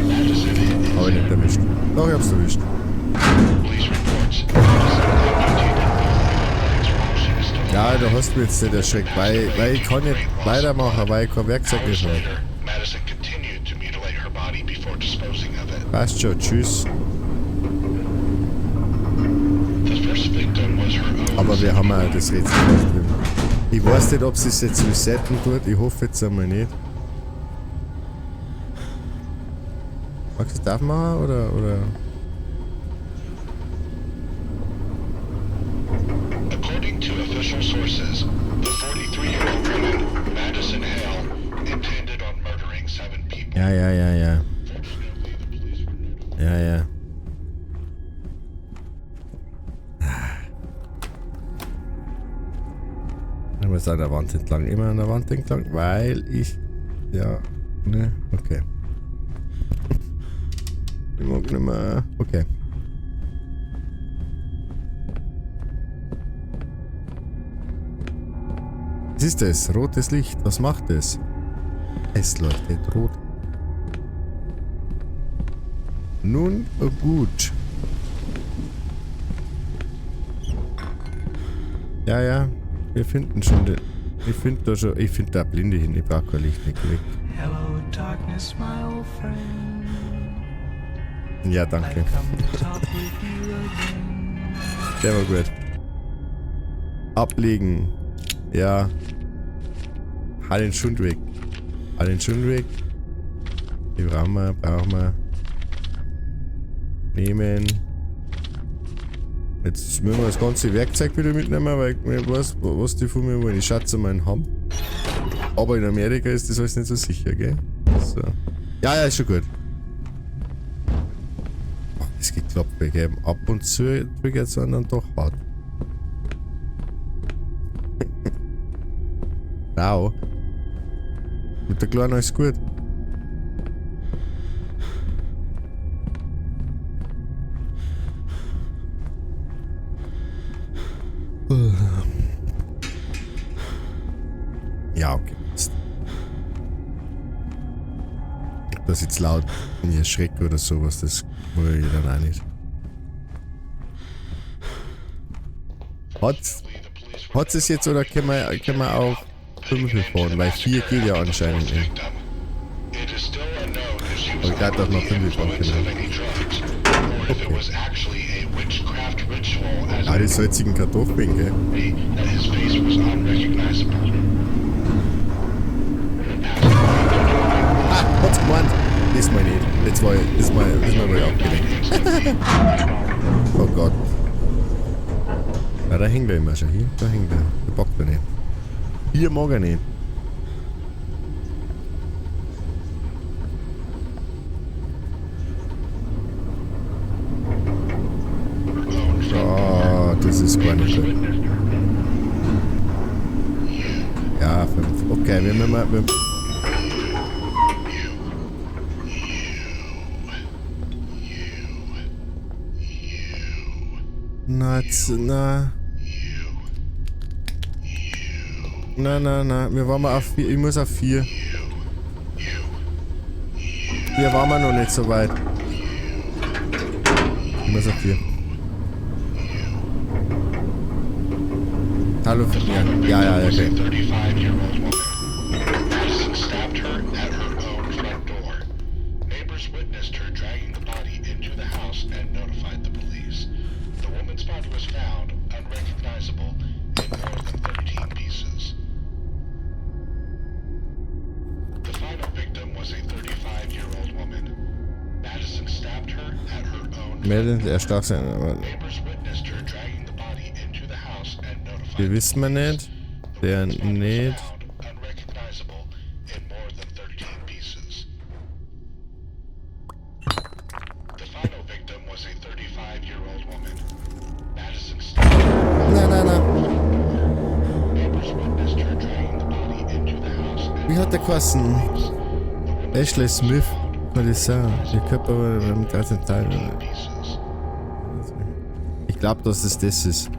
Madison hit his Hab ich nicht head. erwischt. Doch, ich hab's erwischt. Police reports Madison amputated both of her legs while she was still Ja, alive. da hast du mich jetzt nicht erschreckt, weil ich kann nicht weitermachen, weil ich kein Werkzeug Hours mehr habe. later, Madison continued to mutilate her body before disposing of it. Passt schon, tschüss. The first victim was her own Aber wir haben auch das Rätsel nicht drin. Ich weiß nicht, ob sie es jetzt resetten tut. Ich hoffe jetzt einmal nicht. Magst du das aufmachen oder, oder? According to official sources, the 43-year-old woman, Madison Hale, intended on murdering 7 people. Ja, ja, ja, ja. Fortunately, the police were notified. Ja, ja. Ich muss an der Wand entlang, immer an der Wand entlang, weil ich. Ja, ne, okay. Ich mag nicht mehr. Okay. Was ist das? Rotes Licht. Was macht es? Es leuchtet rot. Nun gut. Ja, ja. Wir finden schon den. Ich finde da schon. Ich finde da Blinde hin. Ich brauche kein Licht nicht weg. Hello, darkness, my old friend. Ja, danke. I've come to talk with you again. Der war gut. Ablegen. Ja. Hau den Schund weg. Hau den Schund weg. Die brauchen wir, brauchen wir. Nehmen. Jetzt müssen wir das ganze Werkzeug wieder mitnehmen, weil ich nicht weiß, was die von mir wollen. Ich schätze meinen haben. Aber in Amerika ist das alles nicht so sicher, gell? So. Ja, ja, ist schon gut. Oh, das geht klappt, gell? Ab und zu triggert es einen dann doch hart. Rau. Mit der Kleinen alles gut. Ja, okay. Passt. Das jetzt laut mir erschreckt oder sowas, das wollte ich dann auch nicht. Hat's, hat's es jetzt oder können wir auf 5 fahren? Weil 4 geht ja anscheinend nicht. It is still unknown if she was Aber ich glaube, dass under wir the 5 fahren influence können. of any drugs, or if it Okay. was actually a witchcraft ritual as Ah, die salzigen Kartoffeln, gell? that his face was unrecognizable. Passed away due to Ah, hat's gemeint. Diesmal nicht. Jetzt war ich, diesmal war ich abgelenkt. instantly. Oh Gott. Ja, da hängt er immer schon. Hier, da hängt er. Der bockt er nicht. Hier mag er nicht. Oh, das ist gar nicht gut. Ja, 5. Okay, wir müssen mal. Wir na, jetzt, na. Na, na, na. Wir waren mal auf 4. Ich muss auf 4. Wir waren mal noch nicht so weit. Ich muss auf 4. Hallo, ja, ja, ja, okay. 35-year-old woman. Madison stabbed her at her own front door. Neighbors witnessed her dragging the body into the house and notified the police. The woman's body was found, unrecognizable, in more than 13 pieces. The final victim was a 35-year-old woman. Madison stabbed her at her own front Melden, door. stach sein, aber Neighbors witnessed her dragging the body into the house and notified die the wissen wir police. nicht. Der nicht. Found unrecognizable in more than 13 pieces. The final victim was a 35-year-old woman. Madison stabbed her. Nein, nein, nein. Neighbors witnessed her dragging the body into the house and Wie hat der geheißen? Ashley Smith. Kann das sein? Ihr Körper war mit 13 Teilen. pieces. Ich glaube, dass es das ist.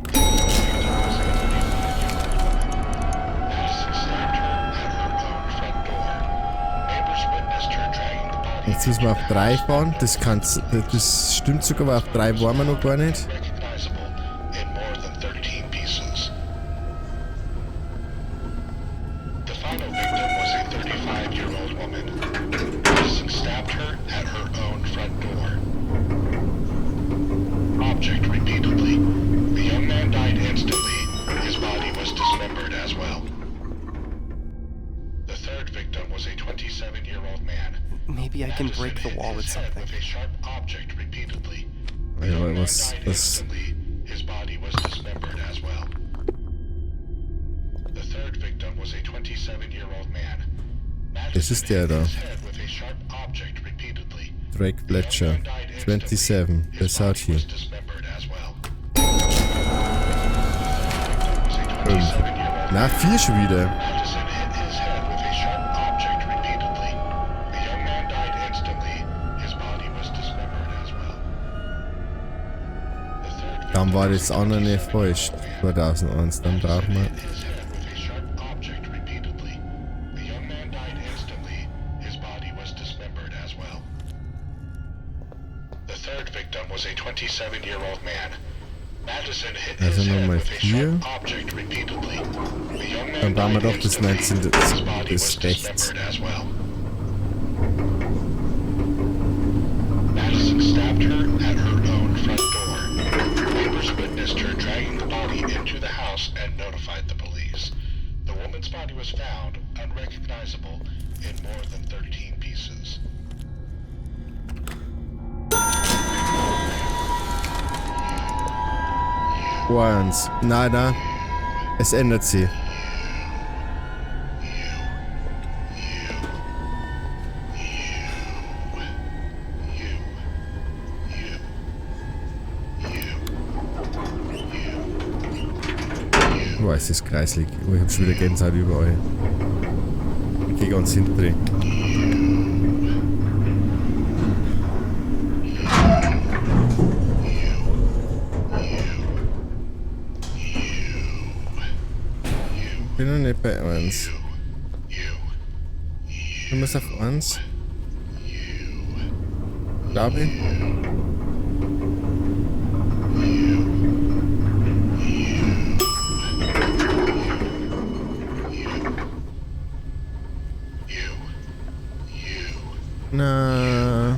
Madison stabbed her at her own front door. Neighbors witnessed her dragging the body Jetzt müssen wir auf 3 fahren. Das kann's. Das stimmt sogar, aber auf 3 waren wir noch gar nicht. recognizable in more than 13 pieces. The final victim was a 35-year-old woman. Madison stabbed her at her own front door. Object repeatedly. The young man died instantly. His body was dismembered as well. The third victim was a 27-year-old man. Maybe I can Madison break the hit wall with his head something. With a sharp object repeatedly. The Ja, young man was, died was. instantly. His body was dismembered as well. The third victim was a 27-year-old man. Das ist der hit da. his head with a sharp object repeatedly. Drake The young Fletcher. man died instantly. 27. His Das hat body hier. was dismembered as well. The third victim was a 27-year-old Na, 4 schon wieder. Madison hit his head with a sharp object repeatedly. The young man died instantly. His body was dismembered as well. The third Dann war victim das was a andere nicht falsch. 27-year-old 2001. Dann brauchen wir. hit his head with a sharp object repeatedly. The young man died instantly. His body was dismembered as well. The third victim was a 27-year-old man. Madison hit Also his head nochmal with a 4. sharp object repeatedly. The young man Dann brauchen wir died doch das instantly. 19. Das, His body das was rechts. dismembered as well. Madison stabbed her at her own front door. Neighbors witnessed her dragging the body into the house and notified the police. The woman's body was found, unrecognizable, in more than 13 pieces. Eins. Nein, nein. Es ändert sich. Boah, es ist kreislig. Oh, ich hab schon wieder Gänsehaut überall. Ich geh ganz hinten drin. Bin noch nicht bei 1. Du musst auf 1. Glaube ich. Na.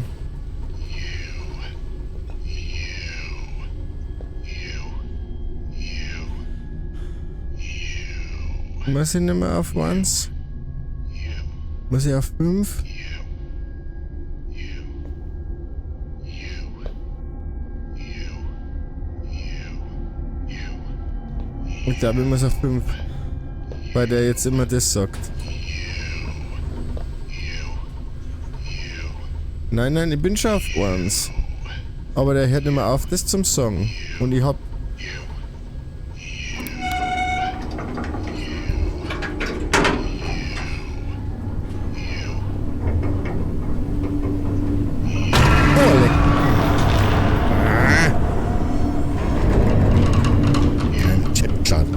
Muss ich nicht mehr auf 1? Muss ich auf 5? Ich glaube, ich muss auf 5. Weil der jetzt immer das sagt. Nein, nein, ich bin schon auf 1. Aber der hört nicht mehr auf, das zum Sagen. Und ich hab... Oh, leck. Ah. Kein Chat.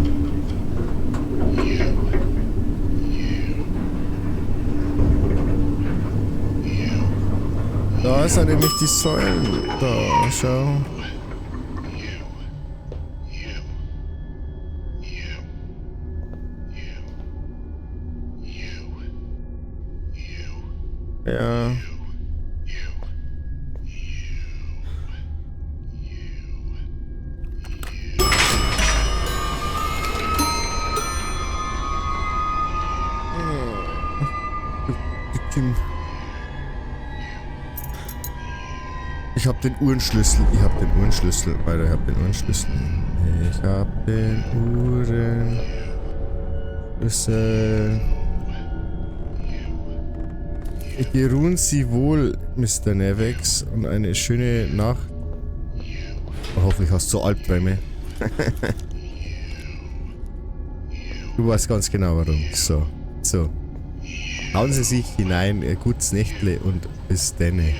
Da sind nämlich die Säulen. Da, schau. Ja. Ich hab den Uhrenschlüssel. Ich hab den Uhrenschlüssel. Alter, ich hab den Uhrenschlüssel. Ich hab den Uhrenschlüssel. Geruhen Sie wohl, Mr. Nevex, und eine schöne Nacht. Oh, hoffentlich hast du so Albträume. Du weißt ganz genau warum. So, so. Hauen Sie sich hinein, gutes Nächtle und bis denne.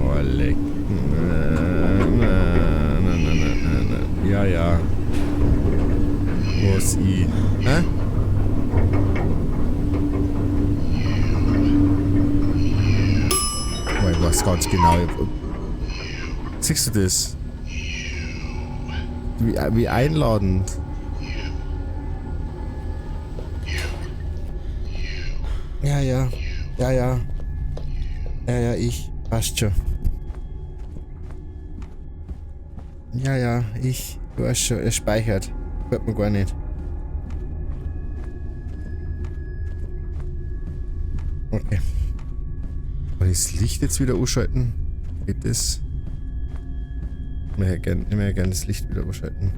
Oh, leck. Na, na, na, na, na, na. Ja, ja. Was ich? Hä? Oh, ich weiß ganz genau. Siehst du das? Wie einladend. Ja, ja. Ja, ja. Ja, ja, ich. Passt schon. Ja, ja, ich. Du weißt schon, er speichert. Hört man gar nicht. Okay. Kann ich das Licht jetzt wieder anschalten? Geht das? Ich möchte gern das Licht wieder anschalten.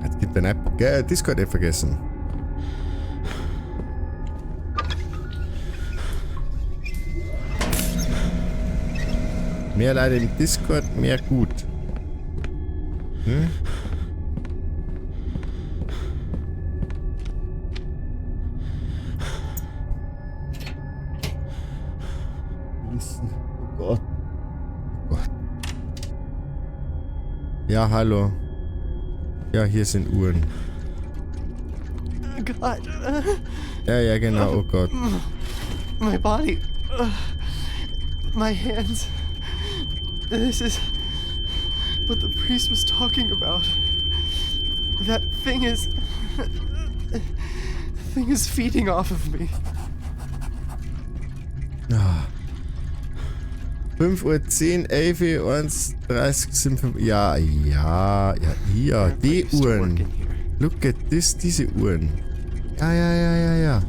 Jetzt gibt den App. Gell, Discord nicht vergessen. Mehr Leute im Discord, mehr gut. Hm? Oh Gott. Oh Gott. Ja, hallo. Ja, hier sind Uhren. God. Ja, ja, genau, oh Gott. My body. My hands. This is what the priest was talking about. That thing is... thing is feeding off of me. Ah. 5:10 Uhr, 11 Uhr, 1, 30, 7, 5. Ja, ja, ja, hier, die Uhren. Look at this, diese Uhren. Ja, ja, ja, ja, ja.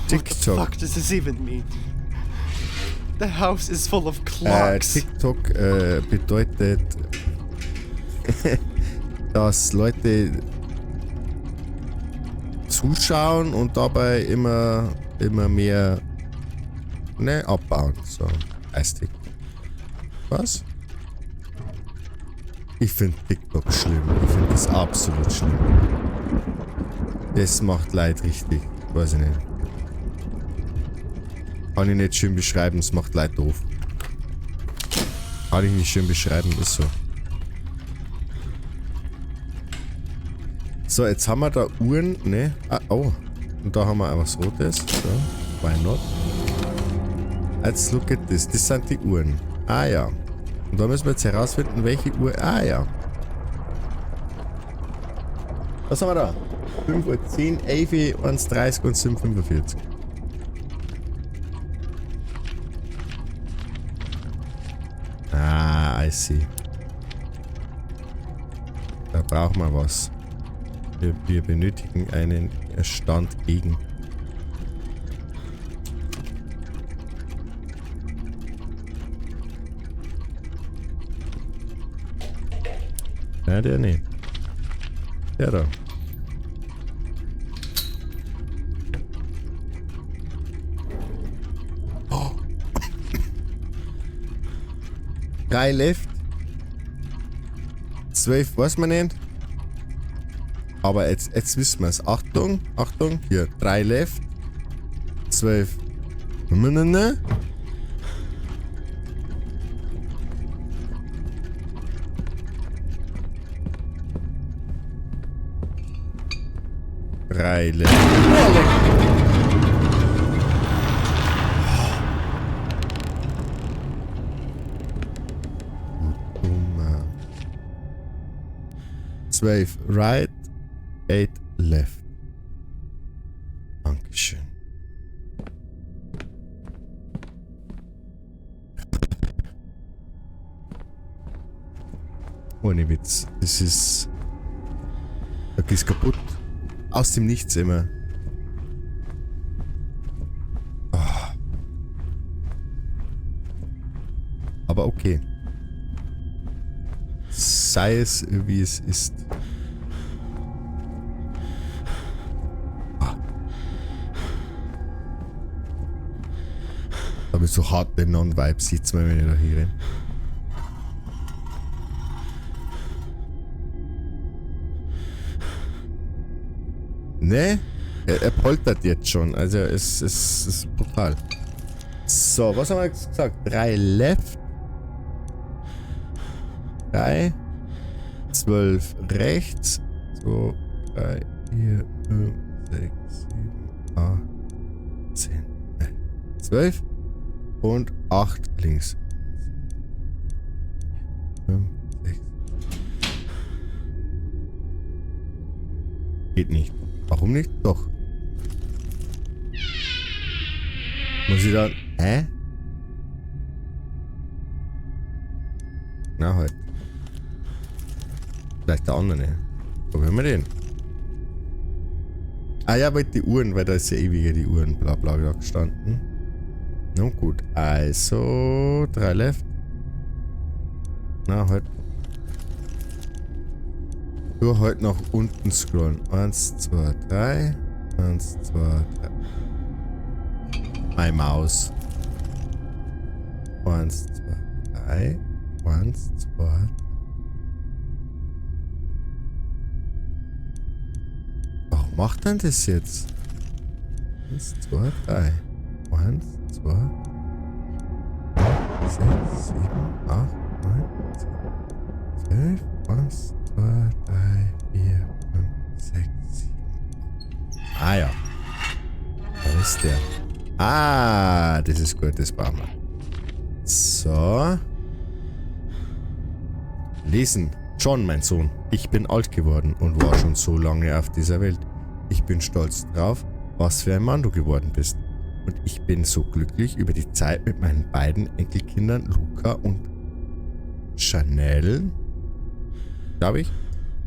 TikTok. What the fuck does this even mean? The house is full of clocks. TikTok bedeutet, dass Leute zuschauen und dabei immer mehr, ne, abbauen. So, heißt TikTok. Was? Ich finde TikTok schlimm. Ich finde das absolut schlimm. Das macht Leid richtig. Weiß ich nicht. Kann ich nicht schön beschreiben, es macht Leid doof. Kann ich nicht schön beschreiben, ist so. So, jetzt haben wir da Uhren, ne? Ah, oh. Und da haben wir auch was Rotes. So, why not? Let's look at this. Das sind die Uhren. Ah ja. Und da müssen wir jetzt herausfinden, welche Uhr... Ah ja. Was haben wir da? 5:10 Uhr, 11 Uhr, 1:30 und 7:45 Uhr. Ah, I see. Da brauchen wir was. Wir benötigen einen Stand gegen. Nein, der nicht. Der da. Oh. 3 left. 12 weiß man nicht. Aber jetzt wissen wir's. Achtung, Achtung. Hier, 3 left. 12. Ne. 3 left. Oh, 12 right, 8 left. Dankeschön. Ohne Witz. Das ist... Da geht's kaputt. Aus dem Nichts immer. Oh. Aber okay. Sei es, wie es ist. Ah. Aber so harte Non-Vibes jetzt mal, wenn ich da hier renn. Ne? Er poltert jetzt schon. Also es ist brutal. So, was haben wir jetzt gesagt? 3 left. 3. 12 rechts. 2, 3, 4, 5, 6, 7, 8, 10, 11, 12. Und 8 links. 5, 6. Geht nicht. Warum nicht? Doch. Muss ich dann... Hä? Na halt. Vielleicht der andere. Wo haben wir den? Ah ja, weil die Uhren, weil da ist ja ewig die Uhren, bla bla bla gestanden. Nun gut, also 3 left. Na halt. Nur halt nach unten scrollen. 1, 2, 3. 1, 2, 3. Meine Maus. 1, 2, 3. 1, 2, 3. Warum macht denn das jetzt? 1, 2, 3. 1, 2, 6, 7, 8, 9, 10, 12, 1, 2, 3, 4, 5, 6, 7. Ah ja. Da ist der. Ah, das ist gut, das brauchen wir. So. Lesen. John, mein Sohn, ich bin alt geworden und war schon so lange auf dieser Welt. Ich bin stolz drauf, was für ein Mann du geworden bist. Und ich bin so glücklich über die Zeit mit meinen beiden Enkelkindern Luca und Chanel, glaube ich,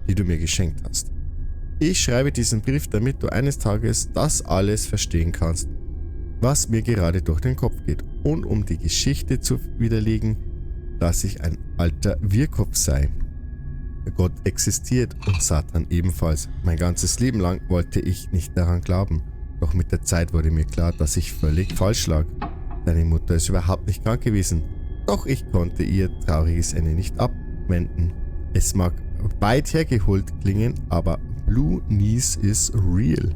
die du mir geschenkt hast. Ich schreibe diesen Brief, damit du eines Tages das alles verstehen kannst, was mir gerade durch den Kopf geht und um die Geschichte zu widerlegen, dass ich ein alter Wirrkopf sei. Gott existiert und Satan ebenfalls. Mein ganzes Leben lang wollte ich nicht daran glauben. Doch mit der Zeit wurde mir klar, dass ich völlig falsch lag. Deine Mutter ist überhaupt nicht krank gewesen. Doch ich konnte ihr trauriges Ende nicht abwenden. Es mag weit hergeholt klingen, aber Blue Knees is real.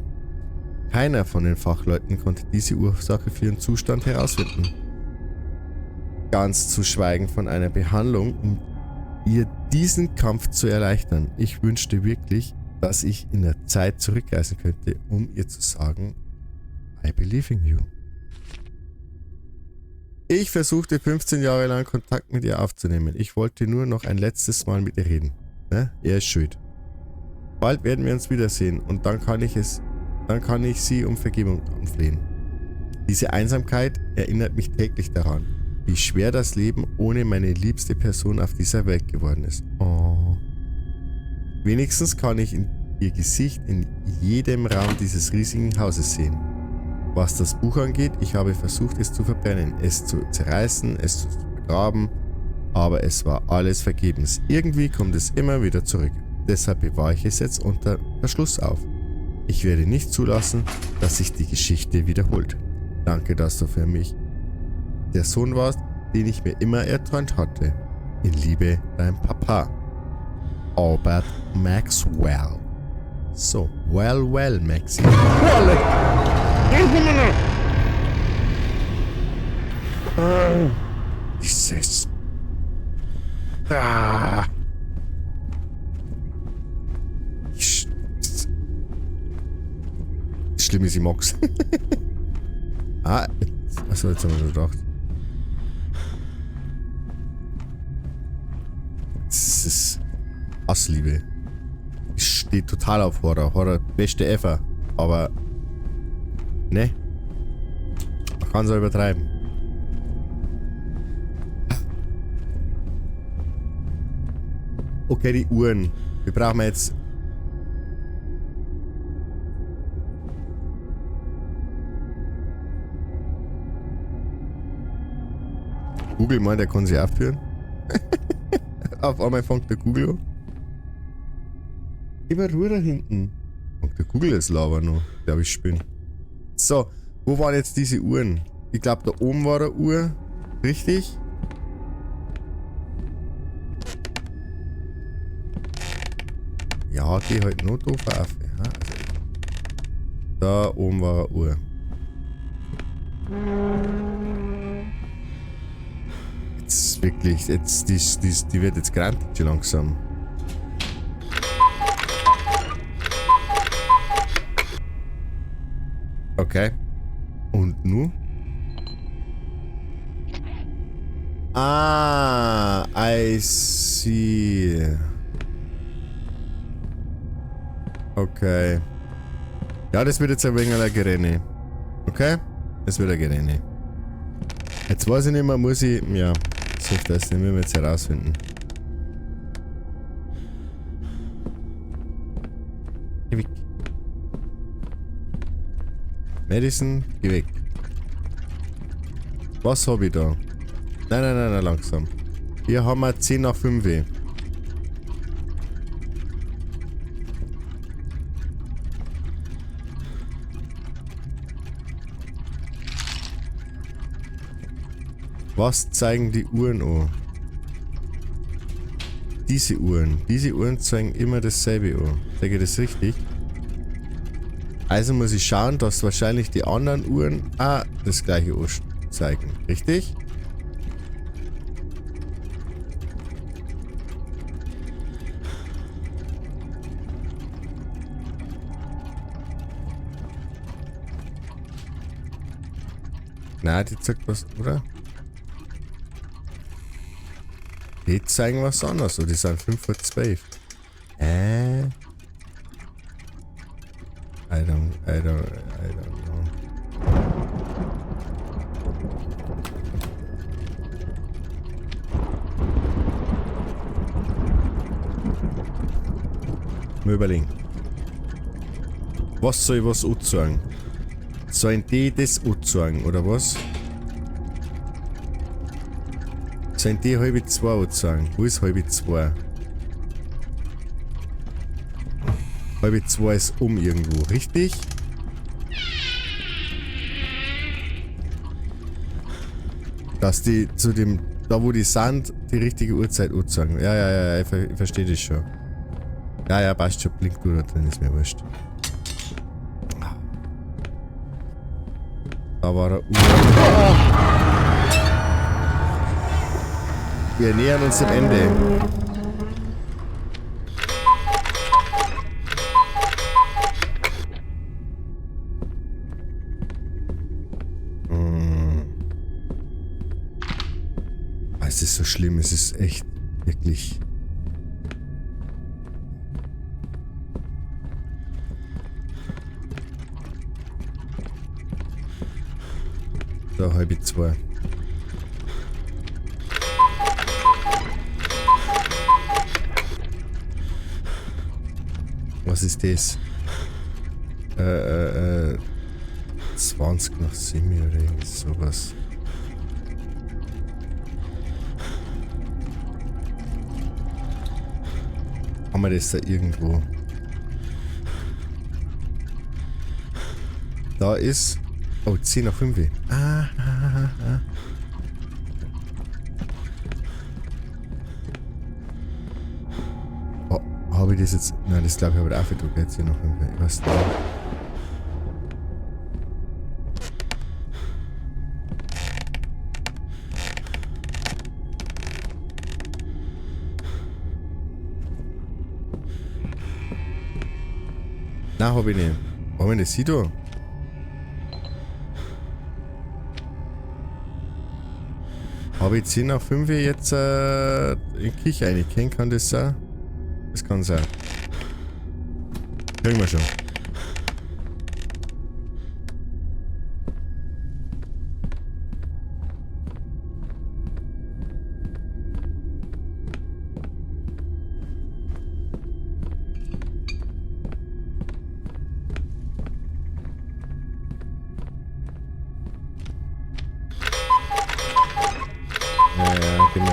Keiner von den Fachleuten konnte diese Ursache für ihren Zustand herausfinden. Ganz zu schweigen von einer Behandlung, um ihr diesen Kampf zu erleichtern. Ich wünschte wirklich, dass ich in der Zeit zurückreisen könnte, um ihr zu sagen, I believe in you. Ich versuchte 15 Jahre lang Kontakt mit ihr aufzunehmen. Ich wollte nur noch ein letztes Mal mit ihr reden. Ne? Er ist schuld. Bald werden wir uns wiedersehen und dann kann ich sie um Vergebung anflehen. Diese Einsamkeit erinnert mich täglich daran, wie schwer das Leben ohne meine liebste Person auf dieser Welt geworden ist. Oh. Wenigstens kann ich in ihr Gesicht in jedem Raum dieses riesigen Hauses sehen. Was das Buch angeht, ich habe versucht, es zu verbrennen, es zu zerreißen, es zu begraben, aber es war alles vergebens. Irgendwie kommt es immer wieder zurück. Deshalb bewahre ich es jetzt unter Verschluss auf. Ich werde nicht zulassen, dass sich die Geschichte wiederholt. Danke, dass du für mich der Sohn warst, den ich mir immer erträumt hatte. In Liebe, dein Papa. Albert Maxwell. So, well, well, Maxi. Dieses. Ah. Schlimm ist, ich mag's. Ah, achso, jetzt haben wir schon gedacht. Das ist Hassliebe. Ich stehe total auf Horror. Horror, beste ever. Aber, ne? Man kann es auch übertreiben. Okay, die Uhren. Wir brauchen jetzt... Google meint, er kann sie aufführen. Auf einmal fängt der Google an. Immer Ruhe da hinten. Und der Google ist lauber noch. Glaube ich, spinne. So, wo waren jetzt diese Uhren? Ich glaube, da oben war eine Uhr. Richtig? Ja, geh halt nur doof auf. Ja, also, da oben war eine Uhr. Jetzt wirklich, jetzt, die wird jetzt grantig schon langsam. Okay. Und nu? Ah, I see. Okay. Ja, das wird jetzt ein wenig ein Gerenne. Okay? Das wird ein Gerenne. Jetzt weiß ich nicht mehr, muss ich... Ja, das müssen wir jetzt herausfinden. Geh weg. Madison, geh weg. Was hab ich da? Nein, nein, nein, nein, langsam. Hier haben wir 10 nach 5. Was zeigen die Uhren an? Diese Uhren. Diese Uhren zeigen immer dasselbe an. Sage ich das richtig? Also muss ich schauen, dass wahrscheinlich die anderen Uhren auch das gleiche Uhr zeigen. Richtig? Na, die zeigt was, oder? Die zeigen was anderes. Oh, die sind 11:55. I don't know. Mal überlegen. Was soll ich was anzeigen? Sollen die das anzeigen, oder was? Sollen die 1:30 anzeigen? Wo ist 1:30? 1:30 ist um irgendwo, richtig? Dass die zu dem, da wo die sind, die richtige Uhrzeit anzeigen. Ja, ja, ja, ich verstehe das schon. Ja, ja, passt schon, blinkt du da drin, ist mir wurscht. Da war er. Wir nähern uns dem Ende. Es ist so schlimm, es ist echt wirklich. Da 1:30. Was ist das? 20 nach 7 oder irgendwie sowas. Haben wir das da irgendwo? Da ist... Oh, 10 nach 5. Ah, ah, ah, ah. Oh, habe ich das jetzt... Nein, das glaube ich habe ich auch gedruckt. Jetzt 10 nach 5. Ich weiß nicht. Nein, hab ich nicht. Hab ich das hier da? Hab ich 10 nach 5 jetzt in die Küche reingehen? Kann das sein? Das kann sein. Kriegen wir schon.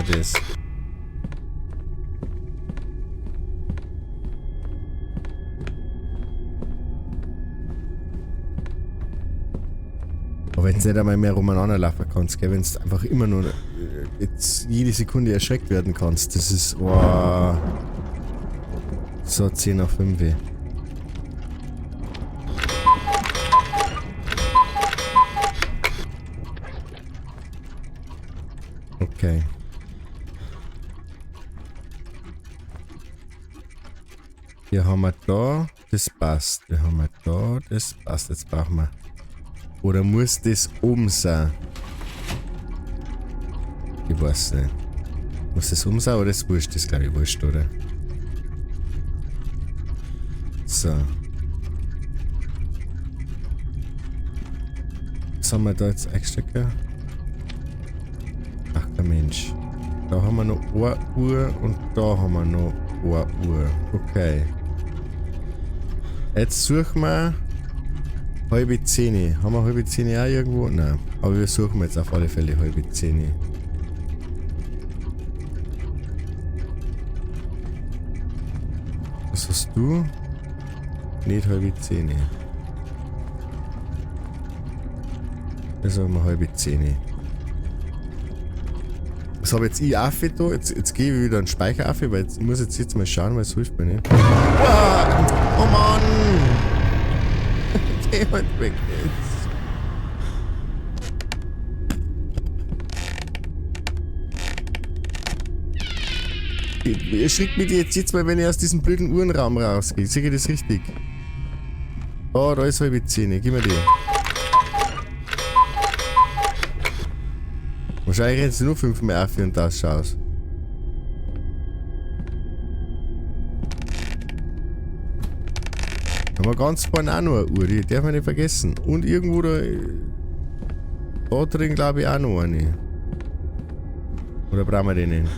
Das. Aber wenn du nicht einmal mehr umeinander laufen kannst, gell? Wenn du einfach immer nur jetzt jede Sekunde erschreckt werden kannst, das ist, wow. So, 10 nach 5. Okay. Hier haben wir da, das passt. Hier haben wir da, das passt. Jetzt brauchen wir. Oder muss das oben sein? Ich weiß nicht. Muss das oben sein oder ist wurscht? Das ist, glaub ich, wurscht, oder? So. Was haben wir da jetzt eingesteckt? Ach, der Mensch. Da haben wir noch eine Uhr und da haben wir noch eine Uhr. Okay. Jetzt suchen wir 9:30. Haben wir 9:30 auch irgendwo? Nein. Aber wir suchen jetzt auf alle Fälle 9:30. Was hast du? Nicht 9:30. Das haben wir 9:30. Das habe jetzt ich auch da. Jetzt gehe ich wieder einen Speicher auf, weil jetzt, ich muss jetzt mal schauen, weil es hilft mir nicht. Wow! Oh Mann! Geh halt weg jetzt. Erschrickt mich jetzt mal, wenn ich aus diesem blöden Uhrenraum rausgehe. Sehe ich das richtig? Oh, da ist 9:30. Gib mir die. Wahrscheinlich rennst du nur 5 mehr auf und das schaust. Haben wir ganz vorne auch noch eine Uhr, die darf man nicht vergessen. Und irgendwo da drin glaube ich auch noch eine. Oder brauchen wir den nicht?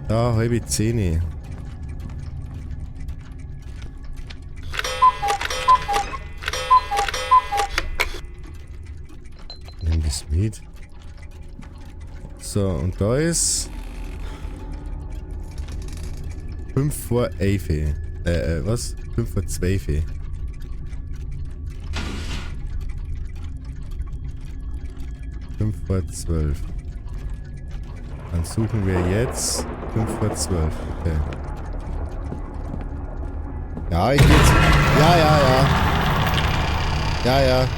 Da, 9:30. Nimm das mit. So, und da ist 10:55. Was? 11:55. 11:55. Dann suchen wir jetzt 11:55. Okay. Ja, ich geh jetzt. Ja, ja, ja. Ja, ja.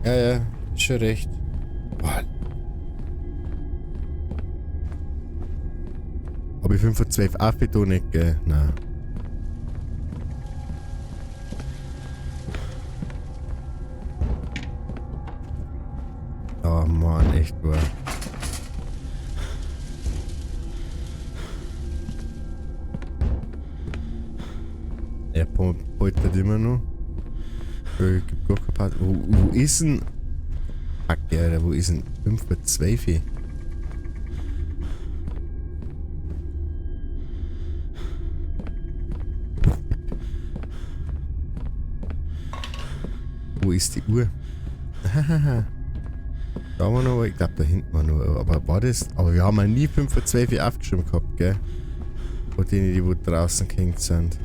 Ja, ja. Ist schon recht. Boah. Hab ich 11:55 auch da nicht, gell? Nein. Oh Mann, echt wahr. Er poltert immer noch. Gibt gar kein Part. Wo ist denn? Fuck, Alter, wo ist denn 11:55? Wo ist die Uhr? Da haben wir noch, ich glaube da hinten war noch, aber war das? Aber wir haben ja nie 5:45 aufgeschrieben gehabt, gell? Von denen, die wo draußen gehängt sind.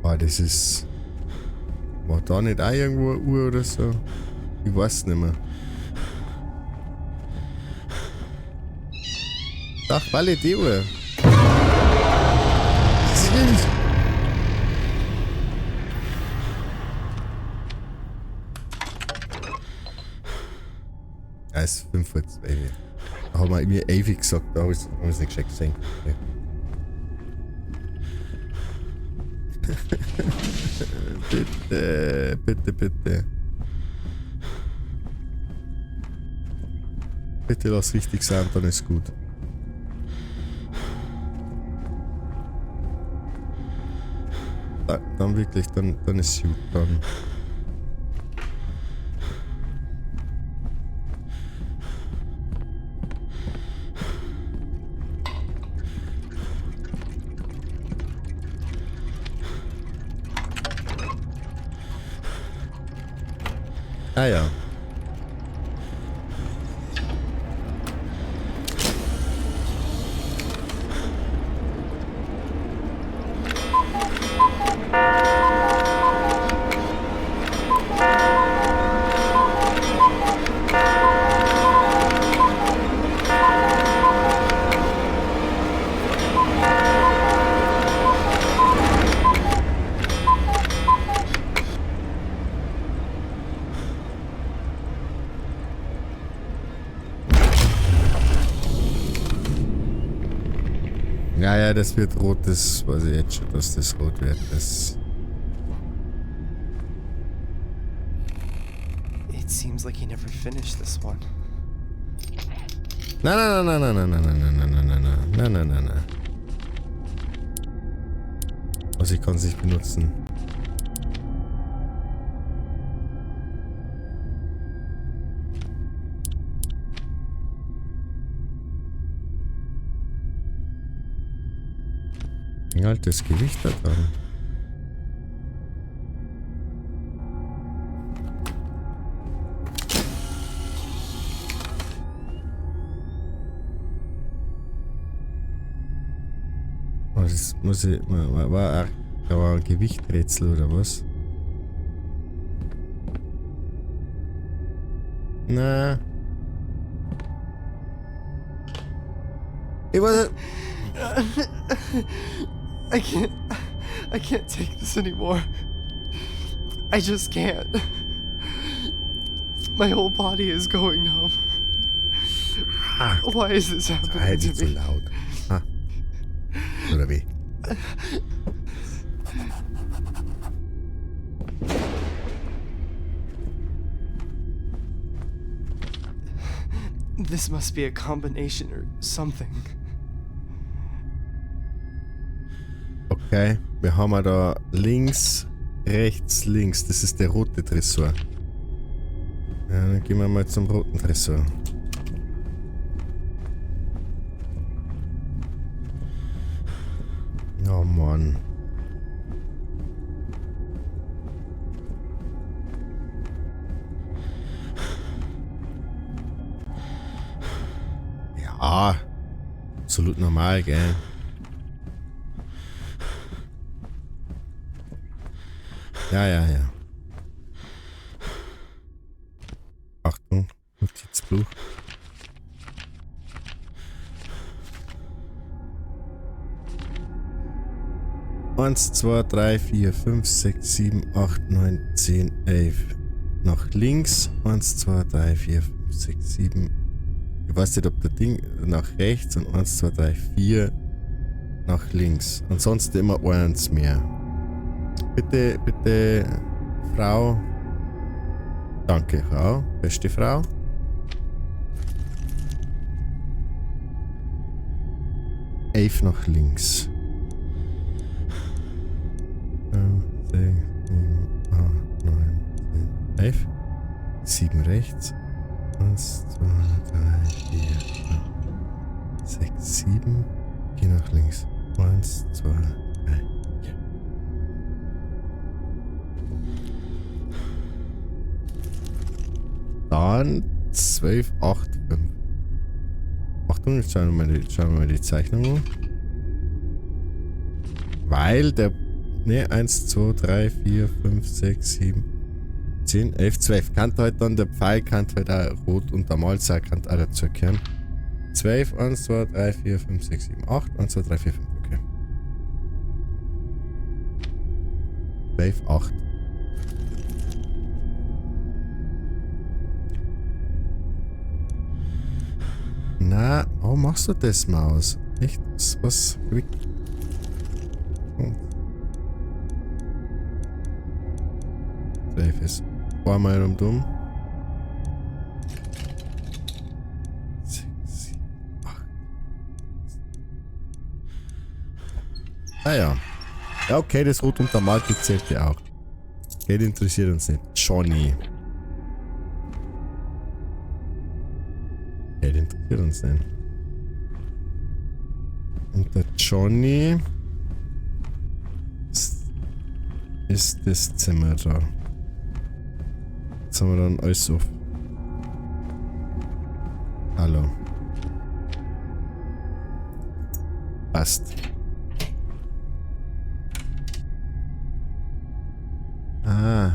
Ah, das ist... War da nicht auch irgendwo eine Uhr oder so? Ich weiß nicht mehr. Ach, weil die Uhr. Ja, es ist 5:45. Da haben wir mir ewig gesagt, da hab ich's nicht gescheit gesehen. Okay. Bitte, bitte, bitte. Bitte lass richtig sein, dann ist gut. Dann wirklich, dann ist gut, dann. Ah ja. Ja, ja, das wird rot, das weiß ich jetzt schon, dass das rot wird. Das It seems like he never finished this one. Nein, nein, nein, nein, nein, nein, nein, nein, nein, nein, nein, nein, nein, nein, nein. Also ich kann es nicht benutzen. Halt das Gewicht da dran. Oh, das muss ich. War ein Gewichträtsel oder was? Na. Ich weiß nicht. I can't take this anymore. I just can't. My whole body is going numb. Why is this happening to me? So laut. Ah. Oder wie? This must be a combination or something. Okay, wir haben da links, rechts, links. Das ist der rote Tresor. Ja, dann gehen wir mal zum roten Tresor. Oh Mann. Ja, absolut normal, gell? Ja, ja, ja. Achtung, Notizbuch. 1, 2, 3, 4, 5, 6, 7, 8, 9, 10, 11. Nach links. 1, 2, 3, 4, 5, 6, 7. Ich weiß nicht, ob das Ding nach rechts und 1, 2, 3, 4 nach links. Ansonsten immer eins mehr. Bitte, bitte, Frau. Danke, Frau. Beste Frau. 11 nach links. 5, 6, 7, 8, 9, 10, 11. 7 rechts. 1, 2, 3, 4, 5, 6, 7. Geh nach links. 1, 2, 3, 4. Dann 12, 8, 5. Achtung, jetzt schauen wir mal die Zeichnung an. Weil der... Ne, 1, 2, 3, 4, 5, 6, 7, 10, 11, 12. Kann halt dann der Pfeil, kann halt auch rot untermalt sein, kann auch dazu kehren. 12, 1, 2, 3, 4, 5, 6, 7, 8, 1, 2, 3, 4, 5, okay. 12, 8. Na, warum machst du das, Maus? Echt? Was? Oh. 12 ist einmal rundum. 6, 7, 8. Ah ja. Ja, okay, das rot untermalte zählt ja auch. Geld interessiert uns nicht. Johnny. Geld interessiert uns nicht. Und der Johnny ist das Zimmer da. Jetzt haben wir dann alles auf. Hallo. Passt. Ah.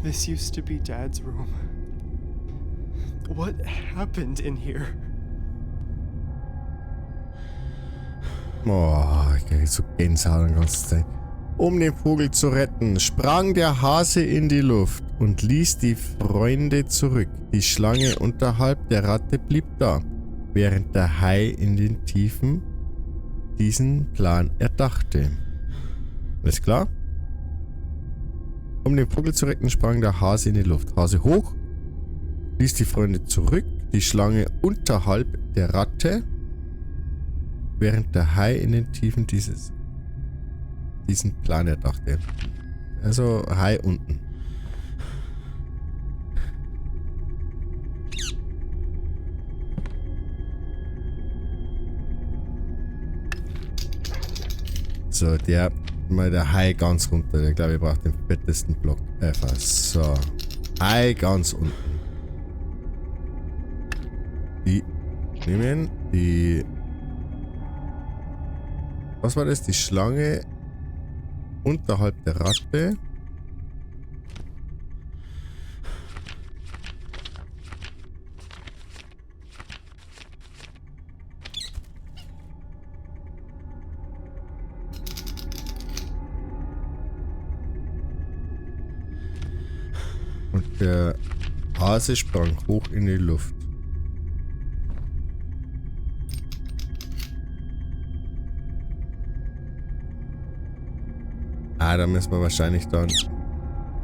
This used to be Dad's room. What happened in here? Oh, ich krieg so Gänsehaut die ganze Zeit. Um den Vogel zu retten, sprang der Hase in die Luft und ließ die Freunde zurück. Die Schlange unterhalb der Ratte blieb da, während der Hai in den Tiefen diesen Plan erdachte. Alles klar? Um den Vogel zu retten, sprang der Hase in die Luft. Hase hoch, ließ die Freunde zurück, die Schlange unterhalb der Ratte, während der Hai in den Tiefen diesen Plan erdachte. Also Hai unten. So, der mal der Hai ganz runter. Der glaube ich braucht den fettesten Block ever. So, Hai ganz unten. Die nehmen die. Was war das? Die Schlange unterhalb der Ratte. Und der Hase sprang hoch in die Luft. Ah, da müssen wir wahrscheinlich dann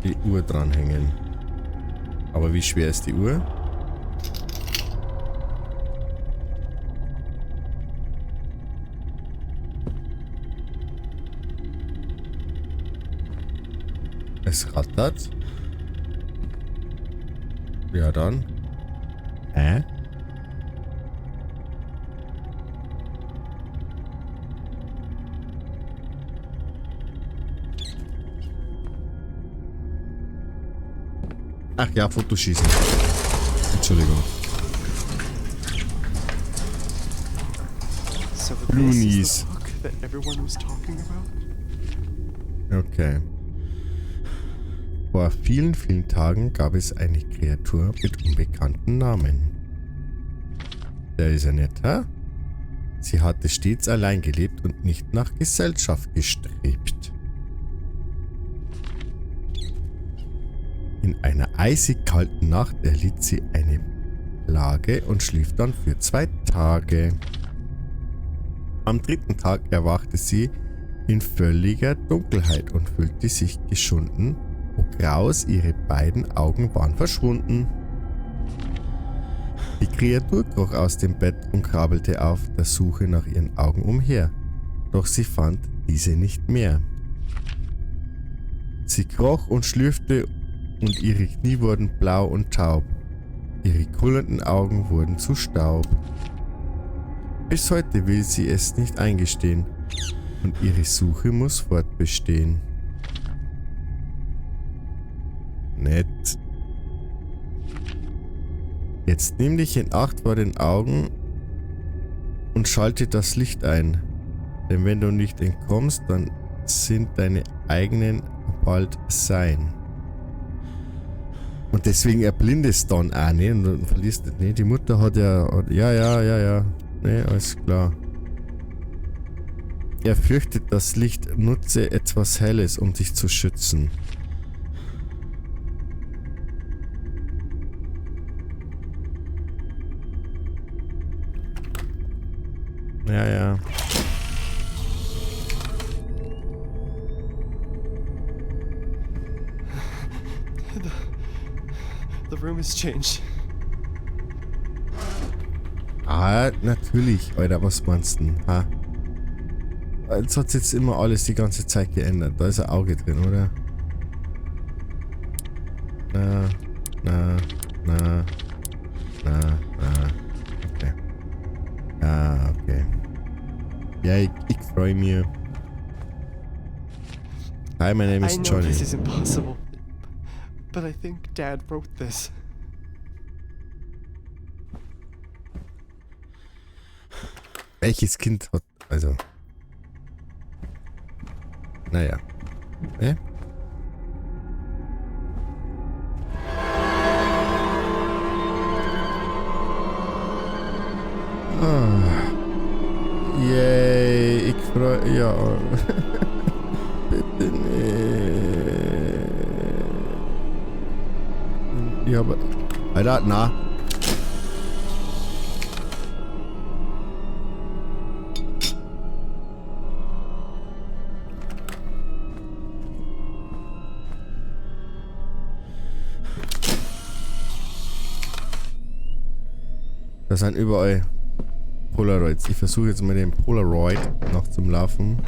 die Uhr dranhängen. Aber wie schwer ist die Uhr? Es rattert. Ja dann. Hä? Ach ja, Fotoschießen. Entschuldigung. So this is the book that everyone was talking about? Okay. Vor vielen, vielen Tagen gab es eine Kreatur mit unbekannten Namen. Der ist ja nett, hä? Sie hatte stets allein gelebt und nicht nach Gesellschaft gestrebt. In einer eisig kalten Nacht erlitt sie eine Plage und schlief dann für 2 Tage. Am 3. Tag erwachte sie in völliger Dunkelheit und fühlte sich geschunden. Oh graus, ihre beiden Augen waren verschwunden. Die Kreatur kroch aus dem Bett und krabbelte auf der Suche nach ihren Augen umher. Doch sie fand diese nicht mehr. Sie kroch und schlürfte Und ihre Knie wurden blau und taub. Ihre kullernden Augen wurden zu Staub. Bis heute will sie es nicht eingestehen. Und ihre Suche muss fortbestehen. Nett. Jetzt nimm dich in Acht vor den Augen und schalte das Licht ein. Denn wenn du nicht entkommst, dann sind deine eigenen bald sein. Und deswegen erblindest du dann auch, ne? Und dann verlierst du, ne? Die Mutter hat ja, ja, ja, ja, ja. Ne, alles klar. Er fürchtet das Licht, nutze etwas Helles, um dich zu schützen. Ja, ja. The room has changed. Ah, natürlich. Alter, was meinst du denn? Ha? Jetzt hat sich jetzt immer alles die ganze Zeit geändert. Da ist ein Auge drin, oder? Na, na, na, na, na. Okay. Ah, okay. Ja, ich freue mich. Hi, my name is I know Johnny. this is impossible, but I think Dad wrote this. Welches Kind hat... Also... Naja. Ne? Ah. Yay, ich freu... Ja. Bitte nicht. Ja, aber... Alter, na. Da sind überall Polaroids. Ich versuche jetzt mal den Polaroid noch zum Laufen.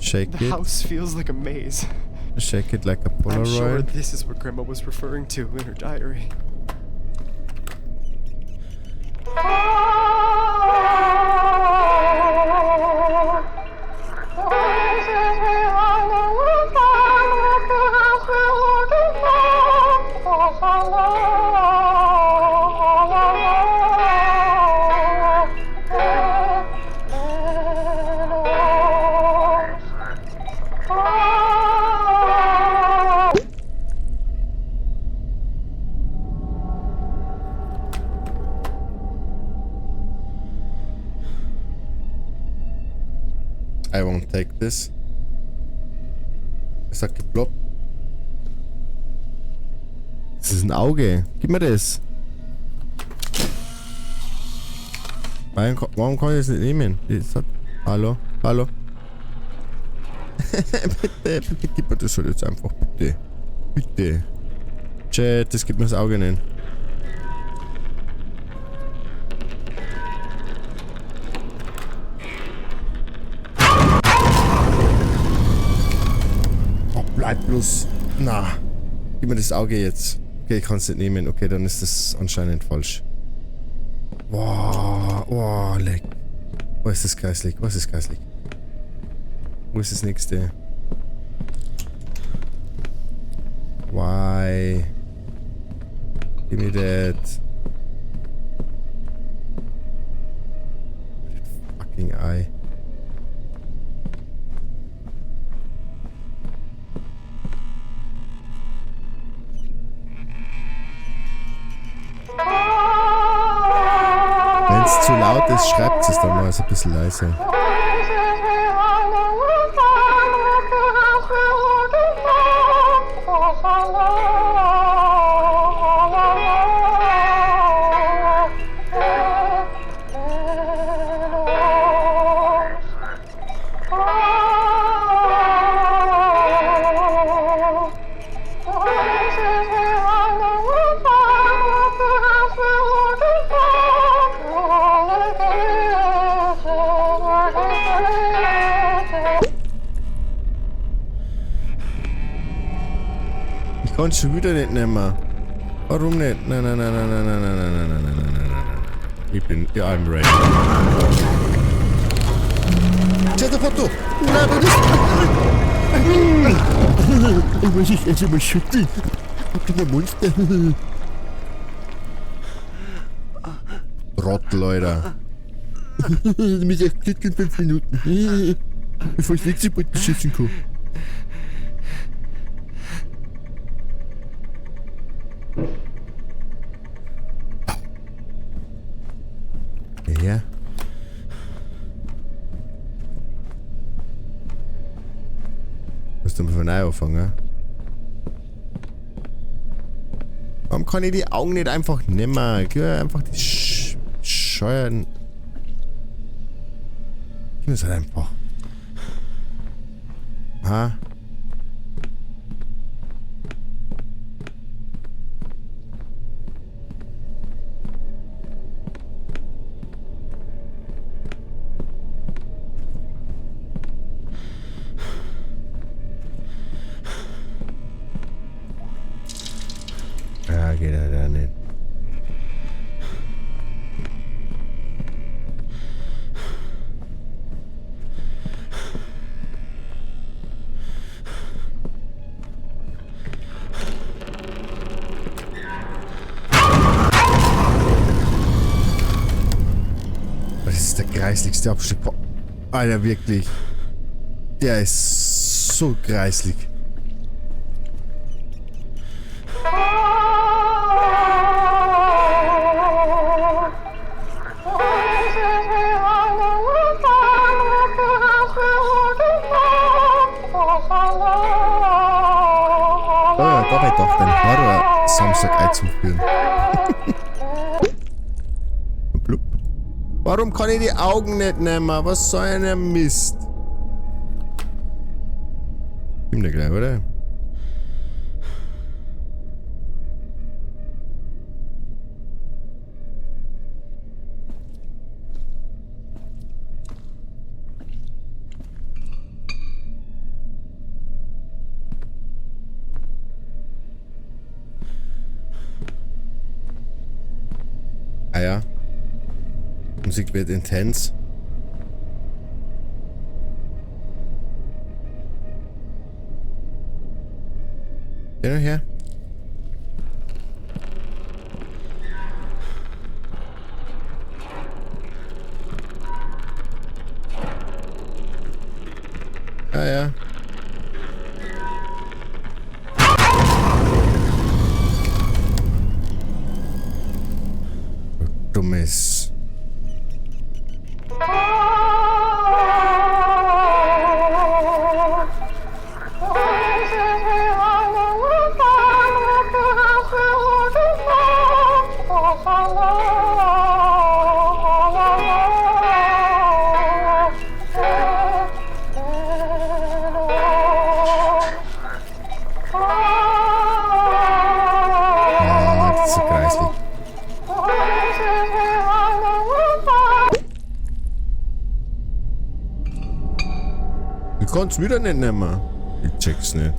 Shake The it. house feels like a maze. Shake it like a I'm sure Polaroid. this is what Grandma was referring to in her diary. I won't take this. Es hat geploppt. Das ist ein Auge. Gib mir das. Warum kann ich das nicht nehmen? Das hat, hallo? Hallo? Bitte, bitte, gib mir das halt jetzt einfach. Bitte. Bitte. Chat, das gibt mir das Auge nicht. Oh, bleib bloß. Na. Gib mir das Auge jetzt. Okay, ich kann's nicht nehmen. Okay, dann ist das anscheinend falsch. Boah, oh, leck. Was ist das geistlich? Was ist geistlich? Wo ist das nächste? Why? Give me that. Fucking eye. Wenn's zu laut ist, schreibt es dann mal so ein bisschen leiser. Ich kann's schon wieder nicht nehmen. Warum nicht? Nein, nein, nein, nein, nein, nein, nein, nein, nein, nein, nein, nein, nein. Ich bin... Ja, I'm ready. Foto! Nein, das ist... Ich muss ich jetzt immer schütteln. Ich bin ein Monster. Trottel, Alter. Ich muss echt schütteln 5 Minuten. Bevor ich nächste Mal schießen kann. Ja. Musst du mal von neu anfangen? Warum kann ich die Augen nicht einfach nehmen? Ich will einfach die Scheuern. Ich muss halt einfach. Ha? Ja, geht halt auch nicht. Das ist der greisligste Abschnitt. Alter, wirklich. Der ist so greislig. Oh ja, dabei doch den Horror Samstag einzuführen. Blub. Warum kann ich die Augen nicht nehmen? Was soll denn der Mist? Kommt der gleich, oder? Ah ja. Musik wird intens. Geh noch her. Ah ja. Dummes. Ah, das ist so greislig. Ich kann's wieder nicht nehmen. Ich check's nicht.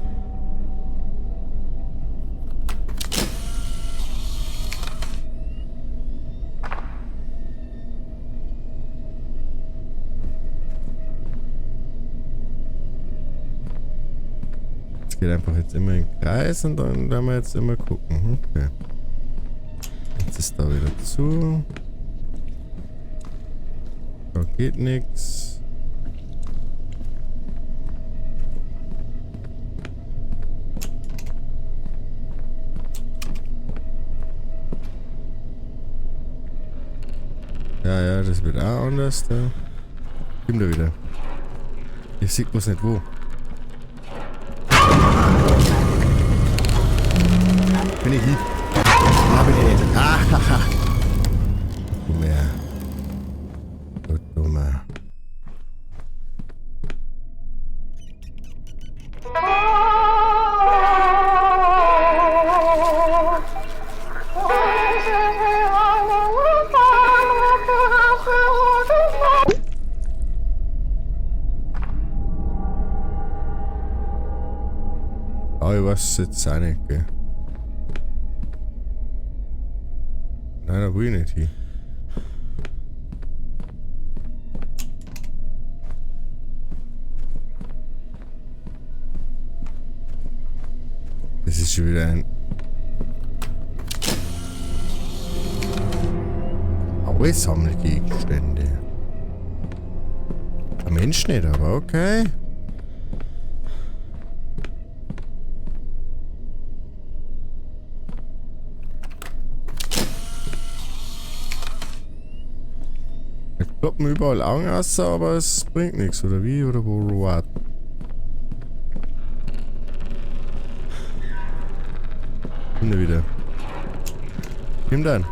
Es geht einfach jetzt immer in den Kreis und dann werden wir jetzt immer gucken. Okay. Jetzt ist da wieder zu. Da geht nix. Ja, ja, das wird auch anders da. Kommt da wieder. Ich sehe bloß nicht wo. Bin ich hier? Na, bin ich nicht. Ah, haha. Komm her. Du Dummer. Aber ich weiß jetzt auch nicht, gell. Nein, da will ich nicht hin. Das ist schon wieder ein... Alle Sammelgegenstände. Ein Mensch nicht, aber okay. Jetzt ploppen überall Augen raus, aber es bringt nichts, oder wie? Oder wo? What? Komm da wieder. Nimm dann.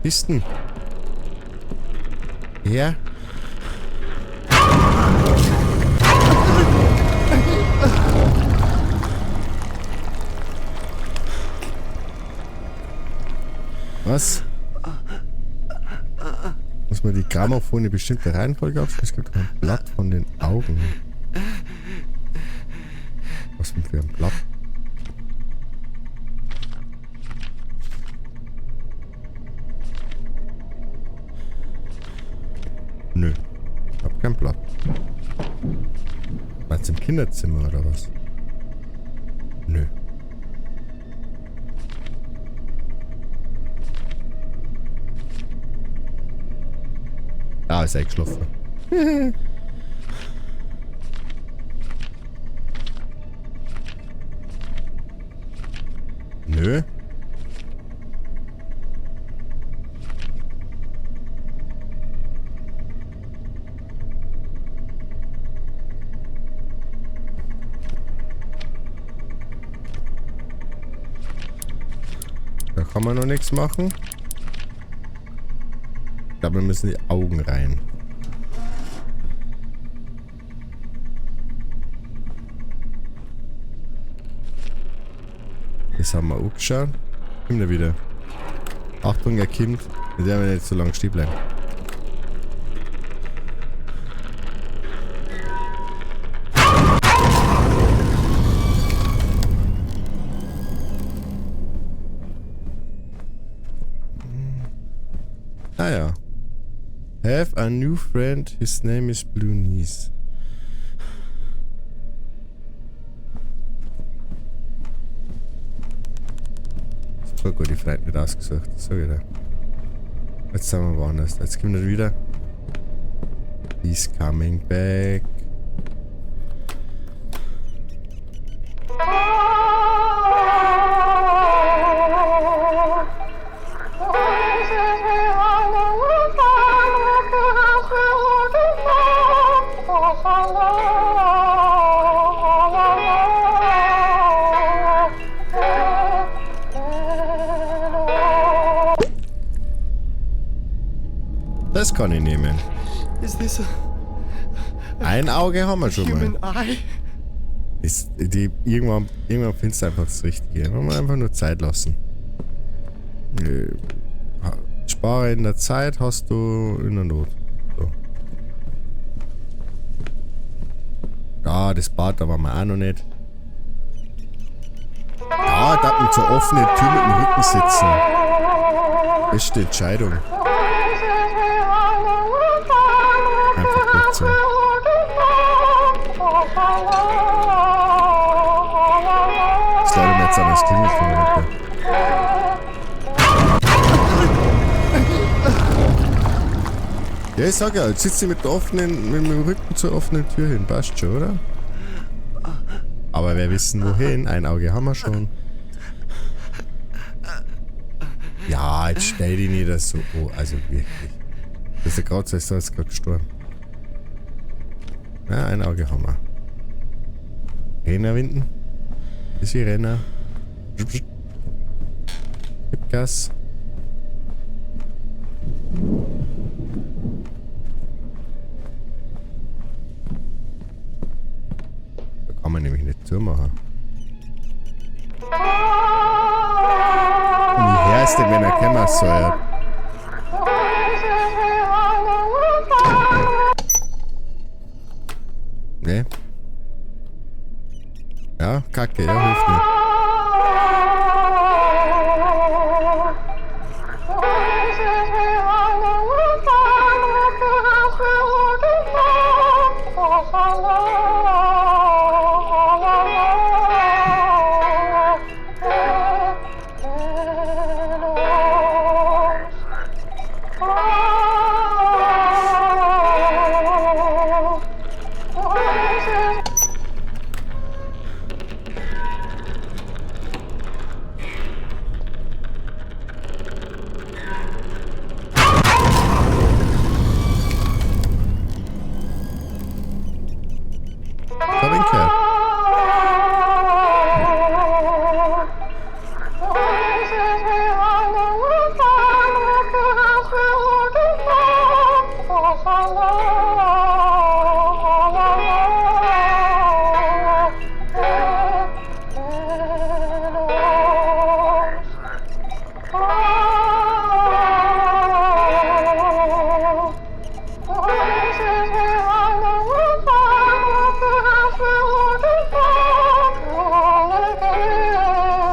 Kisten. Her. Was? Muss man die Grammophone in eine bestimmte Reihenfolge aufschreiben? Es gibt ein Blatt von den Augen. Was denn für ein Blatt? Nö. Ich hab kein Blatt. Meinst du im Kinderzimmer oder was? Nö. Ah, ist eingeschlafen. Nö. Da kann man noch nichts machen. Ich glaube, wir müssen die Augen rein. Das haben wir auch geschaut. Kommt er wieder. Achtung, er kommt. Wir werden nicht so lange stehen bleiben. Ah ja. Have a new friend. His name is Blue Knees. Voll gut, die Freund nicht ausgesucht. So wieder. Jetzt sind wir woanders. Jetzt kommt er wieder. He's coming back. Das kann ich nehmen. Is this a Ein Auge haben wir schon mal. human eye? Irgendwann findest du einfach das Richtige. Man muss einfach nur Zeit lassen. Spare in der Zeit, hast du in der Not. So. Ja, das Bad, da waren wir auch noch nicht. Ja, da mit so offenen Tür mit dem Rücken sitzen. Beste Entscheidung. Einfach durchziehen. Das leider mir jetzt an das Klingelton runter. Ja, ich sag ja, jetzt sitzt sie mit dem Rücken zur offenen Tür hin. Passt schon, oder? Aber wir wissen wohin. Ein Auge haben wir schon. Ja, jetzt stell dich nicht so. Oh, also wirklich. Das ist ja gerade so, ist gerade gestorben. Ja, ein Auge haben wir. Renner winden. Bisschen Renner. Gib Gas. Da kann man nämlich nicht zumachen. Und wie her ist denn, wenn er kommen soll? Ne? Ja, kacke, ja, hilft mir.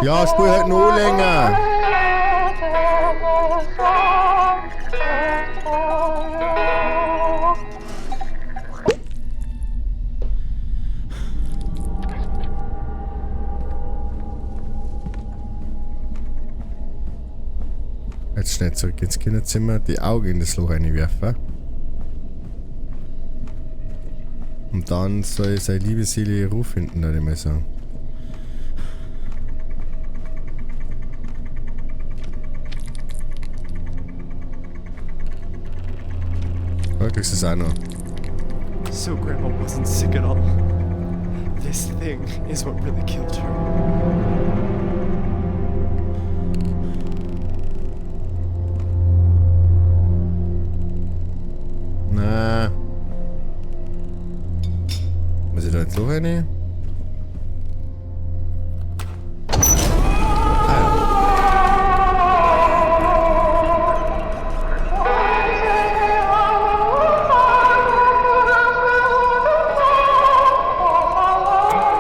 Ja, spiel halt noch länger. Jetzt schnell zurück ins Kinderzimmer, die Augen in das Loch reinwerfen. Und dann soll seine liebe Seele Ruhe finden, würde ich mal sagen. Da kriegst du es auch noch. So Grandma wasn't sick at all. This thing is what really killed her. Na. Muss ich da jetzt noch rein?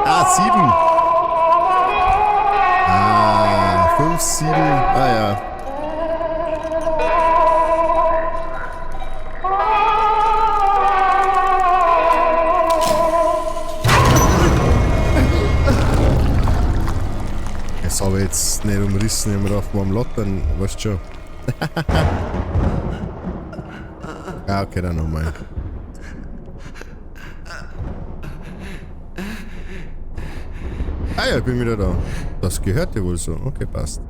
Ah, 7. Ah, 5, 7. Ah ja. Das habe ich jetzt nicht umrissen, ich hab mir gedacht, warum Lottern, weißt du schon. Ah, okay, dann nochmal. Ah ja, ich bin wieder da. Das gehört ja wohl so. Okay, passt.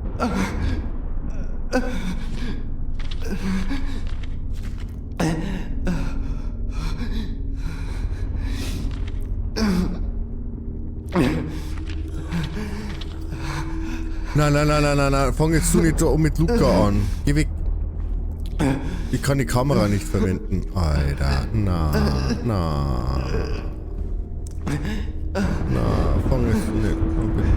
Nein, nein, nein, nein, nein, nein. Fang jetzt du nicht so mit Luca an. Geh weg. Ich kann die Kamera nicht verwenden. Alter, na, na. Na, fang jetzt du nicht an, bitte.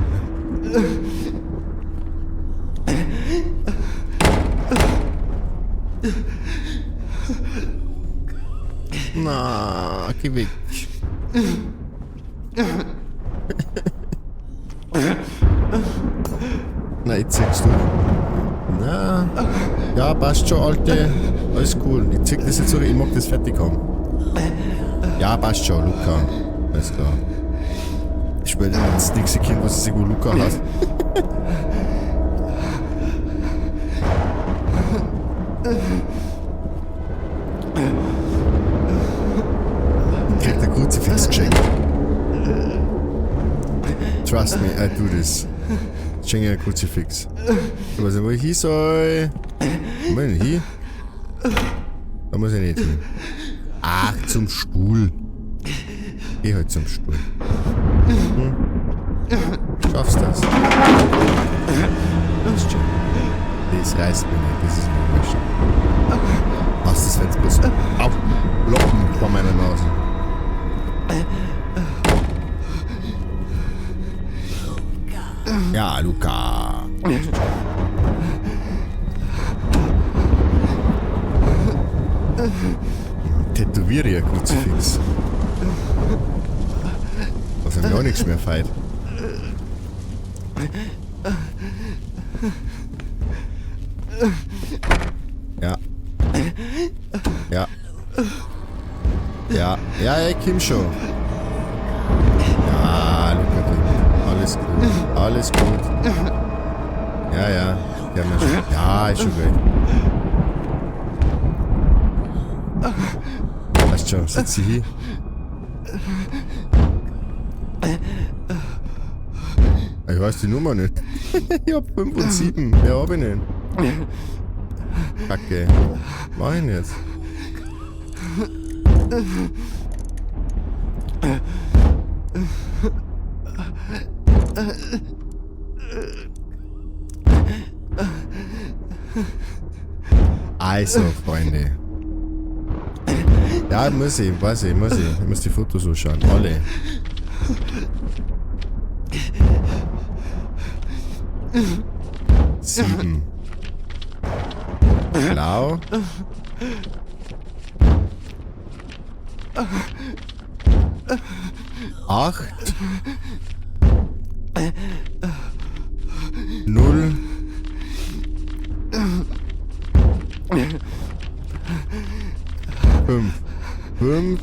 Na, geh weg. Na, jetzt ziehst du. Na, ja, passt schon, Alte. Alles cool. Ich zieh das jetzt so, ich mag das fertig haben. Ja, passt schon, Luca. Alles klar. Ich spiele das nächste Kind, was sich wo Luca heißt. Kriegt ein Kruzifix geschenkt. Trust me, I do this. Ich schenke ein Kruzifix. Ich weiß nicht, wo ich hin soll. Wo muss ich denn hin? Da muss ich nicht hin. Ach, zum Stuhl. Geh halt zum Stuhl. Hm? Schaffst das? Das ist schön. Das reißt mir nicht, das ist mir wurscht. Was das, wenn's bloß aufploppen vor meiner Nase. Ja, Luca. Tätowiere ja Kruzifix. Was haben wir auch nichts mehr feit. Ja. Ja. Ja, ja, ich komm schon. Ja, Luca, alles gut. Alles gut. Ja, ja. Ja, ist schon gut. Weißt schon, setz dich hin. Ich weiß die Nummer nicht. Ich hab 5 und 7. Mehr hab ich nicht. Kacke. Was mach ich denn jetzt? Also, Freunde. Ja, muss ich, weiß ich, muss ich. Ich muss die Fotos anschauen. Alle. 7. Blau. 8. 0. 5. 5.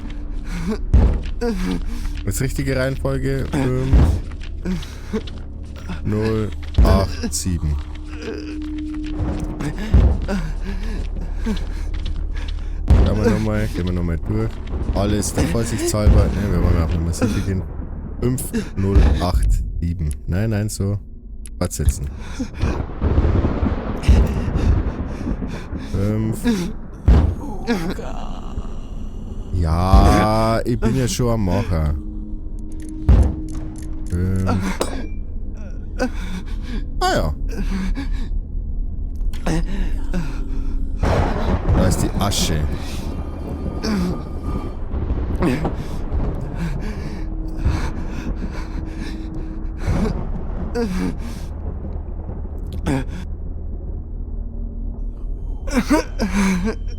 Das ist richtige Reihenfolge. 5. 0, 8, 7. Schauen wir nochmal, gehen wir nochmal durch. Alles der vorsichtshalber. Ne, wir wollen auch nochmal sicher gehen. 5, 0, 8, 7. Nein, nein, so. Fortsetzen. 5. Ja, ich bin ja schon am Macher. 5. Ah ja. Da ist die Asche.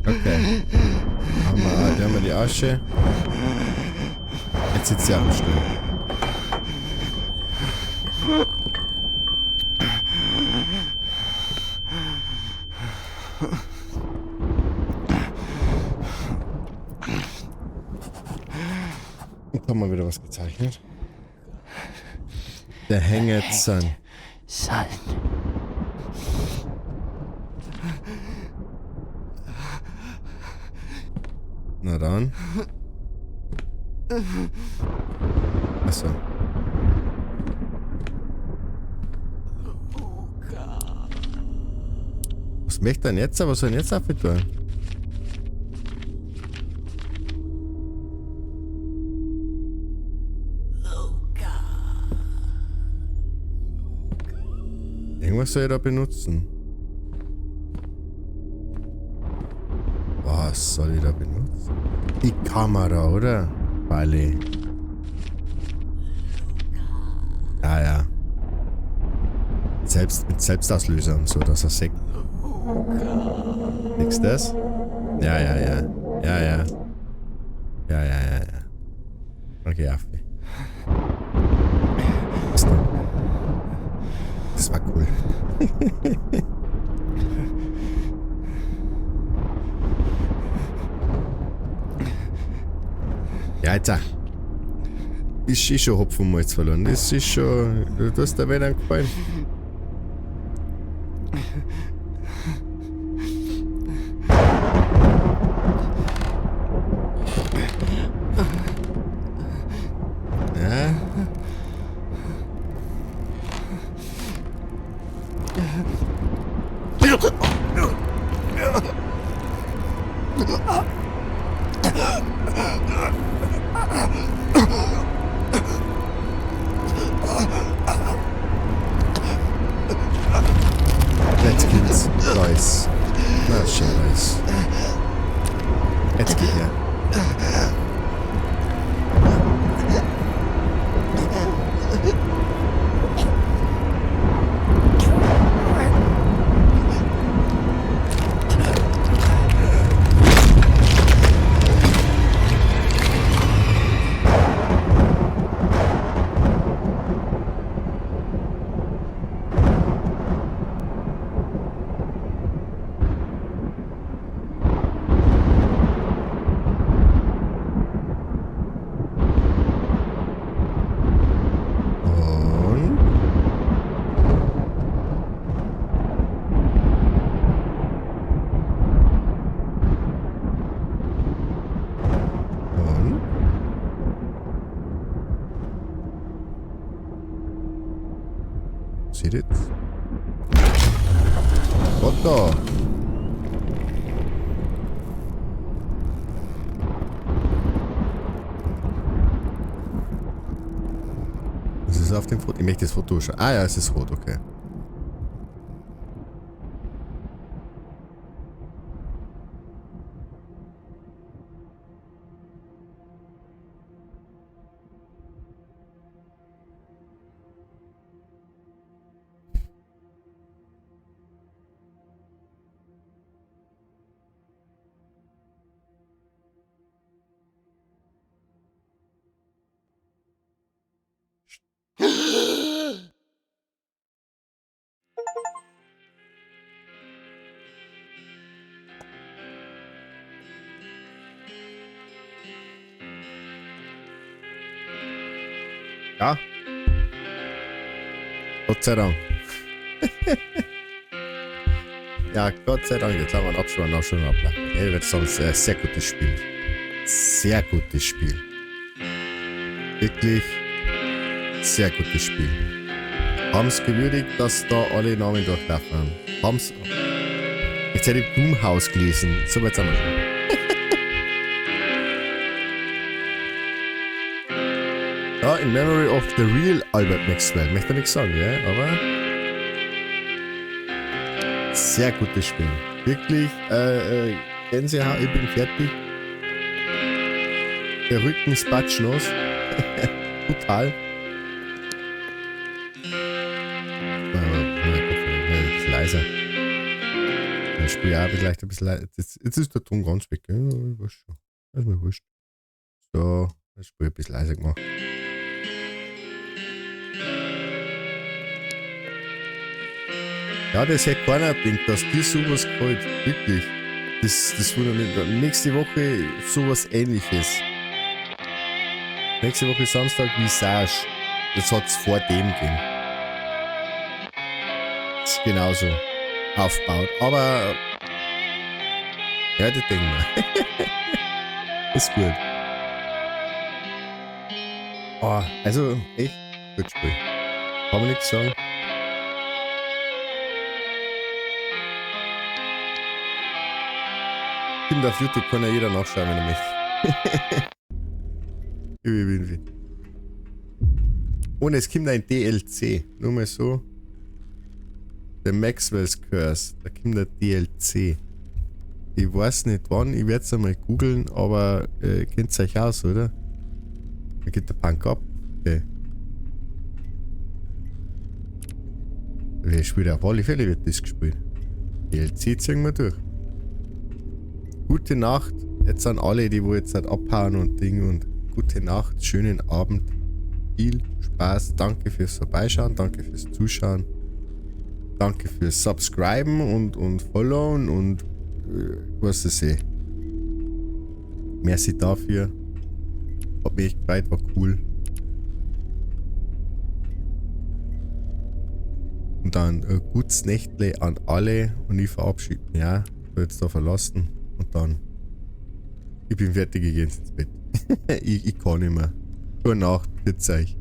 Okay. Da haben wir die Asche. Jetzt sitzt sie auf dem Stuhl. Jetzt haben wir wieder was gezeichnet. Der Hanged Sun. Sun. Na dann. Achso. Was möchte er denn jetzt? Was soll ich denn jetzt tun? Irgendwas soll ich da benutzen? Was soll ich da benutzen? Die Kamera, oder? Vale. Ja, ja. Selbst, mit Selbstauslöser und so, dass er sagt. Nix das? Ja, ja, ja. Ja, ja. Ja, ja, ja, ja. Okay, Affe. Das war cool. Ja, jetzt auch. Ist schon Hopfen und Malz verloren. Das ist schon. Du hast da wieder gefallen. Ja. Jetzt geht's. Nice. Na, schön, nice. Jetzt geht her. passiert jetzt? Gott da! Was ist auf dem Foto? Ich möchte das Foto schauen. Ah ja, es ist rot, okay. Ja. Gott sei Dank. Ja, Gott sei Dank. Jetzt haben wir einen Abspann auch schon abgelassen. Ich würde sagen, es ist ein sehr gutes Spiel. Sehr gutes Spiel. Wirklich sehr gutes Spiel. Haben's gewürdigt, dass da alle Namen durchlaufen haben. Haben's. Jetzt hätte ich Blumhaus gelesen. So weit sind wir schon. Ja, in memory of the real Albert Maxwell. Möchte nichts sagen, ja, aber sehr gutes Spiel. Wirklich, Gänsehaut, ich bin fertig. Der Rücken ist patschnass. Total. Ein bisschen leiser. Ich spiele auch vielleicht ein bisschen leiser. Jetzt ist der Ton ganz weg. Ja, ich weiß schon. Das ist mir wurscht. So, das Spiel ein bisschen leiser gemacht. Ja, das hätte keiner gedacht, dass dir sowas gefällt. Wirklich. Das wundert mich. Nächste Woche sowas Ähnliches. Nächste Woche Samstag Visage. Das hat's vor dem gegeben. Das ist genauso aufgebaut. Aber ja, das denken wir. Ist gut. Oh, also echt gut Spiel. Kann man nichts sagen. Kommt auf YouTube, kann ja jeder nachschauen, wenn er möchte. Und es kommt ein DLC. Nur mal so. The Maxwell's Curse. Da kommt ein DLC. Ich weiß nicht wann, ich werd's einmal googeln, aber kennt's euch aus, oder? Da geht der Punk ab. Okay. Wer spielt auf alle Fälle, wird das gespielt. DLC ziehen wir durch. Gute Nacht. Jetzt sind alle, die wo jetzt halt abhauen und Ding und gute Nacht, schönen Abend. Viel Spaß. Danke fürs Vorbeischauen, danke fürs Zuschauen. Danke fürs Subscriben und Followen und was ist eh. Merci dafür. Hat mich echt gefreut, war cool. Und dann gutes Nächtle an alle und ich verabschiede mich auch. Ich werde jetzt da verlassen und dann. Ich bin fertig, ich geh jetzt ins Bett. Ich kann nicht mehr. Gute Nacht, grüß euch.